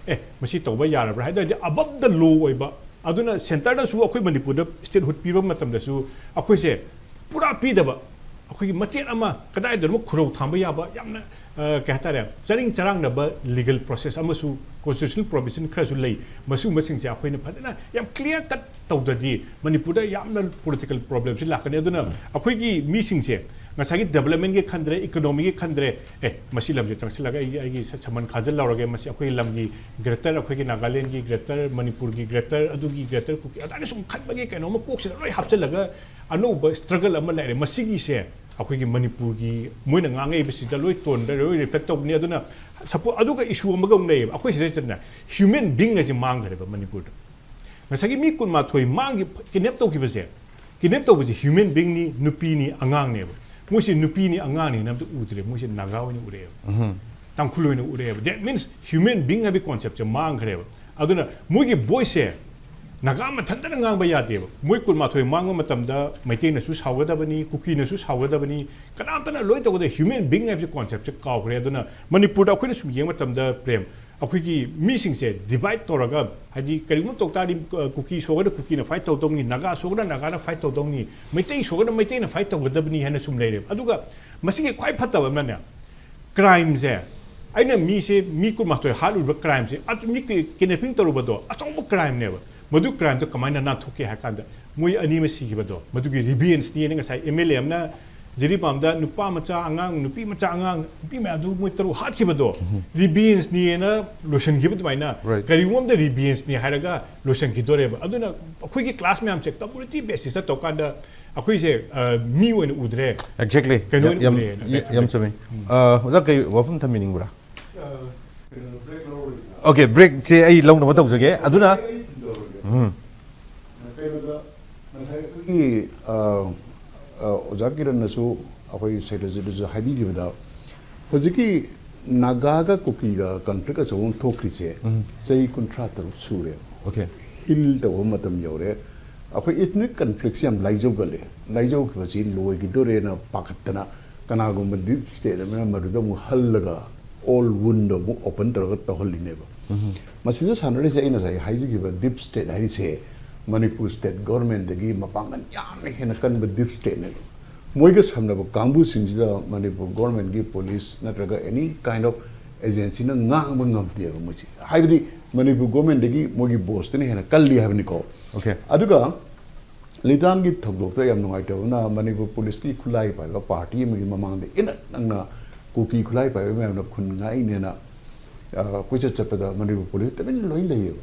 ꯑꯦ, ꯃꯁꯤ ꯇꯧꯕ ꯌꯥꯔꯕ꯭ꯔꯥ ꯍꯥꯏ ꯇꯥꯔꯗꯤ, above the law ꯑꯣꯏꯕ, ꯑꯗꯨꯅ centre ꯅꯁꯨ ꯑꯩꯈꯣꯏ ꯃꯅꯤꯄꯨꯔꯗ statehood ꯄꯤꯕ ꯃꯇꯝꯗꯁꯨ ꯑꯩꯈꯣꯏꯁꯦ ꯄꯨꯔꯥ ꯄꯤꯗꯕ, ꯑꯩꯈꯣꯏꯒꯤ ꯃꯆꯦꯠ ꯑꯃ ꯀꯗꯥꯏꯗꯅꯣ ꯈꯨꯔꯧ ꯊꯥꯡꯕ ꯌꯥꯕ, ꯌꯥꯝꯅ, ꯑ, ꯀꯩ ꯍꯥꯏꯇꯥꯔꯦ, ꯆꯥꯅꯤꯡ ꯆꯔꯥꯡꯅꯕ legal process ꯑꯃꯁꯨ constitutional provision ꯈꯔꯁꯨ ꯂꯩ꯫ ꯃꯁꯤꯒꯨꯝꯕꯁꯤꯡꯁꯦ ꯑꯩꯈꯣꯏꯅ ꯐꯖꯅ ꯌꯥꯝ clear cut ꯇꯧꯗ꯭ꯔꯗꯤ ꯃꯅꯤꯄꯨꯔꯗ ꯌꯥꯝꯅ political problem ꯁꯤ ꯂꯥꯛꯀꯅꯤ꯫ ꯑꯗꯨꯅ ꯑꯩꯈꯣꯏꯒꯤ ꯃꯤꯁꯤꯡꯁꯦ ꯉꯁꯥꯏꯒꯤ development ꯒꯤ ꯈꯟꯗ꯭ꯔꯦ, economy ꯒꯤ ꯈꯟꯗ꯭ꯔꯦ, "ꯑꯦ, ꯃꯁꯤ ꯂꯝꯁꯦ ꯆꯪꯁꯤꯜꯂꯒ ꯑꯩꯒꯤ, ꯑꯩꯒꯤ ꯁ-, ꯁꯃꯟ ꯈꯥꯖꯤꯜꯍꯧꯔꯒꯦ, ꯃꯁꯤ ꯑꯩꯈꯣꯏꯒꯤ ꯂꯝꯒꯤ greater, ꯑꯩꯈꯣꯏꯒꯤ ꯅꯥꯒꯥꯂꯦꯟꯒꯤ greater, ꯃꯅꯤꯄꯨꯔꯒꯤ greater, ꯑꯗꯨꯒꯤ greater ꯀꯨꯀꯤ", ꯑꯗꯨꯃꯥꯏꯅ ꯁꯨꯝ ꯈꯟꯕꯒꯤ ꯀꯩꯅꯣꯝꯃ ꯀꯣꯛꯁꯤꯗ ꯂꯣꯏ ꯍꯥꯞꯆꯤꯜꯂꯒ ꯑꯅꯧꯕ struggle ꯑꯃ ꯂꯩꯔꯦ꯫ ꯃꯁꯤꯒꯤꯁꯦ ꯑꯩꯈꯣꯏꯒꯤ ꯃꯅꯤꯄꯨꯔꯒꯤ ꯃꯣꯏꯅ ꯉꯥꯡꯉꯛꯏꯕꯁꯤꯗ ꯂꯣꯏ ꯇꯣꯟꯗ ꯂꯣꯏ reflect ꯇꯧꯕꯅꯤ꯫ ꯑꯗꯨꯅ suppose ꯑꯗꯨꯒ issue ꯑꯃꯒ ꯑꯃꯨꯛ ꯂꯩꯌꯦꯕ꯫ ꯑꯩꯈꯣꯏ ꯁꯤꯗꯩꯁꯤꯗꯅꯦ human being ꯍꯥꯏꯁꯦ ꯃꯥꯡꯈ꯭ꯔꯦꯕ ꯃꯅꯤꯄꯨꯔꯗ꯫ ꯉꯁꯥꯏꯒꯤ ꯃꯤ ꯀꯨꯟꯃꯥꯊꯣꯏ ꯃꯥꯡꯈꯤ, kidnap ꯇꯧꯈꯤꯕꯁꯦ, kidnap ꯇꯧꯕꯁꯦ human being ꯅꯤ, ꯅꯨꯄꯤꯅꯤ, ꯑꯉꯥꯡꯅꯦꯕ꯫ ꯃꯣꯏꯁꯦ ꯅꯨꯄꯤꯅꯤ ꯑꯉꯥꯡꯅꯤ ꯍꯥꯏꯅ ꯑꯝꯇ ꯎꯗ꯭ꯔꯦ꯫ ꯃꯣꯏꯁꯦ ꯅꯥꯒꯥ ꯑꯣꯏꯅ ꯎꯔꯛꯑꯦꯕ, ꯇꯥꯡꯈꯨꯜ ꯑꯣꯏꯅ ꯎꯔꯛꯑꯦꯕ꯫ That means human being ꯍꯥꯏꯕꯒꯤ concept ꯁꯦ ꯃꯥꯡꯈ꯭ꯔꯦꯕ꯫ ꯑꯗꯨꯅ ꯃꯣꯏꯒꯤ voice ꯁꯦ ꯅꯥꯒꯥ ꯃꯊꯟꯇꯅ ꯉꯥꯡꯕ ꯌꯥꯗꯦꯕ꯫ ꯃꯣꯏ ꯀꯨꯟꯃꯥꯊꯣꯏ ꯃꯥꯡꯕ ꯃꯇꯝꯗ ꯃꯩꯇꯩꯅꯁꯨ ꯁꯥꯎꯒꯗꯕꯅꯤ, ꯀꯨꯀꯤꯅꯁꯨ ꯁꯥꯎꯒꯗꯕꯅꯤ, ꯀꯅꯥꯝꯇꯅ ꯂꯣꯏ ꯇꯧꯒꯗꯕ꯫ Human being ꯍꯥꯏꯕꯁꯦ concept ꯁꯦ ꯀꯥꯎꯈ꯭ꯔꯦ꯫ ꯑꯗꯨꯅ ꯃꯅꯤꯄꯨꯔꯗ ꯑꯩꯈꯣꯏꯅ ꯁꯨꯝ ꯌꯦꯡꯕ ꯃꯇꯝꯗ, ꯄ꯭ꯔꯦꯝ, ꯑꯩꯈꯣꯏꯒꯤ ꯃꯤꯁꯤꯡꯁꯦ divide ꯇꯧꯔꯒ, ꯍꯥꯏꯗꯤ ꯀꯔꯤꯒꯨꯝꯕ ꯇꯧ ꯇꯥꯔꯗꯤ, ꯑ, ꯀꯨꯀꯤ ꯁꯣꯛꯑꯒꯅ ꯀꯨꯀꯤꯅ fight ꯇꯧꯗꯧꯅꯤ, Naga ꯁꯣꯛꯑꯒꯅ ꯅꯥꯒꯥꯅ fight ꯇꯧꯗꯧꯅꯤ, Meitei ꯁꯣꯛꯑꯒꯅ ꯃꯩꯇꯩꯅ fight ꯇꯧꯒꯗꯕꯅꯤ ꯍꯥꯏꯅ ꯁꯨꯝ ꯂꯩꯔꯦꯕ꯫ ꯑꯗꯨꯒ ꯃꯁꯤꯒꯤ ꯈ꯭ꯋꯥꯏ ꯐꯠꯇꯕ ꯑꯃꯅꯅꯦ, crime ꯁꯦ, ꯑꯩꯅ ꯃꯤꯁꯦ, ꯃꯤ ꯀꯨꯟꯃꯥꯊꯣꯏ ꯍꯥꯠꯂꯨꯕ crime ꯁꯦ, ꯑꯗꯨ ꯃꯤ ꯀꯤ-, kidnapping ꯇꯧꯔꯨꯕꯗꯣ ꯑꯆꯧꯕ crime ꯅꯦꯕ꯫ ꯃꯗꯨ crime ꯗꯣ ꯀꯃꯥꯏꯅ ꯅꯥꯟꯊꯣꯛꯀꯦ ꯍꯥꯏ ꯀꯥꯟꯗ, ꯃꯣꯏ ꯑꯅꯤ ꯑꯃ ꯁꯤꯈꯤꯕꯗꯣ, ꯃꯗꯨꯒꯤ revenge ꯅꯦꯅ ꯉꯁꯥꯏ M L A ꯑꯃꯅ ꯖꯤꯔꯤꯕꯥꯝꯗ ꯅꯨꯄꯥ ꯃꯆꯥ, ꯑꯉꯥꯡ, ꯅꯨꯄꯤ ꯃꯆꯥ, ꯑꯉꯥꯡ, ꯅꯨꯄꯤ ꯃꯌꯥꯝꯗꯨ ꯃꯣꯏ ꯇꯔꯨꯛ ꯍꯥꯠꯈꯤꯕꯗꯣ, revenge ꯅꯦꯅ ꯂꯣꯏꯁꯤꯟꯈꯤꯕ ꯑꯗꯨꯃꯥꯏꯅ, Right. ꯀꯔꯤꯒꯨꯝꯕ ꯑꯃꯗ revenge ꯅꯦ ꯍꯥꯏꯔꯒ ꯂꯣꯏꯁꯤꯟꯈꯤꯗꯣꯔꯦꯕ꯫ ꯑꯗꯨꯅ ꯑꯩꯈꯣꯏꯒꯤ class ꯃꯌꯥꯝꯁꯦ community basis ꯇꯧꯀꯥꯟꯗ ꯑꯩꯈꯣꯏꯁꯦ, ꯑ, ꯃꯤ ꯑꯣꯏꯅ ꯎꯗ꯭ꯔꯦ꯫ Exactly. ꯀꯩꯅꯣ ꯑꯣꯏꯅ ꯌꯥꯝ, ꯎꯔꯦꯅ ꯌꯥꯝ, ꯌꯥꯝ ꯆꯨꯝꯃꯤ꯫ ꯑ, ꯑꯣꯖꯥ, ꯀꯩ ꯋꯥꯐꯝ ꯊꯝꯕꯤꯅꯤꯡꯕ꯭ꯔꯥ? ꯀꯩꯅꯣ, break ꯂꯧꯔꯣꯏꯗ꯭ꯔꯥ? Okay, break ꯁꯦ ꯑꯩ ꯂꯧꯅꯕ ꯇꯧꯖꯒꯦ꯫ ꯑꯗꯨꯅ, ꯑꯩ ꯊꯤꯟꯗꯧꯔꯒꯦ꯫ ꯎꯝ, ꯀꯩꯅꯣꯗ, ꯉꯁꯥꯏ ꯑꯩꯈꯣꯏꯒꯤ, ꯑ, ꯑ, ꯑꯣꯖꯥ ꯀꯤꯔꯟꯅꯁꯨ, ꯑꯩꯈꯣꯏ ꯁꯩꯇꯖꯤꯠꯅꯁꯨ ꯍꯥꯏꯕꯤꯈꯤꯕꯗ, ꯍꯧꯖꯤꯛꯀꯤ ꯅꯥꯒꯥꯒ ꯀꯨꯀꯤꯒ conflict ꯑꯆꯧꯕ ꯑꯃ ꯊꯣꯛꯈ꯭ꯔꯤꯁꯦ ꯎꯝ. ꯆꯍꯤ ꯀꯨꯟꯊ꯭ꯔꯥ ꯇꯔꯨꯛ ꯁꯨꯔꯦ꯫ Okay. Heal ꯇꯧꯕ ꯃꯇꯝ ꯌꯧꯔꯦ꯫ ꯑꯩꯈꯣꯏ ethnic conflict ꯁꯦ ꯌꯥꯝ ꯂꯥꯏꯖꯧꯒꯜꯂꯦ꯫ ꯂꯥꯏꯖꯧꯈꯤꯕꯁꯤ ꯂꯣꯏꯈꯤꯗꯣꯔꯦꯅ ꯄꯥꯈꯠꯇꯅ ꯀꯅꯥꯒꯨꯝꯕ deep state ꯑꯃꯅ ꯃꯗꯨꯗ ꯑꯃꯨꯛ ꯍꯜꯂꯒ old wound ꯗꯣ ꯑꯃꯨꯛ open ꯇꯧꯔꯒ ꯇꯧꯍꯜꯂꯤꯅꯦꯕ꯫ ꯃꯁꯤꯗ ꯁꯥꯟꯅꯔꯤꯁꯦ ꯑꯩꯅ ꯉꯁꯥꯏ ꯍꯥꯏꯖꯈꯤꯕ deep state ꯍꯥꯏꯔꯤꯁꯦ ꯃꯅꯤꯄꯨꯔ state government ꯗꯒꯤ ꯃꯄꯥꯡꯒꯜ ꯌꯥꯝꯅ ꯍꯦꯟꯅ ꯀꯟꯕ deep state ꯅꯦꯕ꯫ ꯃꯣꯏꯒ ꯁꯝꯅꯕ ꯀꯥꯡꯕꯨꯁꯤꯡꯁꯤꯗ ꯃꯅꯤꯄꯨꯔ government ꯀꯤ police ꯅꯠꯇ꯭ꯔꯒ any kind of agency ꯅ ꯉꯥꯡꯕ ꯉꯝꯗꯦꯕ ꯃꯣꯏꯁꯦ꯫ ꯍꯥꯏꯕꯗꯤ ꯃꯅꯤꯄꯨꯔ government ꯗꯒꯤ ꯃꯣꯏꯒꯤ boss ꯇꯨꯅ ꯍꯦꯟꯅ ꯀꯜꯂꯤ ꯍꯥꯏꯕꯅꯤꯀꯣ꯫ Okay. ꯑꯗꯨꯒ ꯂꯤꯇꯥꯟꯒꯤ ꯊꯧꯗꯣꯛꯇ ꯌꯥꯝ ꯅꯨꯡꯉꯥꯏꯇꯕꯅ ꯃꯅꯤꯄꯨꯔ police ꯀꯤ ꯈꯨꯠꯂꯥꯏ ꯄꯥꯏꯕ party ꯑꯃꯒꯤ ꯃꯃꯥꯡꯗ ꯏꯅꯛ ꯅꯛꯅ ꯀꯨꯀꯤ ꯈꯨꯠꯂꯥꯏ ꯄꯥꯏꯕ ꯃꯌꯥꯝꯅ ꯈꯨꯟ ꯉꯥꯛꯏꯅꯦꯅ, ꯑ, ꯀꯣꯏꯆꯠ ꯆꯠꯄꯗ ꯃꯅꯤꯄꯨꯔ police ꯇꯨꯃꯤꯟꯅ ꯂꯣꯏ ꯂꯩꯌꯦꯕ꯫